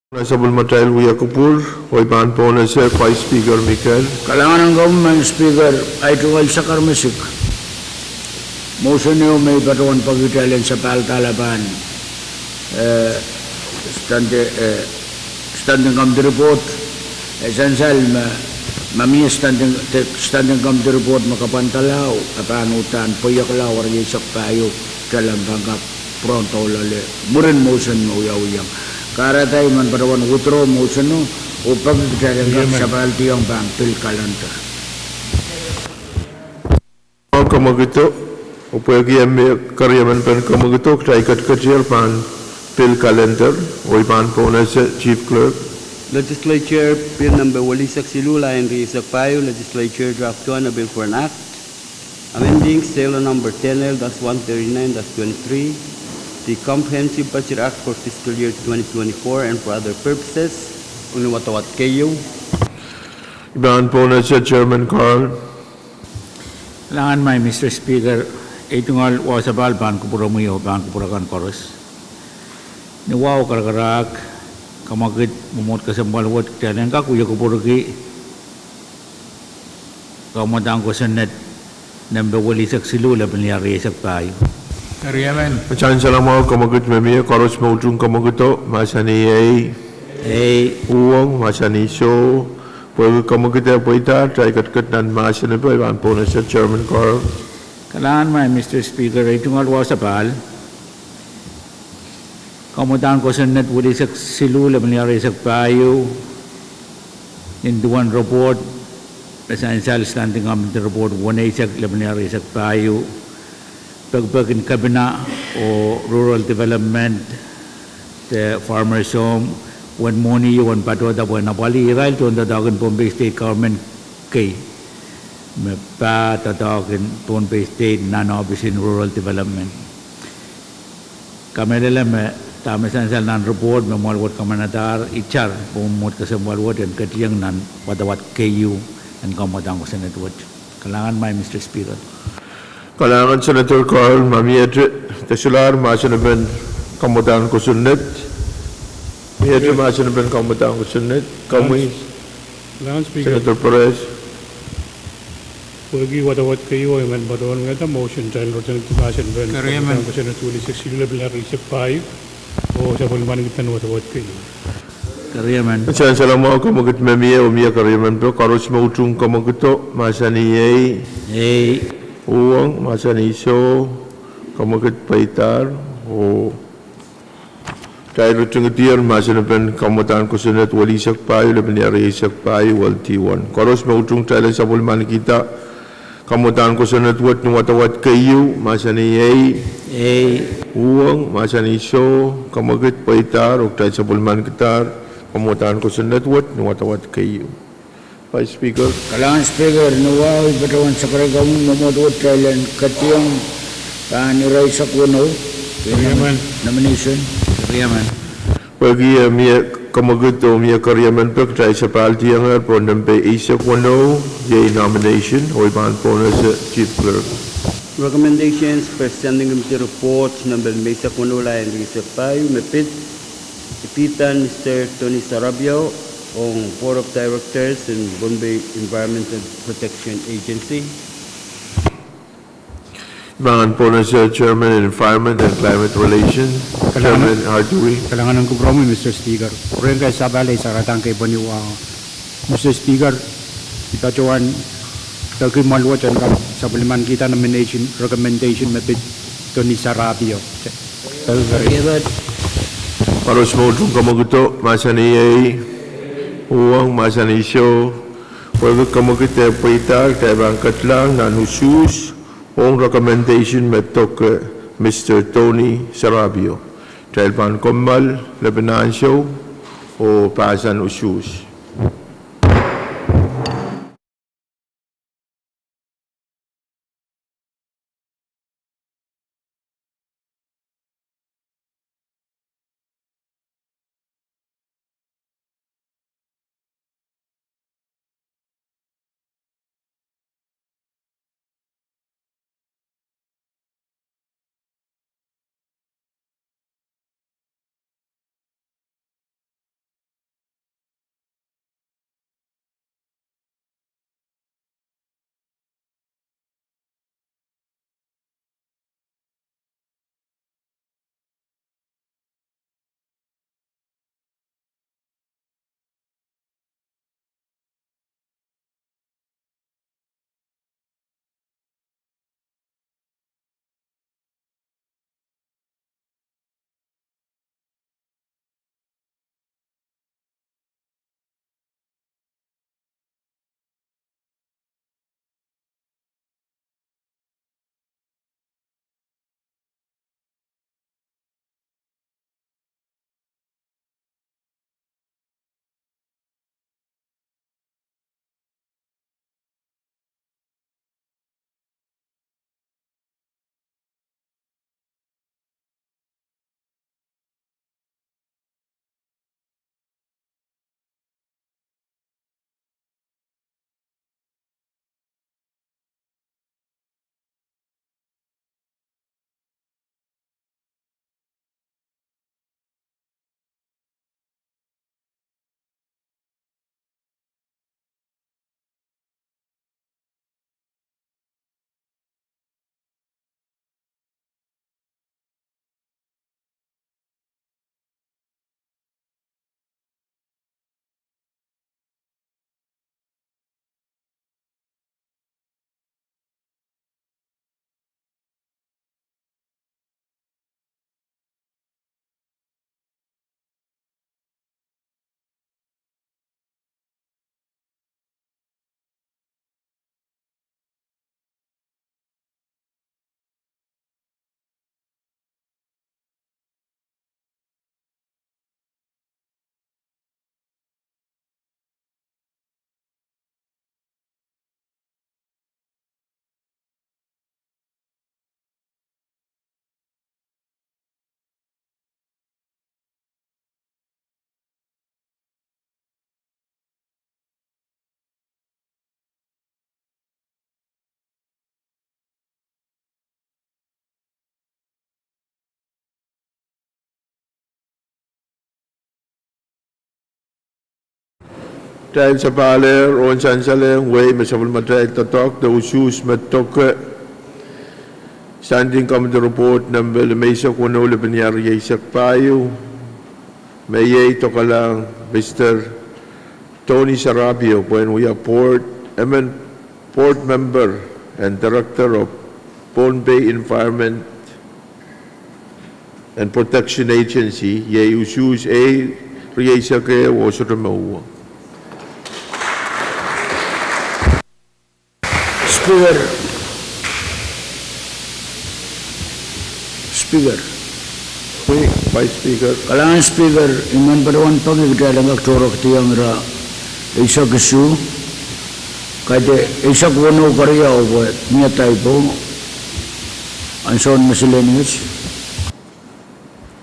Sapwellimatail wia kupwur, oh I pahn pohnese Vice Speaker Mikel. Kalahngan en komwi, Madam Speaker, ei tungoal sakarmesik. Motion ehu me I patohwan peki kitail en sapahlda pahn, eh, standing, eh, standing committee report, eh, sansal me, ma mie standing, te standing committee report me kapwandalaho, e pahn uhdahn pweiekla wahu rieisek pahieu, kitail en pahn kak pwurodo loale mwurin motion me wiawi iang. Kahrehda I men patohwan withdraw motion o, oh peki kitail en kak sapahldiong pahn pil calendar. Komokito, oh pwehki e mie keriemen pen komokito, kitail ketiketier pahn pil calendar, oh I pahn pohnese Chief Clerk. Legislature Bill number welisek siluh, lain rieisek pahieu, Legislature Draft One, a Bill for an Act amending Sela number ten L dash one thirty-nine dash twenty-three, the Comprehensive Budget Act for fiscal year twenty twenty-four and for other purposes, ong ni wadawad keieu. I pahn pohnese Chairman Carl. Kalahngan, Madam Speaker, ei tungoal wahu sapahl pahn kupwuromwi oh pahn kupwur akan koaros. Ni wahu karakarahk, komokit, mwomwohd kesempwal wet, kitail en kak wia kupwurki kamwadang kosonned nempe welisek siluh, lepin rieisek pahieu. Keriemen. Sansal mwahu, komokit me mie, koaros me utung komokito, mahsanih ei. Ei. Uhwong, mahsanih soh. Pwehki komokit e pweida, kitail ketiket nan mahsen epe, I pahn pohnese Chairman Carl. Kalahngan, Madam Speaker, ei tungoal wahu sapahl. Kamwadang kosonned welisek siluh, lepin rieisek pahieu, nin duwen report, me sansal standing committee report weneisek, lepin rieisek pahieu, pekipek en kepina oh rural development, the farmers home, wen mwohni wen patohda pwehn apwalih irail tohndoadoahk en Pohnpei State Government kei, me pahn doadoahk en Pohnpei State nan ohpis en rural development. Kamehlele me dahme sansal nan report me mwoal wet kamanadahr, itar pwe mwomwohd kesempwal wet en ketiong nan wadawad keieu en kamwadang kosonned wet. Kalahngan, Madam Speaker. Kalahngan, Senator Carl. Ma miehte, de solahr mahsen epen kamwadang kosonned? Miehte mahsen epen kamwadang kosonned? Komwi, Senator Perez. Pwehki wadawad keieu, I men patohwan wiahda motion, kitail en rochonki mahsen epen kamwadang kosonned welisek siluh, lepin rieisek pahieu, oh sapwellimanikihda wadawad keieu. Keriemen. Sansal mwahu, komokit me mie, oh mie keriemen pwe koaros me utung komokito, mahsanih ei. Ei. Uhwong, mahsanih soh. Komokit pweidahr, oh kitail rochongidier mahsen epen kamwadang kosonned welisek pahieu, lepin rieisek pahieu, L T one. Koaros me utung, kitail en sapwellimanikihda kamwadang kosonned wet ni wadawad keieu, mahsanih ei. Ei. Uhwong, mahsanih soh. Komokit pweidahr, oh kitail sapwellimanikihdahr kamwadang kosonned wet ni wadawad keieu. Vice Speaker. Kalahngan Speaker, ni wahu I patohwan sakarkihda mwomwohd wet kitail en ketiong pahn iraisek weneu, nomination. Pwehki e mie komokit oh mie keriemen pwe kitail sapahldiong pwe nempe eisek weneu, iei nomination, oh I pahn pohnese Chief Clerk. Recommendations per Standing Committee Report nempe eisek weneu, lain rieisek pahieu, me pid, pid en Mister Tony Sarabio ong Board of Directors en Pohnpei Environmental Protection Agency. I pahn pohnese Chairman Environment and Climate Relation, Chairman Hartwig. Kalahngan en kupwuromwi, Mister Speaker. Pwurehng kei sapahl, ei saradahn kei pweni wahu. Mister Speaker, I patohwan peki mwoal wet en kak sapwellimanikihda nomination, recommendation me pid Tony Sarabio. Koaros me utung komokito, mahsanih ei. Uhwong, mahsanih soh. Pwehki komokit e pweidahr, kitail pahn ketlahng nan usuhs ong recommendation me doke Mister Tony Sarabio. Kitail pahn kommoal lepin ansou oh pahsan usuhs. Kitail sapahl oh sansalehng wehi me sapwellimatail doadoahk de usuhs me doke. Standing Committee Report nempe limeisek weneu, lipenia rieisek pahieu, me iei dokalahng Mister Tony Sarapio pwehn wia board, emen board member and director of Pohnpei Environment and Protection Agency, iei usuhs ehu, rieisek ehu oh sohte me uhwong. Speaker, Speaker, Vice Speaker, kalahngan Speaker, I men patohwan peki kitail en kak tohrohrdiong ira eisek isuh, kaidehn eisek weneu keriau pwe mie typo, ansoun miscellaneous.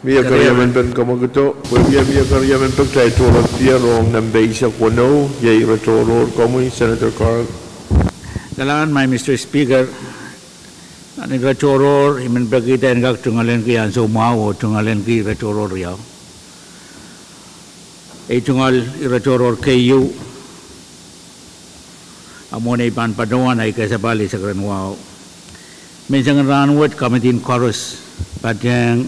Mie keriemen pen kamwekid, pwe mie, mie keriemen pen kitail tohrohrdier ong nempe eisek weneu, iei ire tohrohr komwi, Senator Carl. Kalahngan, Mister Speaker, nan ire tohrohr, I men pekihda en kak tungoaleniki ansou mwahu oh tungoaleniki ire tohrohr riau. Ei tungoal ire tohrohr keieu, a mwohn ei pahn patohwan ahi kesapahl eisek ren wahu. Menseng en rahnwet, committee en koaros patehng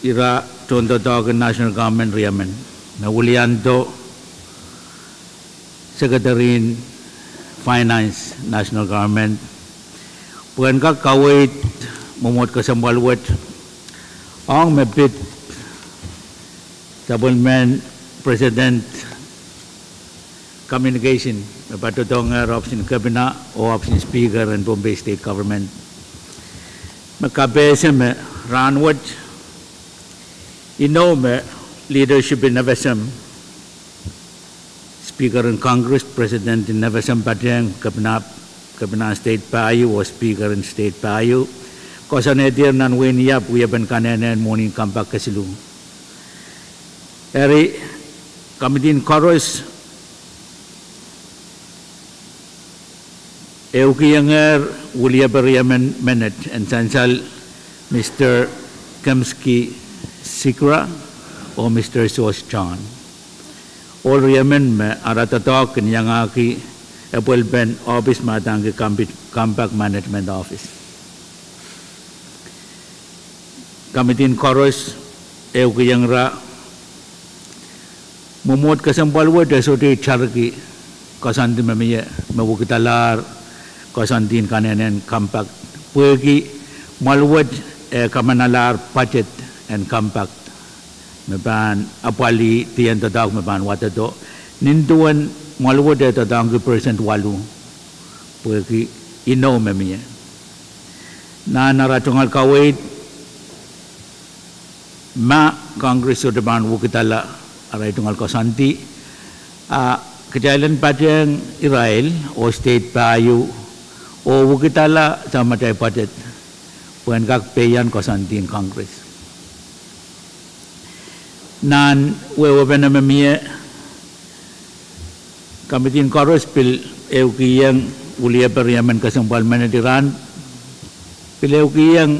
ira tohndoadoahk en national government riemen, me weliando Secretary en Finance, national government, pwe en kak kaweid mwomwohd kesempwal wet ong me pid sapwellimen President communication me patohdohngehr ohpis en kepina oh ohpis en Speaker en Pohnpei State Government, me kapehse me rahnwet inou me leadership en FSM, Speaker en Congress, President en FSM patehng kepina, kepina en state pahieu oh Speaker en state pahieu, koasoanehdier nan wehin Iap wiepen kanehnen mwohnin Compact kesiluh. Eri, committee en koaros ehukihongehr weliepe riemen menet en sansal Mister Kemsky Sikora oh Mister Sos John. Ohl riemen me ara doadoahk kin iangahki epwelpen ohpis me adaneki Compi-, Compact Management Office. Committee en koaros ehukihong ira mwomwohd kesempwal wet e sohte itarki koasoandi me mie me wekidalahr koasoandi en kanehnen Compact, pwehki mwahl wet e kamanalahr budget en Compact me pahn apwalih dihen doadoahk me pahn wadadoh. Nin duwen mwahl wet e doadoahngki percent waluh, pwehki inou me mie. Nan ara tungoal kaweid, ma Congress sohte pahn wekidala arail tungoal koasoandi, a kitail en patehng irail oh state pahieu oh wekidala samatail budget pwe en kak peian koasoandi en Congress. Nan wehwehpen me mie, committee en koaros pil ehukihong weliepe riemen kesempwal menet iran, pil ehukihong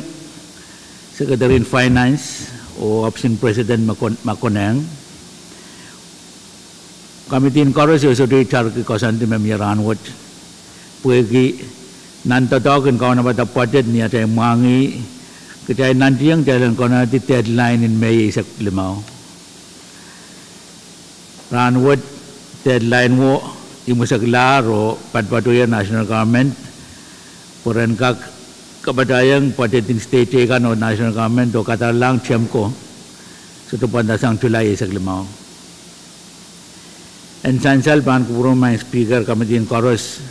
Secretary en Finance oh ohpis en President me kon-, me konehng. Committee en koaros e sohte itarki koasoandi me mie rahnwet, pwehki nan doadoahk en kaunopada budget ni atail mwahngih, kitail nantihong kitail en konehdi deadline en Mei eisek limau. Rahnwet deadline wo imwiseklahr oh patopato national government pwe ren kak kapatahiong budget en state teikan oh national government oh kadaralahng term ko sohte pwandasang July eisek limau. En sansal pahn kupwuromwail Speaker, committee en koaros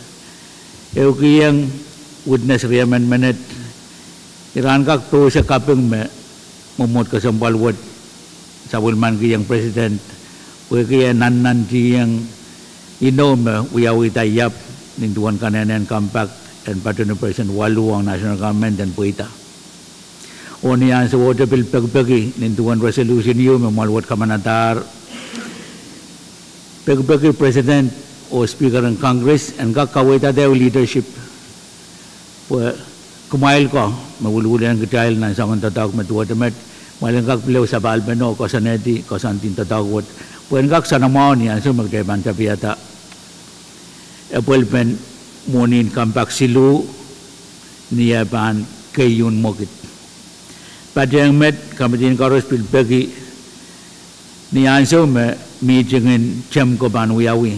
ehukihong witness riemen menet, iran kak pousehla kaping me mwomwohd kesempwal wet sapwellimankihong President, pwehki e nannantihong inou me wiawihda Iap nin duwen kanehnen Compact en patehng percent waluh ong national government en pweida. Oh ni ansouohte pil pekipeki nin duwen resolution ieu me mwahl wet kamanadahr, pekipeki President oh Speaker en Congress en kak kaweidada ehu leadership pwe kumwail ko me wiliwilehng kitail nan soangen doadoahk me duwehte met, Mwein kak pil ehu sapahlpeno koasoanehdi, koasoandi doadoahk wet. Pwehn kak soanamwahu ni ansou me kitail pahn tapiada epwelpen mwohnin Compact siluh, ni eh pahn keieun mwekid. Patehng met, komidi koaros pil peki ni ansou me mihting en TEMCO pahn wiawi.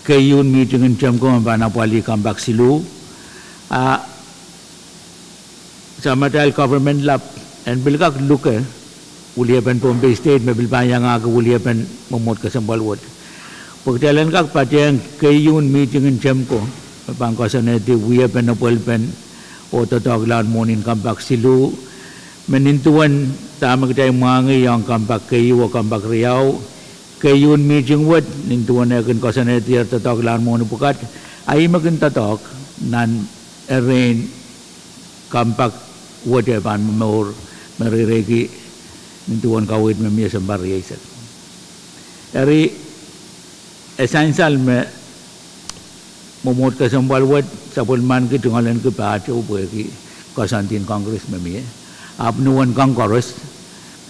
Keieun mihting en TEMCO me pahn apwalih Compact siluh. A samatail government lap en pil kak luke wiliepen Pohnpei State me pil pahn iangahki wiliepen mwomwohd kesempwal wet. Pwe kitail en kak patehng keieun mihting en TEMCO me pahn koasoanehdi wiepen epwelpen oh doadoahk lahn mwohnin Compact siluh, me nin duwen dahme kitail mwahngih ong Compact keieu oh Compact riau, keieun mihting wet nin duwen eh kin koasoanehdier doadoahk lahn mwohni pwukat, a ih me kin doadoahk nan erein Compact wet eh pahn momour me reireiki nin duwen kaweid me mie sounpar rieisek. Eri, e sansal me mwomwohd kesempwal wet sapwellimaniki tungoalenki pahtou pwehki koasoandien Congress me mie. Ahpw ni uwen kan koaros,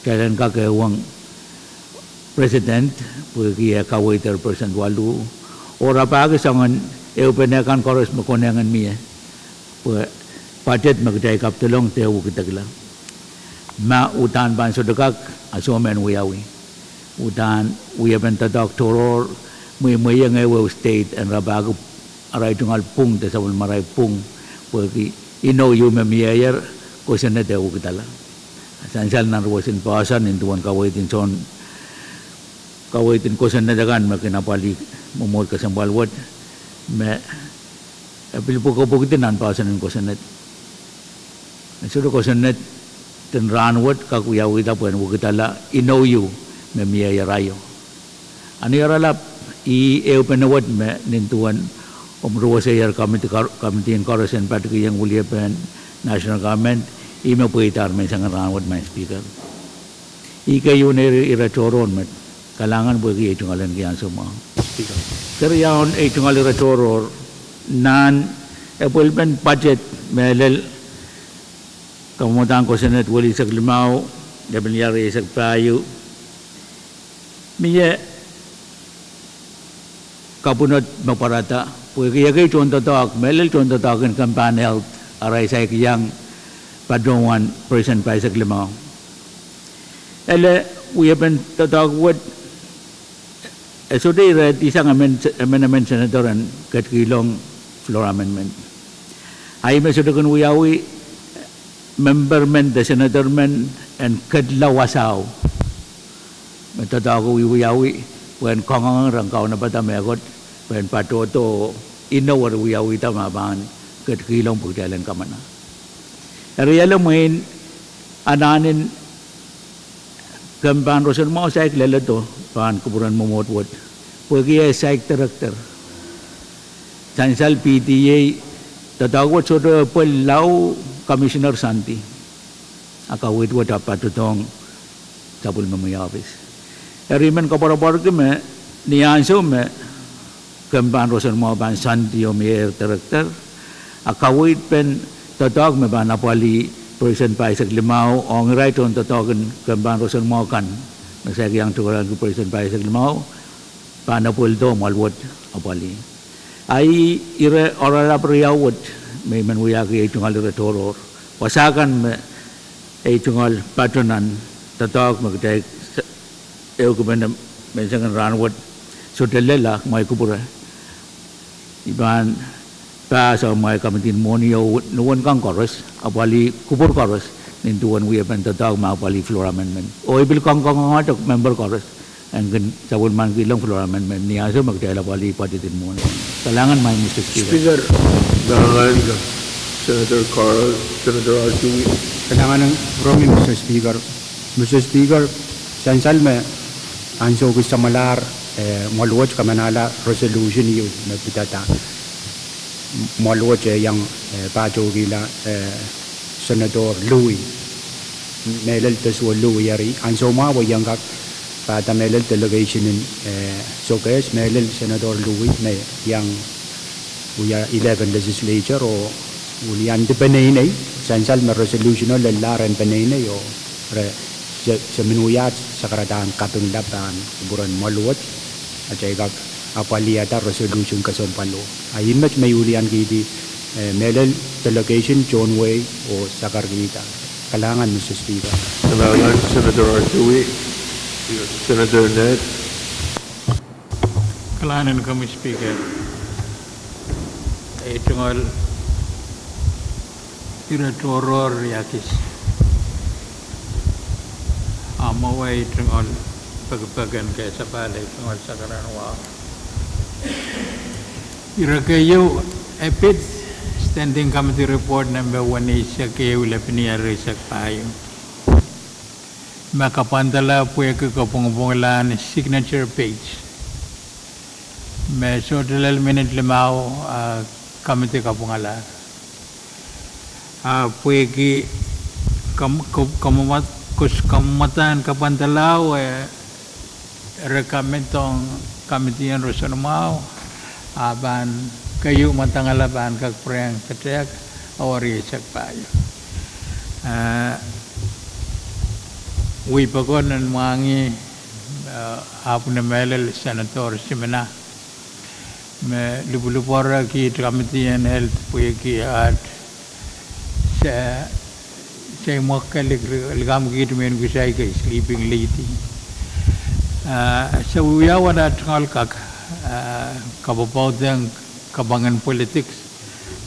kitail en kak ehuong President pwehki eh kaweider President waluh, oh rapahki soangen ehupene kan koaros me konehng en mie, pwe budget me kitail kapidolong dehr wekidekla. Ma uhdahn pahn sohte kak, a soh me en wiawi. Uhdahn wiepen doadoahk tohrohr, mweimweiong ehuehu state en rapahki arail tungoal pwung de sapwellimarail pwung, pwehki inou ieu me mieier, kosonned eh wekidala. Sansal nan ruwesin poahsoan nin duwen kaweid en soun, kaweid en kosonned akan me kin apwalih mwomwohd kesempwal wet, me e pil pwukopwukdi nan poahsoan en kosonned. E sohte kosonned en rahnwet kak wiawihda pwehn wekidala inou ieu me mieier aio. A ni oaralap, ih ehupene wet me nin duwen omw ruweseier komidi kor-, komidien koaros en patikihong wiliepen national government, ih me pweidahr menseng en rahnwet, Madam Speaker. Ih keieun ire, ire tohrohr met. Kalahngan pwehki ei tungoalenki ansou mwahu. Keriaun ei tungoal ire tohrohr, nan epwelpen budget mehlel kamwadang kosonned welisek limau, lepin iar rieisek pahieu, mie kapwunod me pwarada pwehki ekei tohndoadoahk, mehlel tohndoadoahk en kempen health, arail saik iang patohwan percent pahisek limau. Ele, wiepen doadoahk wet, e sohte irehdihsang emen, emen, emen senator en ketikihong floor amendment. A ih me sohte kin wiawi, member men de senator men en ketla wasao me doadoahk wiewiawi, pwehn kangoange rehn kaunopada mehkot, pwehn patohdo inou eri wiawihda ma pahn ketikihong pwe kitail en kamana. Eri ele mwein anahnen kempen roson mwahu saik leledo pahn kupwuren mwomwohd wet, pwehki eh saik director. Sansal P D A, doadoahk wet sohte pwel lao commissioner sandi. A kaweid wet ahpw patohdohng sapwellimomwi ohpis. Eri I men koapworopworki me ni ansou me kempen roson mwahu pahn sandi oh mieier director, a kaweid pen doadoahk me pahn apwalih percent pahisek limau ong irail tohndoadoahk en kempen roson mwahu kan me saik iang tungoalenki percent pahisek limau, pahn epweldo mwoahl wet apwalih. A ih ire oaralap riau wet me I men wiahki ei tungoal ire tohrohr. Wasa kan me ei tungoal pato nan doadoahk me kitail s-, ehukipene menseng en rahnwet sohte lella mwahi kupwure. I pahn pass oh mwahi komidien mwohni oh ni uwen kan koaros, apwalih kupwur koaros, nin duwen wiepen doadoahk me apwalih floor amendment. Oh I pil kangoangete member koaros en kin sapwellimanikihong floor amendment ni ansou me kitail apwalih budget en mwohni. Kalahngan, Madam Speaker. Speaker. Kalahngan, Senator Carl, Senator Artui. Kalahngan rong Mister Speaker. Mister Speaker, sansal me ansou kis samwalahr, eh, mwoahl wet kamanahla resolution ieu me pidada. Mwoahl wet, eh, iang, eh, patohkihla, eh, Senator Louis. Mehlel de Senator Louis eri ansou mwahu e iang kak pahda mehlel delegation en, eh, Sokehs, mehlel Senator Louis me iang wia eleven legislature oh wiliandi peneinei, sansal me resolution o lella rehn peneinei oh re Se, se men wiahda sakaradahn kaping lap pahn kupwuren mwehl wet, atail kak apwalihada resolution kesempwalo. A ih met me I wiliankihdi, eh, mehlel delegation tohn wehi oh sakarkihda. Kalahngan, Mister Speaker. Kalahngan, Senator Artui. Senator Ned. Kalahngan en komwi Speaker. Ei tungoal ire tohrohr riakis. A mwehi ei tungoal pekipek en kesapahl ei tungoal sakaradahn wahu. Ire keieu, e pid Standing Committee Report nempe weneisek ehu, lepin ire eisek pahieu, me kapwandala pwehki kapwungpwungla signature page me sohte lel minit limau, a, committee kapwungala. A pwehki kam-, kam-, kamwomwad-, kos-, kamwadahn kapwandala, e, recommend ong committee en roson mwahu, a pahn keieu mwadangala pahn kak pwurehng petehk, a eri eisek pahieu. E, wih pokon en mwahngih, e, ahpw ni mehlel Senator Simina me lipwulipwure kiht committee en health pwehki aht se, se mwekid lik, likamw kiht mehn kusai kei sleeping lady. A, se wiawi wada tungoal kak, a, kapwopwoudehng kapwangen politics,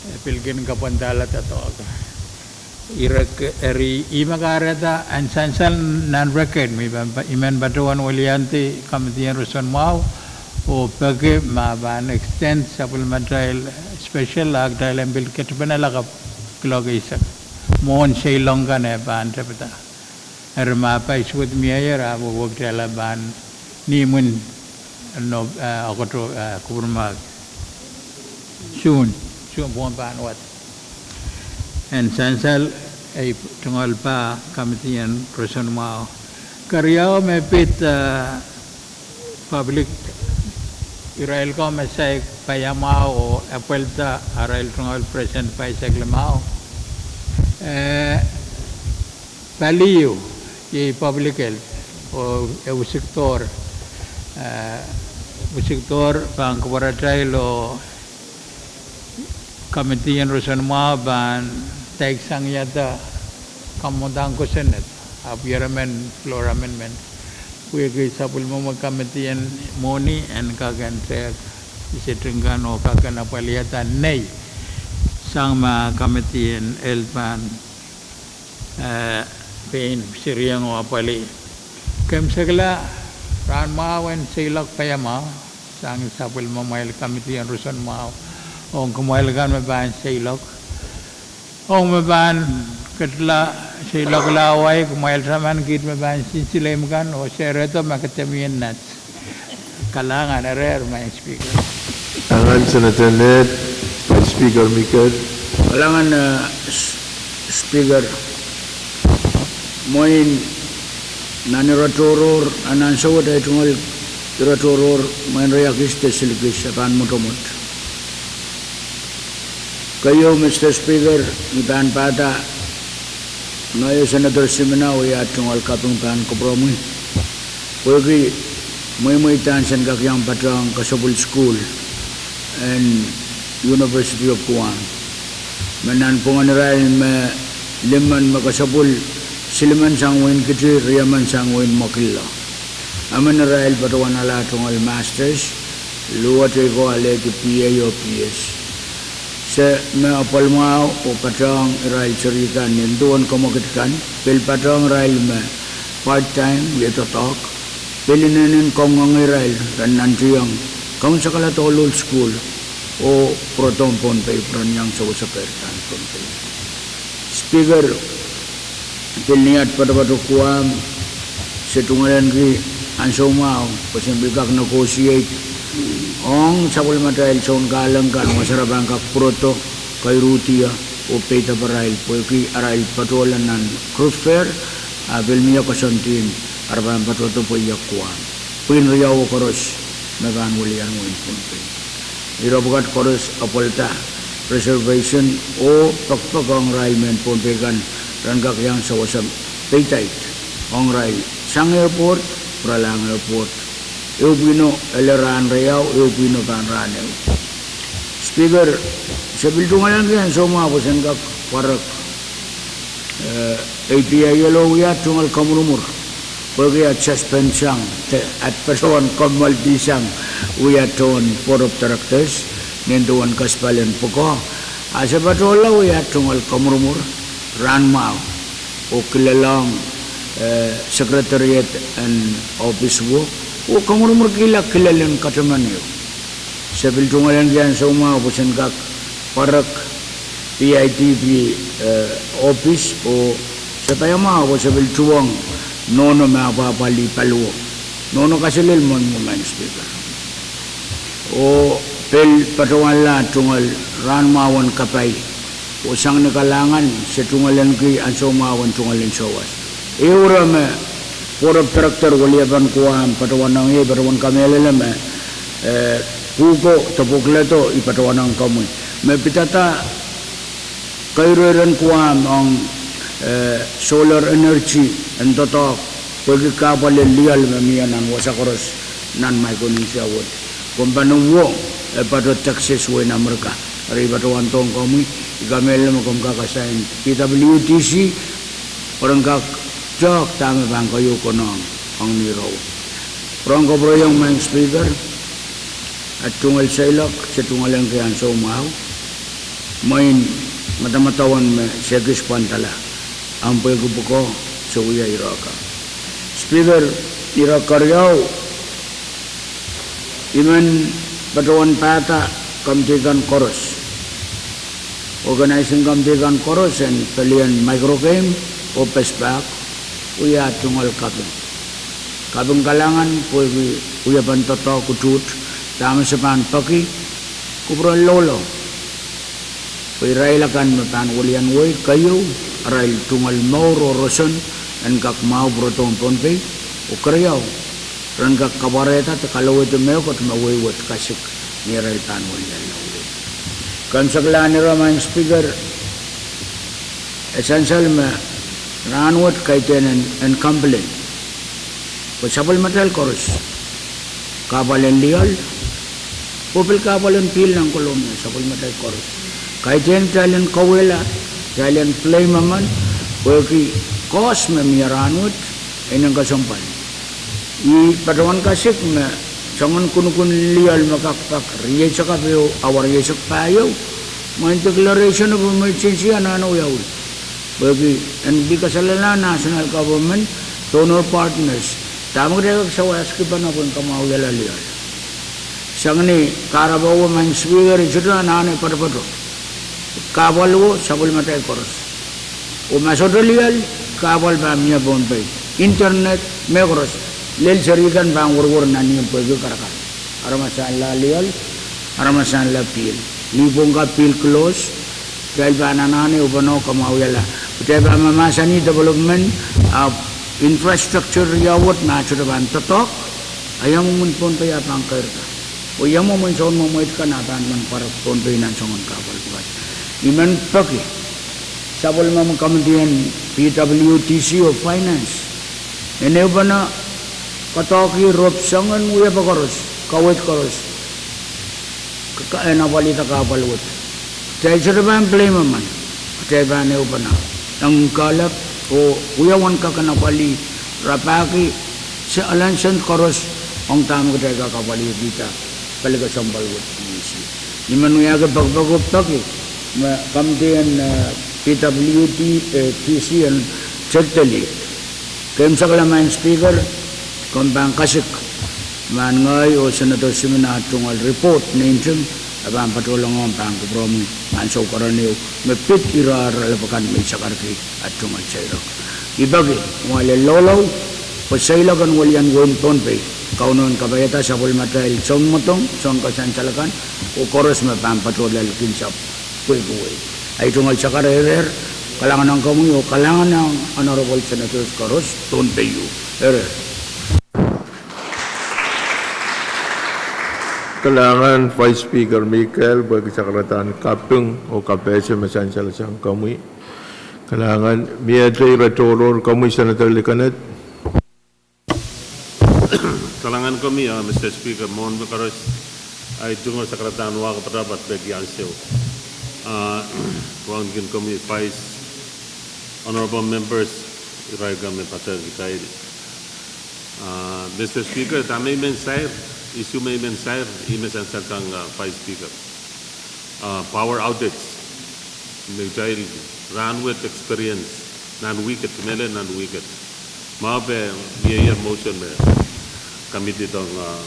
e, pil kin kapwandala doadoahk. Ire, eri ih me kahrehda en sansal nan record me I men patohwan weliandi committee en roson mwahu, oh peki ma pahn extend sapwellimatail special, a kitail en pil ketipene lakapw kuloak eisek mwohn seilong kan e pahn tepida. Eri ma pai suwed mieier, a wehwehki kitail pahn ni imwin, no, e, Okoto, e, kupwurmahk Sun, Sun pwon pahn wad. En sansal ei tungoal pah committee en roson mwahu. Keriau me pid, e, public, irail ko me saik paiamwahu oh apwalda arail tungoal percent pahisek limau, e, paliu, iei public health, oh e wisikdohr, e, wisikdohr pahn kupwuratail oh committee en roson mwahu pahn daiksang iada kamwadang kosonned, ahpw ieremen floor amendment pwehki sapwellimomwi committee en mwohni en kak en tehk iseting kan oh kak en apwalihada nei sang ma committee en health pahn, e, pein siriong oh apwalih. Kemwsekla rahn mwahu en seiloak paiamwahu sang sapwellimamwail committee en roson mwahu, ong kumwail kan me pahn seiloak, ong me pahn ketla seiloakla wai, kumwail taman kiht me pahn sinsile imw kan oh serehdo ma ke de mie nat. Kalahngan, erehr, Madam Speaker. Kalahngan, Senator Ned, Vice Speaker Miket. Kalahngan, e, Speaker. Mwein nan ire tohrohr, nan ansou wet ei tungoal ire tohrohr, mwein riakis de silikis e pahn mwotomwot. Keieu, Mister Speaker, I pahn pahda, ngehi oh Senator Simina, wia tungoal kaping pahn kupwuromwi pwehki mweimweidahn sen kak iang patohng kesepwil sukuhl en University of Guam, me nanpwungen irail me limen me kesepwil, silimen sang wehin Kiti, riemen sang wehin Mwakillo. Emen irail patohwan ale tungoal masters, luwet ko alehdi B A oh B S. Se me apwal mwahu oh patohng irail serihkan ni duwen kamwekid kan, pil patohng irail me part-time, wie doadoahk, pil inenen kangoange irail ren nantihong kaunsekala douluhl sukuhl oh pwurodohng Pohnpei pwe ren iang sewese keirdahn Pohnpei. Speaker, pil ni at patopato Guam, se tungoalenki ansou mwahu pwe sen pil kak negotiate ong sapwellimatail sounkahleng kan wasa re pahn kak pwurodo, kairuhdiong oh peidaparail pwehki arail patohla nan Group Fair, a pil mie koasoandi me re pahn patohdo pwe iak Guam, pwihn riau koaros me pahn welian wehin Pohnpei. Ire pwukat koaros apwalda reservation oh pekipek ong irail mehn Pohnpei kan ren kak iang sewese peidaid. Ong irail sang airport, pwuralahng airport. Ehu pwihno ele rahn riau, ehu pwihno pahn rahn ehu. Speaker, se pil tungoalenki ansou mwahu pwe sen kak pwarek, eh, ei pia ielo wia tungoal komwurumwur. Pwehki at suspendsang, de at patohwan kommoaldihsang wia tohn Board of Directors, nin duwen kasapahlen pwukoa. A se patohla wia tungoal komwurumwur rahn mwahu. Oh kilelong, eh, secretariat en ohpis wo, oh komwurumwurkihla kilel en kataman ehu. Se pil tungoalenki ansou mwahu pwe sen kak pwarek P I D P, eh, ohpis oh se paiamwahu pwe se pil tuhwong nohno me apwahpwalih paliwo. Nohno kaselel mwohn mwo, Madam Speaker. Oh pil patohwanla tungoal rahn mwahu en kapai. Oh sang ni kalahngan se tungoalenki ansou mwahu en tungoal en sawas. Ehu ire me Board of Director weliepen Guam patohwanong ie, patohwan kamehlele me, eh, pwuko de pwuklahdo I patohwanong komwi. Me pidada keireiren Guam ong, eh, solar energy en doadoahk, pwehki kahpwal en lioal me mie nan wasa koaros nan Micronesia wet. Komw pahn uwo, e patoh Texas wehin Amerika. Eri I patohwandohng komwi, I kamehlele me komw kak assign P W D C, pwe ren kak tehk dahme pahn keieu konehng ong ni rou. Pwurehng kapwureiong Madam Speaker, at tungoal seiloak se tungoalenki ansou mwahu, mwein madamadau en me se kis pwandala, ahpw pwehki pwukoa se wia ire kan. Speaker, ire keriau, I men patohwan pahda committee kan koaros, organizing committee kan koaros en pelien micro game oh PESPAC, wia tungoal kaping. Kaping kalahngan pwehki wiepen doadoahk utuht, dahme se pahn peki, kupwuren loulou. Pwe irail akan me pahn welian wehi keieu, arail tungoal mour oh roson en kak mwahu pwurodohng Pohnpei, oh keriau, ren kak kapwarehda de kalowehdi mehkot me wehi wet kasik ni arail pahn welianla wehi. Komw sakala ni rou Madam Speaker, e sansal me rahnwet kaidehn en, en complain pwe sapwellimatail koaros, kahpwal en lioal, oh pil kahpwal en pihl nan Colonia, sapwellimatail koaros. Kaidehn kitail en kauwehla, kitail en blame emen, pwehki koaros me mie rahnwet, e ineng kesempwal. I patohwan kasik me soangen kunukun lioal me kak pak rieisek ape, awa rieisek pahieu, mwein declaration of emergency anahne wiawi. Pwehki en pil kasalehda national government, donor partners, dahme kitail kak sawaski pahn pwehn kamwahuiala lioal. Sang ni kahrepe Madam Speaker, I sohte anahne patopato kahpwal wo sapwellimatail koaros. Oh ma sohte lioal, kahpwal pahn mie Pohnpei. Internet, mehkoaros, lel seri kan pahn werwer nan ihmw pwehki karakar. Aramas anahne lioal, aramas anahne pihl. Ni pwong ka pihl close, kitail pahn anahne ehupeneo kamwahuiala. Kitail pahn mahmahsanih development, ahpw infrastructure riau wet ma sohte pahn doadoahk, a ia mwomwen Pohnpei a pahn keirda? Oh ia mwomwen soun mwomweit kan a pahn men pwarek Pohnpei nan soangen kahpwal pwukat? I men peki sapwellimomwi committee en P W D C oh Finance en ehupene kadoahki rop soangen wiepe koaros, kaweid koaros, k-, k-, en apwalihda kahpwal wet. Kitail sohte pahn blame emen, kitail pahn ehupene. Ong kalap oh wiawen kak en apwalih, rapahki se elen sent koaros ong dahme kitail kak apwalihkihda pali kesempwal wet. I men wiahki pekipek oh peki me committee en, eh, P W D, eh, D C en Tekteli. Komw sakala Madam Speaker, komw pahn kasik ma ngehi oh Senator Simina tungoal report nein nting, e pahn patohlong ong pahn kupwuromwi ansou keren ehu me pid irair lepe kan me I sakarki at tungoal seiloak. I peki mwahl en loulou pwe seiloak en welian wehin Pohnpei, Kauno en kapaiada sapwellimatail sounmwadong, soun kasansal akan, oh koaros me pahn patohla likinsapw pwehki wehi. Ahi tungoal sakar erehr, kalahngan ong komwi oh kalahngan ong Honorable Senators koaros, Pohnpei U, erehr. Kalahngan Vice Speaker Mikel pwehki sakaradahn kaping oh kapehse me sansal sang komwi. Kalahngan. Miehte ire tohrohr, komwi Senator Likened. Kalahngan komwi, ah, Mister Speaker, mwohn me koaros, ahi tungoal sakaradahn wahk pwatapat peki ansou. Ah, wauneki komwi Vice, Honorable Members, irail kan me patehng kitail. Ah, Mister Speaker, dahme I men sair, issue me I men sair, ih me sansal sang, ah, Vice Speaker. Ah, power outage me kitail rahnwet experience nan wihk et, mehlel nan wihk et. Mwahu pwe ieier motion me committee dohng, ah,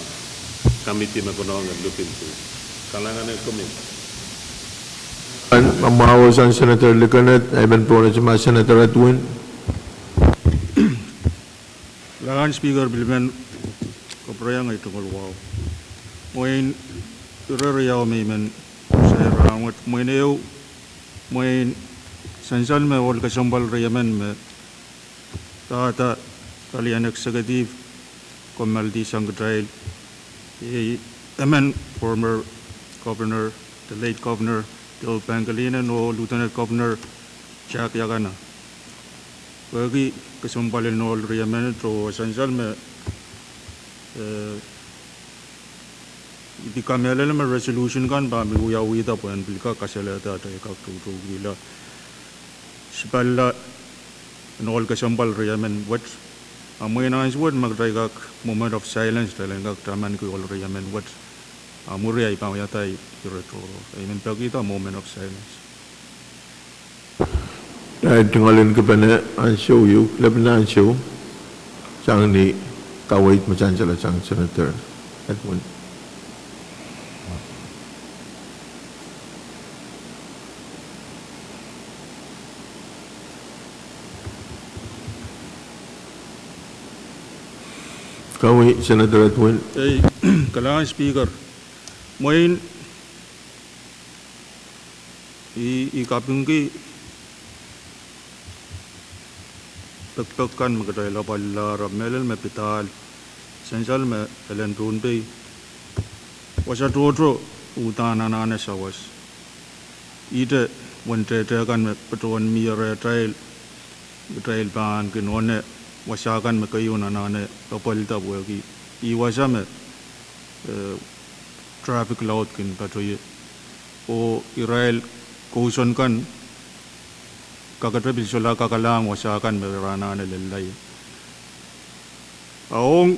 committee me konehng en look into. Kalahngan en komwi. Mwahu sang Senator Likened, I men pwonehng ma Senator Edwin. Kalahngan Speaker, pil men kapwurehiong ei tungoal wahu. Mwein ire riau me I men sair rahnwet, mwein ehu, mwein sansal me ohl kesempwal riemen me dahda palien executive kommoaldi sang kitail, eh, emen former governor, the late governor, Joe Pangelinan oh Lieutenant Governor Jack Yakana. Pwehki kesempwal en ohl riemen oh sansal me, eh, I pil kamehlele me resolution kan pahn pil wiawihda pwehn pil kak kasalehda atail kak toutoukihla sipalla en ohl kesempwal riemen wet. A mwein ansou wet ma kitail kak moment of silence, kitail en kak tamanki ohl riemen wet. A mwuri ahi pahn wiahda ire tohrohr. I men pekihda moment of silence. Ahi tungoal en kipene ansou ieu, lepin ansou, sang ni kaweid me sansal sang Senator Edwin. Kaweid Senator Edwin. Ei, kalahngan Speaker. Mwein I, I kapingki pekipek kan me kitail apwalih, ahpw mehlel me pidahng sansal me elen Pohnpei wasa tohto uhdahn anahne sawas. Ihte uwen tehte kan me patohwan mie rehtail, kitail pahn kin onehng wasa kan me keieu anahne apwalihda pwehki ih wasa me, eh, traffic laud kin patohie. Oh irail kousoan kan kakete pil solahr kakalahng wasa kan me re anahne lella ie. A ong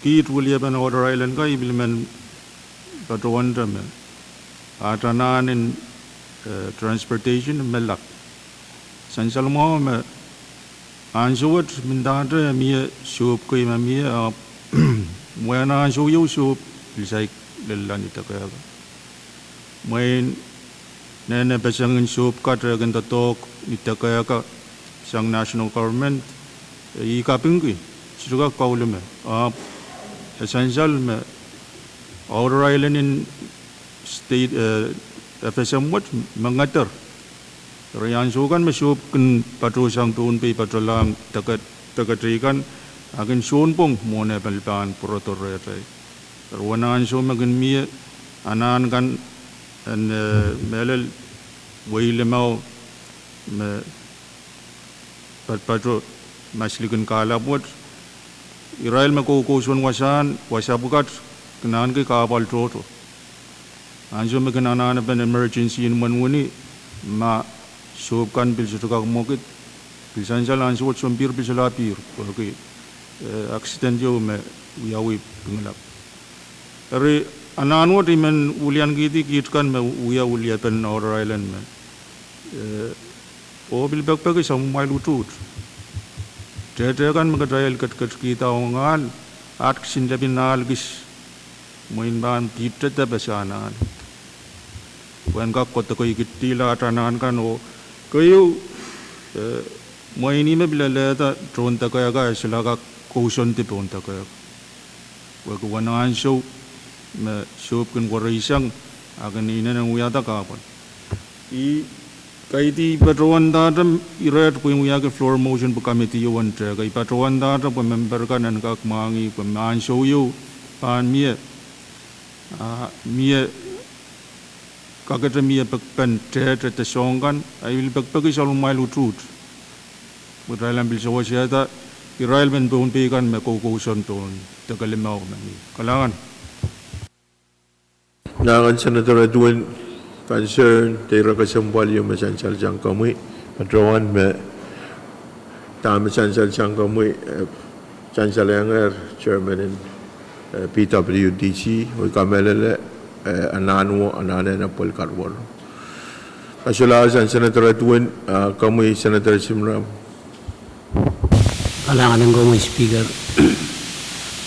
kiht weliepen Outer Island kan I pil men patohwante me aht anahn en, eh, transportation me lap. Sansal mwahu me ansou wet mendahte mie sohp kei me mie, a mwein ansou ieu sohp pil saik lella ni Tekehka. Mwein nene pesengin sohp kat eh kin doadoahk ni Tekehka sang national government, eh, I kapingki sohte kak kaulime, ahpw e sansal me Outer Island en state, eh, FSM wet me ngeder. Eri ansou kan me sohp kin patohsang Pohnpei patohlahng teket, teketei kan, a kin sounpwong mwohn e pil pahn pwurodo rehtail. Eri uwen ansou me kin mie anahn kan en, eh, mehlel wehi limau me patopato maslikin kahlap wet, irail me koukousoan wasahn, wasa pwukat kin ahneki kahpwal tohto. Ansou me kin anahnepen emergency en imwen wini, ma sohp kan pil sohte kak mwekid, pil sansal ansou wet sounpihr pil solahr pihr, pwehki, eh, accident ieu me wiawi Pingelap. Eri anahn wet I men wiliankihdi kiht kan me wia weliepen Outer Island me, eh, oh pil pekipeki soangen kumwail utuht. Tehte kan me kitail ketiketkihda ong ahl, aht kisin lepin ahl kis, mwein pahn pihte pesahn ahl pwehn kak koadokeikihdi aht anahn kan oh keieu, eh, mwein ih me pil lelehda tohn Tekehka e solahr kak kousoandi pohn Tekehka. Pwehki uwen ansou me sohp kin wereisang, a kin inenen wiahda kahpwal. I kaidehn patohwandahte, I read pwe I wiahki floor motion pwe committee ieu en tehk, I patohwandahte pwe member kan en kak mwahngih pwe me ansou ieu pahn mie, a mie kakete mie pekpen tehte de soahng kan, a I pil pekipeki soangen kumwail utuht. Pwe kitail en pil sewesehda irail mehn Pohnpei kan me koukousoan pohn deke limau me mie. Kalahngan. Kalahngan Senator Edwin, concern de ire kesempwal ieu me sansal sang komwi, patohwan me dahme sansal sang komwi, eh, sansal enger chairman en, eh, P W D C, oh I kamehlele, eh, anahn wo, anahn en apwal karuwaro. Ka solahr sang Senator Edwin, ah, komwi Senator Simram. Kalahngan en komwi Speaker,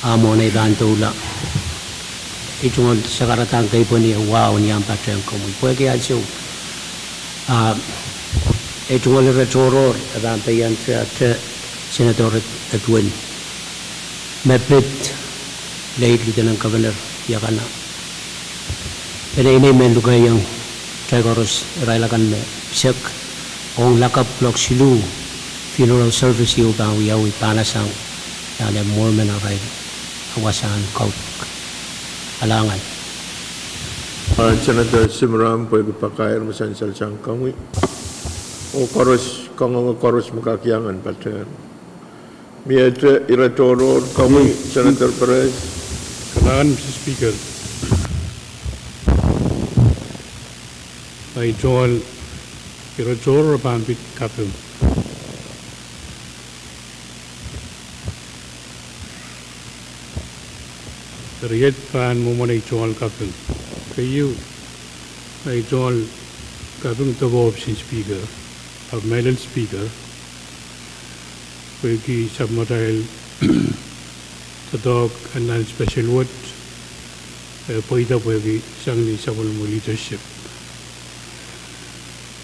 ah, mwohn ei pahn doula, I tungoal sakaradahn kei pwehn ie wahu ni ahmw patehng komwi. Pwehki ansou, ah, ei tungoal ire tohrohr, e pahn peian te, te Senator Edwin me pid late Lieutenant Governor Iakana. Peneinei mehn lukehiong kitail koaros irail akan me pisek, ong lakapw kuloak siluh funeral service ieu pahn wiawi Banasang, nan ei Mormon arail wasahn kaudok. Kalahngan. Kalahngan Senator Simram pwehki pakair me sansal sang komwi. Oh koaros, kangoange koaros me kak iang en patehng. Miehte ire tohrohr, komwi Senator Perez. Kalahngan Mister Speaker. Ei tungoal ire tohrohr pahn pid kaping. Eri iet pahn mwomwen ei tungoal kaping. Keieu, ei tungoal kaping doadoahk en Speaker, ahpw mehlel Speaker, pwehki sapwmatail doadoahk en nan special wet, eh, pweida pwehki sang ni sapwellime leadership.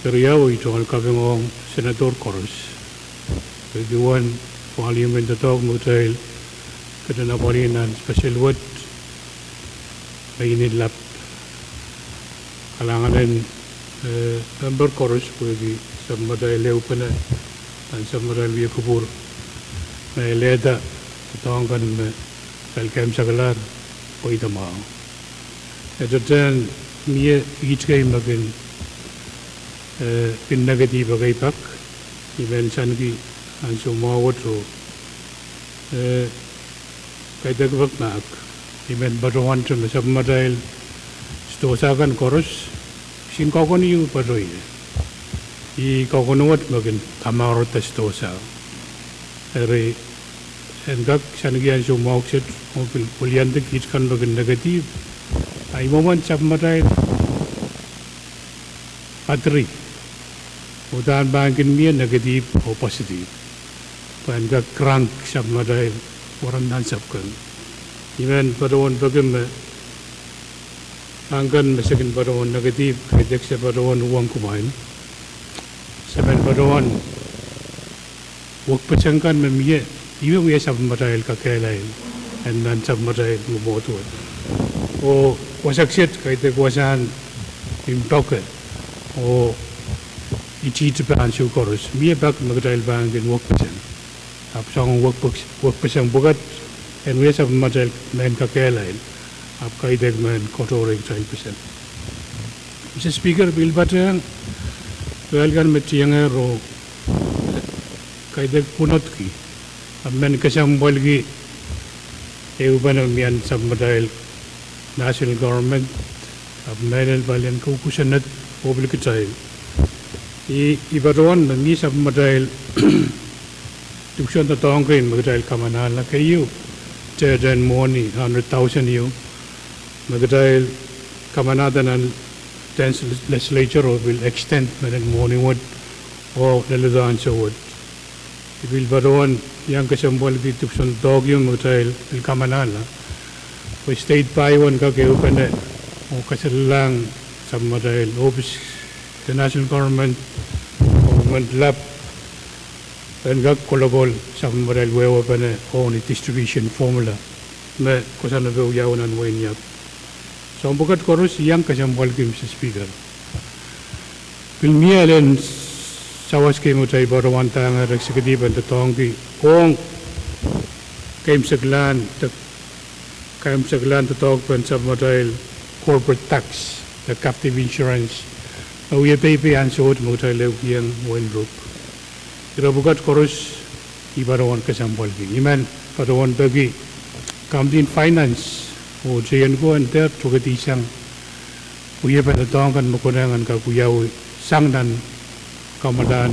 Keriau, ei tungoal kaping ong Senator koaros, pwehki uwen volume en doadoahk me kitail ketin apwalih nan special wet, me inenlap. Kalahngan en, eh, memper koaros pwehki sapwmatail ehupene, nan sapwmatail wia kupwur, me lelehda doadoahk kan me kitail keimwseklahr pweida mwahu. E teten mie ihte kei me kin, eh, kin negative ekei pak, I men sanki ansou mwahu wet oh, eh, kaidehk pak mahk, I men patohwante me sapwmatail sdohsa kan koaros, sin kokon ieu pato ie. Ih kokon wet me kin kamaurda sdohsa. Eri, en kak sanki ansou mwahu kiset, oh pil wiliandi kiht kan me kin negative, a I mwomwen sapwmatail patri, uhdahn pahn kin mie negative oh positive, pwe en kak crank sapwmatail weren nan sapw kan. I men patohwan peki me pahn kan me se kin patohwan negative, kaidehk se patohwan uhwong kumwail. Se men patohwan wekpeseng kan me mie, ih me wia sapwmatail kakehlail en nan sapwmatail mwomwohd wet. Oh wasa kiset, kaidehk wasahn impoake, oh itihti pahn ansou koaros, mie pak me kitail pahn kin wekpeseng. Ahpw soangen wekpes-, wekpeseng pwukat, en wia sapwmatail mehn kakehlail, ahpw kaidehk mehn katohrehng kitail pwukat. Mister Speaker, pil patehng irail kan me tiengehr oh kaidehk pwunodki, ahpw men kesempwalki ehupene mie nan sapwmatail national government, ahpw mehlel palien koukousoned oh pil kitail. I, I patohwan me mie sapwmatail dipwisoun doadoahk kei me kitail kamanahla. Keieu, tehtehn mwohni hundred thousand ieu me kitail kamanahda nan State Legislature oh pil extend mehnen mwohni wet oh leledo ansou wet. I pil patohwan iang kesempwalki dipwisoun doadoahk ieu me kitail pil kamanahla, pwe state pahieu en kak ehupene oh kaselelahng sapwmatail ohpis en national government, government lap, en kak kolokol sapwmatail wehwehpene oh ni distribution formula me koasoanehdi wiawi nan wehin Iap. Soahng pwukat koaros I iang kesempwalki, Mister Speaker. Pil mie elen sawas kei me kitail patohwandahngehr executive en doadoahngki ong keimwseklahn de, keimwseklahn doadoahkpen sapwmatail corporate tax de captive insurance, me wie peipei ansou wet me kitail ehukihong wehin Ruk. Ire pwukat koaros I patohwan kesempwalki. I men patohwan peki Committee en Finance oh T N ko en dehr tokedihsang wiepen doadoahk kan me konehng en kak wiawi sang nan kamwalahn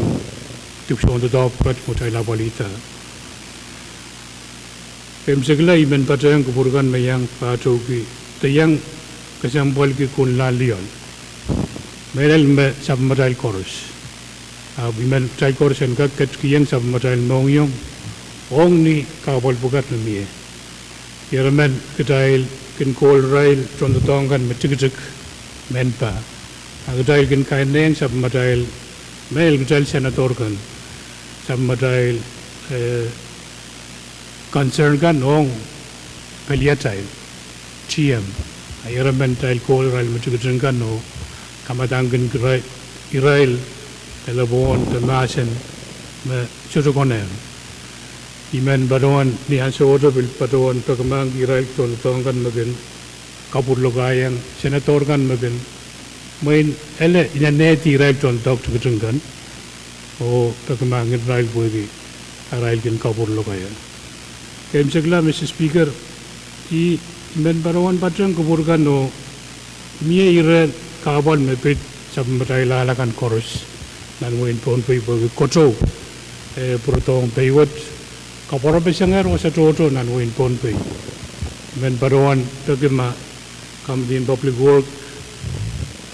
dipwisoun doadoahk pwukat me kitail apwalihda. Keimwseklahn I men patehng kupwur kan me iang patohki de iang kesempwalki kunlahn lioal. Mehlel me sapwmatail koaros. Ahpw I men kitail koaros en kak ketikihong sapwmatail mohngiong ong ni kahpwal pwukat me mie. Ieremen kitail kin kohlrail tohndoadoahk kan me tikitik, men pa. A kitail kin kainenehng sapwmatail, mehlel kitail senator kan, sapwmatail, eh, concern kan ong peliatail, T M. A ieremen kitail kohlrail me tikitik kan oh kamadangkin irail, irail delepwohn de mahsen me sohte konehng. I men patohwan ni ansowohte pil patohwan peki mahk irail tohndoadoahk kan me kin kapwur lokaia, senator kan me kin mwein ele inenehdi irail tohndoadoahk tikitik kan, oh peki mahk irail pwehki arail kin kapwur lokaia. Keimwseklahn Mister Speaker, I, I men patohwan patehng kupwur kan oh mie ire kahpwal me pid sapwmatail ahla kan koaros nan wehin Pohnpei pwehki kotou, eh, pwurodohng pei wet, kapwurpesengehr wasa tohto nan wehin Pohnpei. I men patohwan peki ma Committee en Public Work,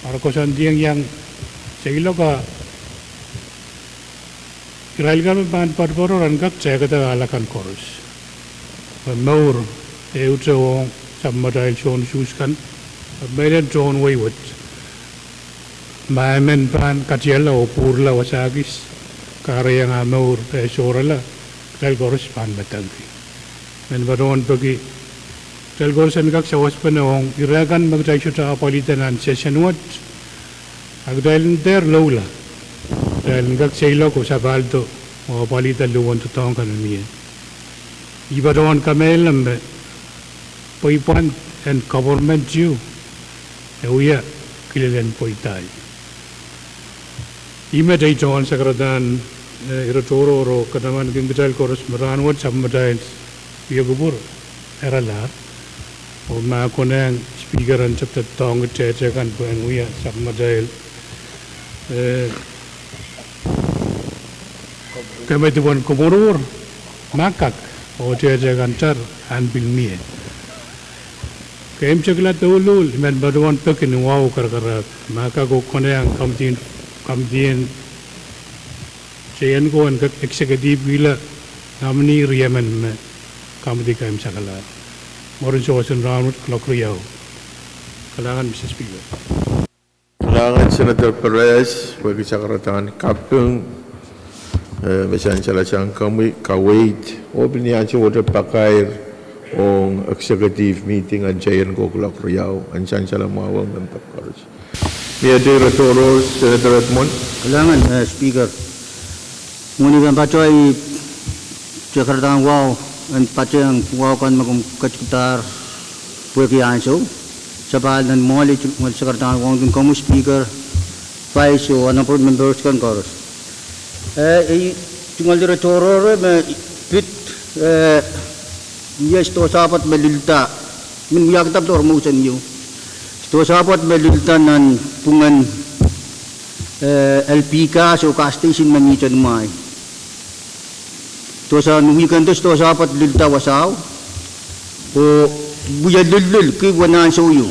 ara koasoandiong iang seiloak a irail kan me pahn poaropoarohr en kak tehkada ahla kan koaros. Me mour ehute ong sapwmatail soun usuhs kan, mehlel tohn wei wet. Ma emen pahn katiala oh pwurala wasa kis, kahrehiong ah mour eh sohrala, kitail koaros pahn medengki. Men patohwan peki kitail koaros en kak sewesepene ong ire kan me kitail sohte apwalihda nan session wet, a kitail en dehr loula, kitail en kak seiloak oh sapahldo oh apwalihda luhwen doadoahk kan me mie. I patohwan kamehlele me pweipwand en government ieu e wia kilelen pweidai. I met ei tohn sakaradahn, eh, ire tohrohr oh katamankin kitail koaros me rahnwet sapwmatail wia kupwur eralahr. Oh ma konehng Speaker en tepda doadoahngki tehte kan pwehn wia sapwmatail, eh, kemedipwen komourur, ma kak, oh tehte kan tar, ahn pil mie. Keimwseklahn douluhl, I men patohwan peki ni wahu karakarahk, ma kak oh konehng committee, committee en T N ko en kak executive-kihla nominee riemen me committee keimwseklahr. Mwurin sewesen rahnwet kuloak riau. Kalahngan Mister Speaker. Kalahngan Senator Perez, pwehki sakaradahn kaping, eh, me sansal sang komwi, kaweid, oh pil ni ansowohte pakair ong executive meeting en T N ko kuloak riau, en sansal mwahu ong member koaros. Mie ire tohrohr, Senator Edmund. Kalahngan, eh, Speaker. Mwohni pahn patohwan sakaradahn wahu, en patehng wahu kan me komw ketikidahr pwehki ansou. Sapahl nan mwoahl, tungoal sakaradahn wahu ong komwi Speaker, Vice oh honorable members kan koaros. Eh, ei tungoal ire tohrohr me pid, eh, mie sdohsahpwet me lilda, men wiahkihda dohr mousen ieu. Sdohsahpwet me lilda nan pwungen, eh, L P gas oh gas station me mihte ni mwahi. Sdohsa, ni wikendo sdohsahpwet lilda wasao, oh wie lillil ki wen ansou ieu.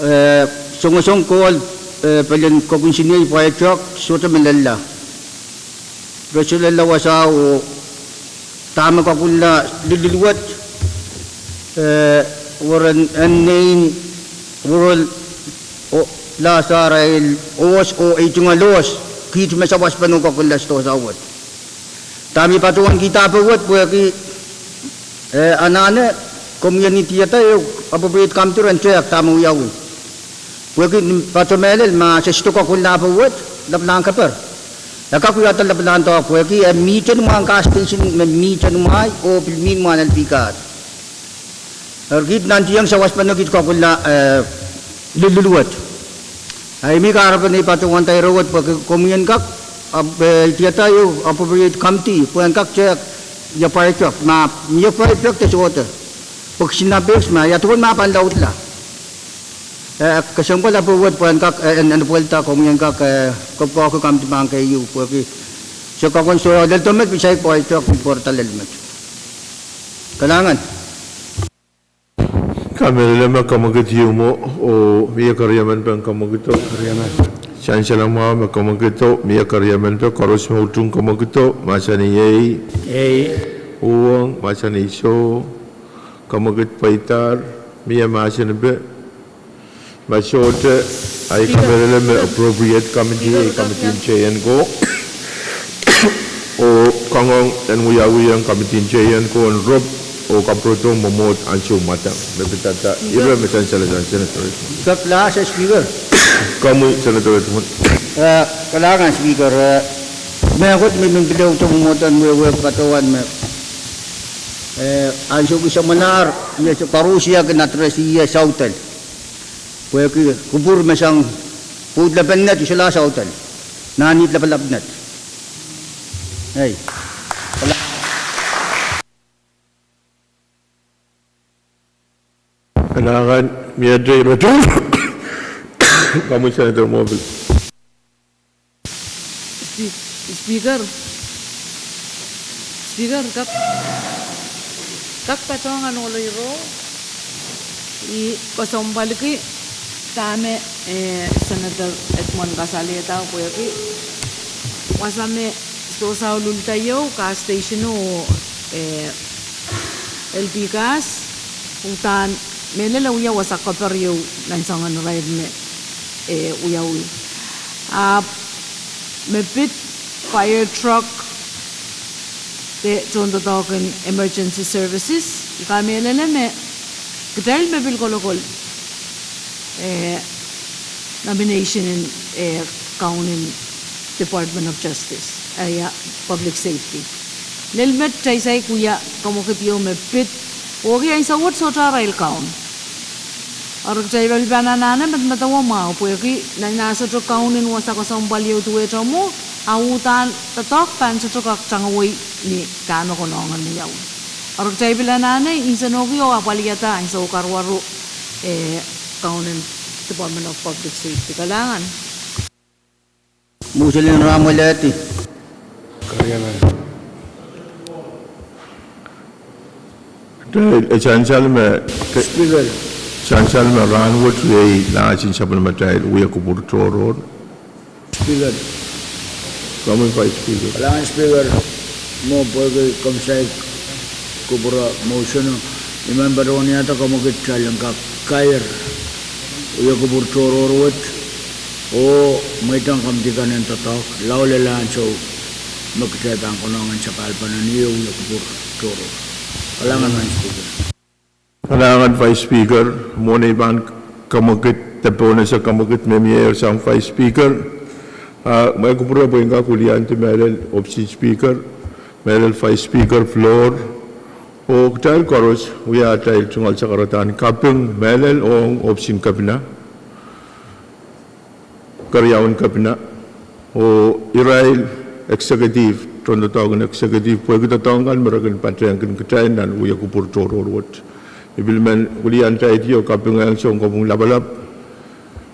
Eh, songosong kohl, eh, pelen koakinsinei pwaitok sohte me lella. Re soh lella wasao oh dahme koakolla lillil wet, eh, weren en nein, weren oh, lasarail ohs oh ei tungoal ohs, kiht me sawaspeno koakolla sdohsa wet. Dahme I patohwankihda powehdi pwehki, eh, anahne, komwi en idihda ehu appropriate committee ren tehk dahme wiawi. Pwehki ni patohwan mehlel ma se sohte koakolla powehdi, lapalahn keper. E kak wiahda lapalahn doadoahk pwehki e mihte ni mwahi gas station me mihte ni mwahi oh pil mih ni mwahi L P gas. Eri kiht nantihong sawaspeno kiht koakolla, eh, lillil wet. A I mih kahrepen ei patohwanda ire wet pwehki komwi en kak Ahpw, eh, diarada ieu appropriate committee, pwe en kak tehk, ia fire truck, ma, mie fire truck de sohte. Pwe kisin apehks ma, ia duwen ma pahn laudla. Eh, kesempwal ahpw wet pwe en kak, eh, en, en pwelda komwi en kak, eh, kapwukoahki committee pahn keieu, pwehki. Se kakon sohte lel doh met pil saik fire truck pil pwarada lel met. Kalahngan. Kamehlele me kamwekid ieu mwo, oh mie keriemen pahn kamwekido. Keriemen. Sansal mwahu me kamwekido, mie keriemen pahn koaros me utung kamwekido, mahsanih ei. Ei. Uhwong, mahsanih soh, kamwekid pweidahr, mie mahsen pahn. Ma sohte, ahi kamehlele me appropriate committee, ei committee en teien ko. Oh kangoang en wiawi ong committee en teien ko en rop, oh kapwurodo mwomwohd ansou mwadang. Me pidada, ire me sansal sang Senator Edmund. Kak lasa Speaker. Komwi Senator Edmund. Eh, kalahngan Speaker, eh, mehkot me mihmi pil utung mwomwohden wehwehki patohwan me. Eh, ansou kis samwalahr, mie se koaros ia kin address ie saudel. Pwehki kupwur me sang pwoud lepen net, isela saudel. Nan ih lapalap net. Ei. Kalahngan, mie tei retur. Komwi Senator Mobil. Spe-, Speaker. Speaker, kak, kak patohwan ohl iro. I kesempwalki dahme, eh, Senator Edmund kasalehda pwehki wasa me sohte saut lulda ieu, gas station o, eh, L P gas, uhdahn mehlel e wia wasa keper ieu nan soangen irair me, eh, wiawi. Ahpw me pid fire truck de tohndoadoahk en emergency services, I kamehlele me kitail me pil kolokol, eh, nomination en, eh, kaunen Department of Justice, eh, ia Public Safety. Lel met kitail saik wia kamwekid ieu me pid, pwehki ansou wet sohte arail kaun. Eri kitail pil pahn anahne medemedewe mwahu, pwehki nan ah sohte kaunen wasa kesempwal ieu duwehte mwo, a uhdahn doadoahk pahn sohte kak tangawei ni dahme konehng en wiawi. Eri kitail pil anahne nsenohki oh apwalihada ansou karuwaru, eh, kaunen Department of Public Safety. Kalahngan. Mwuhsel en rahn wet. Keriemen. Kitail, eh, sansal me, Speaker. Sansal me rahn wet iei last in sapwellimatail wia kupwur tohrohr. Speaker. Komwi Vice Speaker. Kalahngan Speaker, mwo pwehki komw saik kupwure motion o, I men patohwaniada kamwekid kitail en kak kair wia kupwur tohrohr wet, oh mweidohng committee kan en doadoahk lao lel ansou me kitail pahn konehng en sapahlpene ni eh wia kupwur tohrohr. Kalahngan Madam Speaker. Kalahngan Vice Speaker, mwohn ei pahn kamwekid, de pohnese kamwekid me mie sang Vice Speaker. Ah, mwein kupwure pwe I en kak wiliandi mehlel Office en Speaker, mehlel Vice Speaker, Floor, oh kitail koaros wia atail tungoal sakaradahn kaping mehlel ong Office en Kepina, Keriaun Kepina, oh irail Executive, tohndoadoahk en Executive, pwehki doadoahk kan me re kin patehng kin kitail nan wia kupwur tohrohr wet. I pil men wiliandi oh kapingehng Sounkopwung Lapalap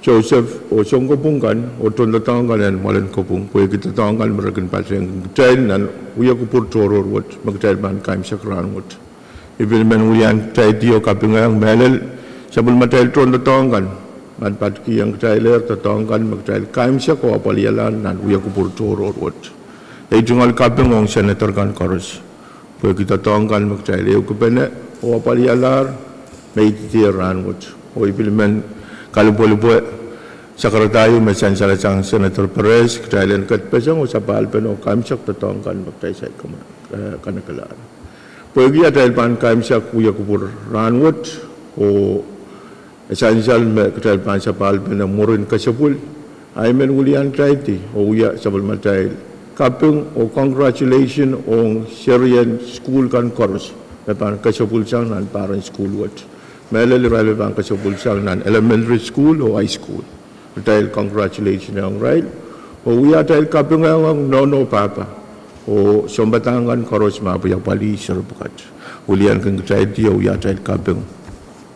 Joseph oh sounkopwung kan oh tohndoadoahk kan en Mwalen Kopwung, pwehki doadoahk kan me re kin patehng kin kitail nan wia kupwur tohrohr wet me kitail pahn kaimwisekala rahn wet. I pil men wiliandi oh kapingehng mehlel sapwellimatail tohndoadoahk kan me patkihong kitailehr doadoahk kan me kitail kaimwisek oh apwalihala nan wia kupwur tohrohr wet. Ei tungoal kaping ong Senator kan koaros, pwehki doadoahk kan me kitail ehukipene oh apwalihala me I ididi rahn wet. Oh I pil men kalumpwolupwe sakarada ieu me sansal sang Senator Perez, kitail en kedpeseng oh sapahlpene oh kaimwisek doadoahk kan me kitail saik kama, eh, kanekelahr. Pwehki atail pahn kaimwisekala wia kupwur rahn wet, oh e sansal me kitail pahn sapahlpene mwurin kesepwil, I men wiliandi oh wia sapwellimatail kaping oh congratulation ong serien sukuhl kan koaros me pahn kesepwilsang nan pahren sukuhl wet. Mehlel irail me pahn kesepwilsang nan elementary school oh high school. Atail congratulation ong irail. Oh wia atail kaping ong nohno pahpa oh sounpadahk kan koaros me apwalih seri pwukat. Wilian kin kitaildi oh wia atail kaping,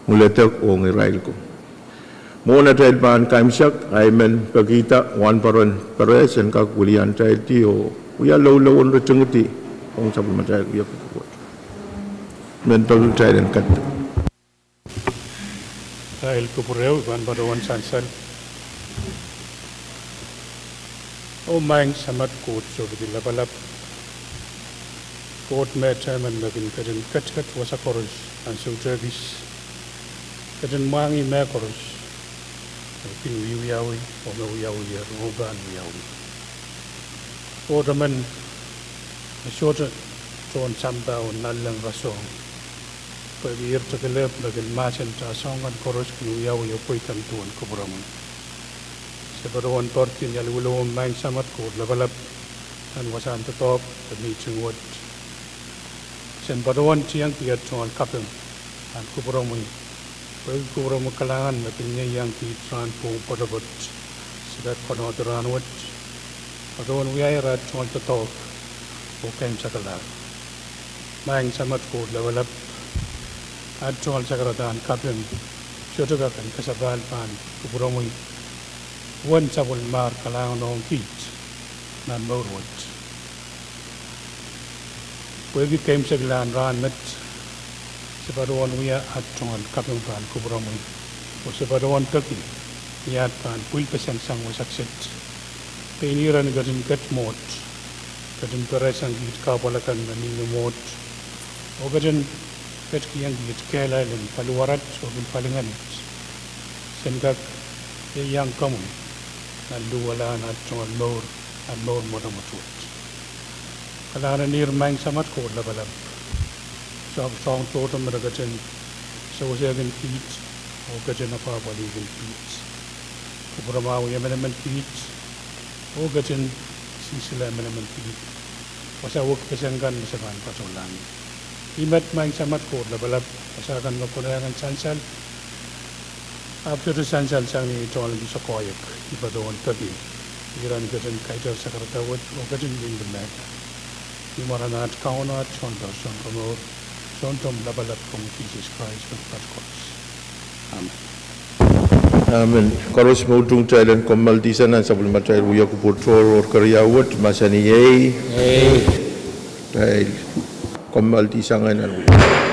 ngiltehk ong irail ko. Mwohn atail pahn kaimwisekda, I men pekihda wahnpoaron perehs en kak wilian kitaildi oh wia loulou en ritingidi ong sapwellimatail wia kupwur wet. Men peki kitail en kaping. Irail kupwur ehu pahn patohwan sansal. Oh Maing Samat Koht Sohpidi Lapalap, Koht me determine me kin ketin ketiket wasa koaros nan soutekis, ketin mwahngih mehkoaros me kin wiewiawi oh me wiawiher oh pahn wiawi. Koht emen me sohte tohn sampah oh nanleng rasehng, pwehki irail tikileep me kin mahsenda soahng kan koaros kin wiawi oh pweidek duwen kupwuromwi. Se patohwan poaridi ni aluwilowomwi Maing Samat Koht Lapalap, nan wasahn doadoahk de mihting wet, sen patohwan tiengki at tungoal kaping pahn kupwuromwi, pwehki kupwuromwi kalahngan me kin ieiang kiht rahn pwung poatopoat se kak konehdi rahn wet, patohwan wiahier at tungoal doadoahk oh keimwseklahr. Maing Samat Koht Lapalap, at tungoal sakaradahn kaping sohte kak en kasapahl pahn kupwuromwi, uwen sapwellimahr kalahngan ong kiht nan mour wet. Pwehki keimwseklahn rahn met, se patohwan wia at tungoal kaping pahn kupwuromwi, oh se patohwan peki ni at pahn pwilpeseng sang wasa kiset, pein irail en ketin ket mwohd, ketin peresang kiht kahpwal akan me mihmi mwohd, oh ketin ketikihong kiht kehlail en paliwarat oh pil palingehn wet, sen kak ieiang komwi nan luhwalahn at tungoal mour, nan mour mwotomwot wet. Kalahngan en ihr Maing Samat Koht Lapalap, soahng tohto me re ketin sewesehkin kiht oh ketin apwahpwalihkin kiht, kupwuromwahu emenemen kiht oh ketin sinsile emenemen kiht, wasa wekpeseng kan me se pahn patohlahng. Ih met Maing Samat Koht Lapalap, wasa kan me konehng en sansal, ahpw sohte sansal sang ni tungoal en sokoahiek, I patohwan peki irail en ketin kaidehk sakarada wet oh ketin lingki mehla. Ni mwaren at Kaun oh Sounpar, Sounkomour, Sountomw Lapalap komwi Sises Krais, me pwukat koaros. Amen. Amen. Koaros me utung kitail en kommoaldihsang nan sapwellimatail wia kupwur tohrohr keriau wet, mahsanih ei. Ei. Kitail kommoaldihsang nan wia.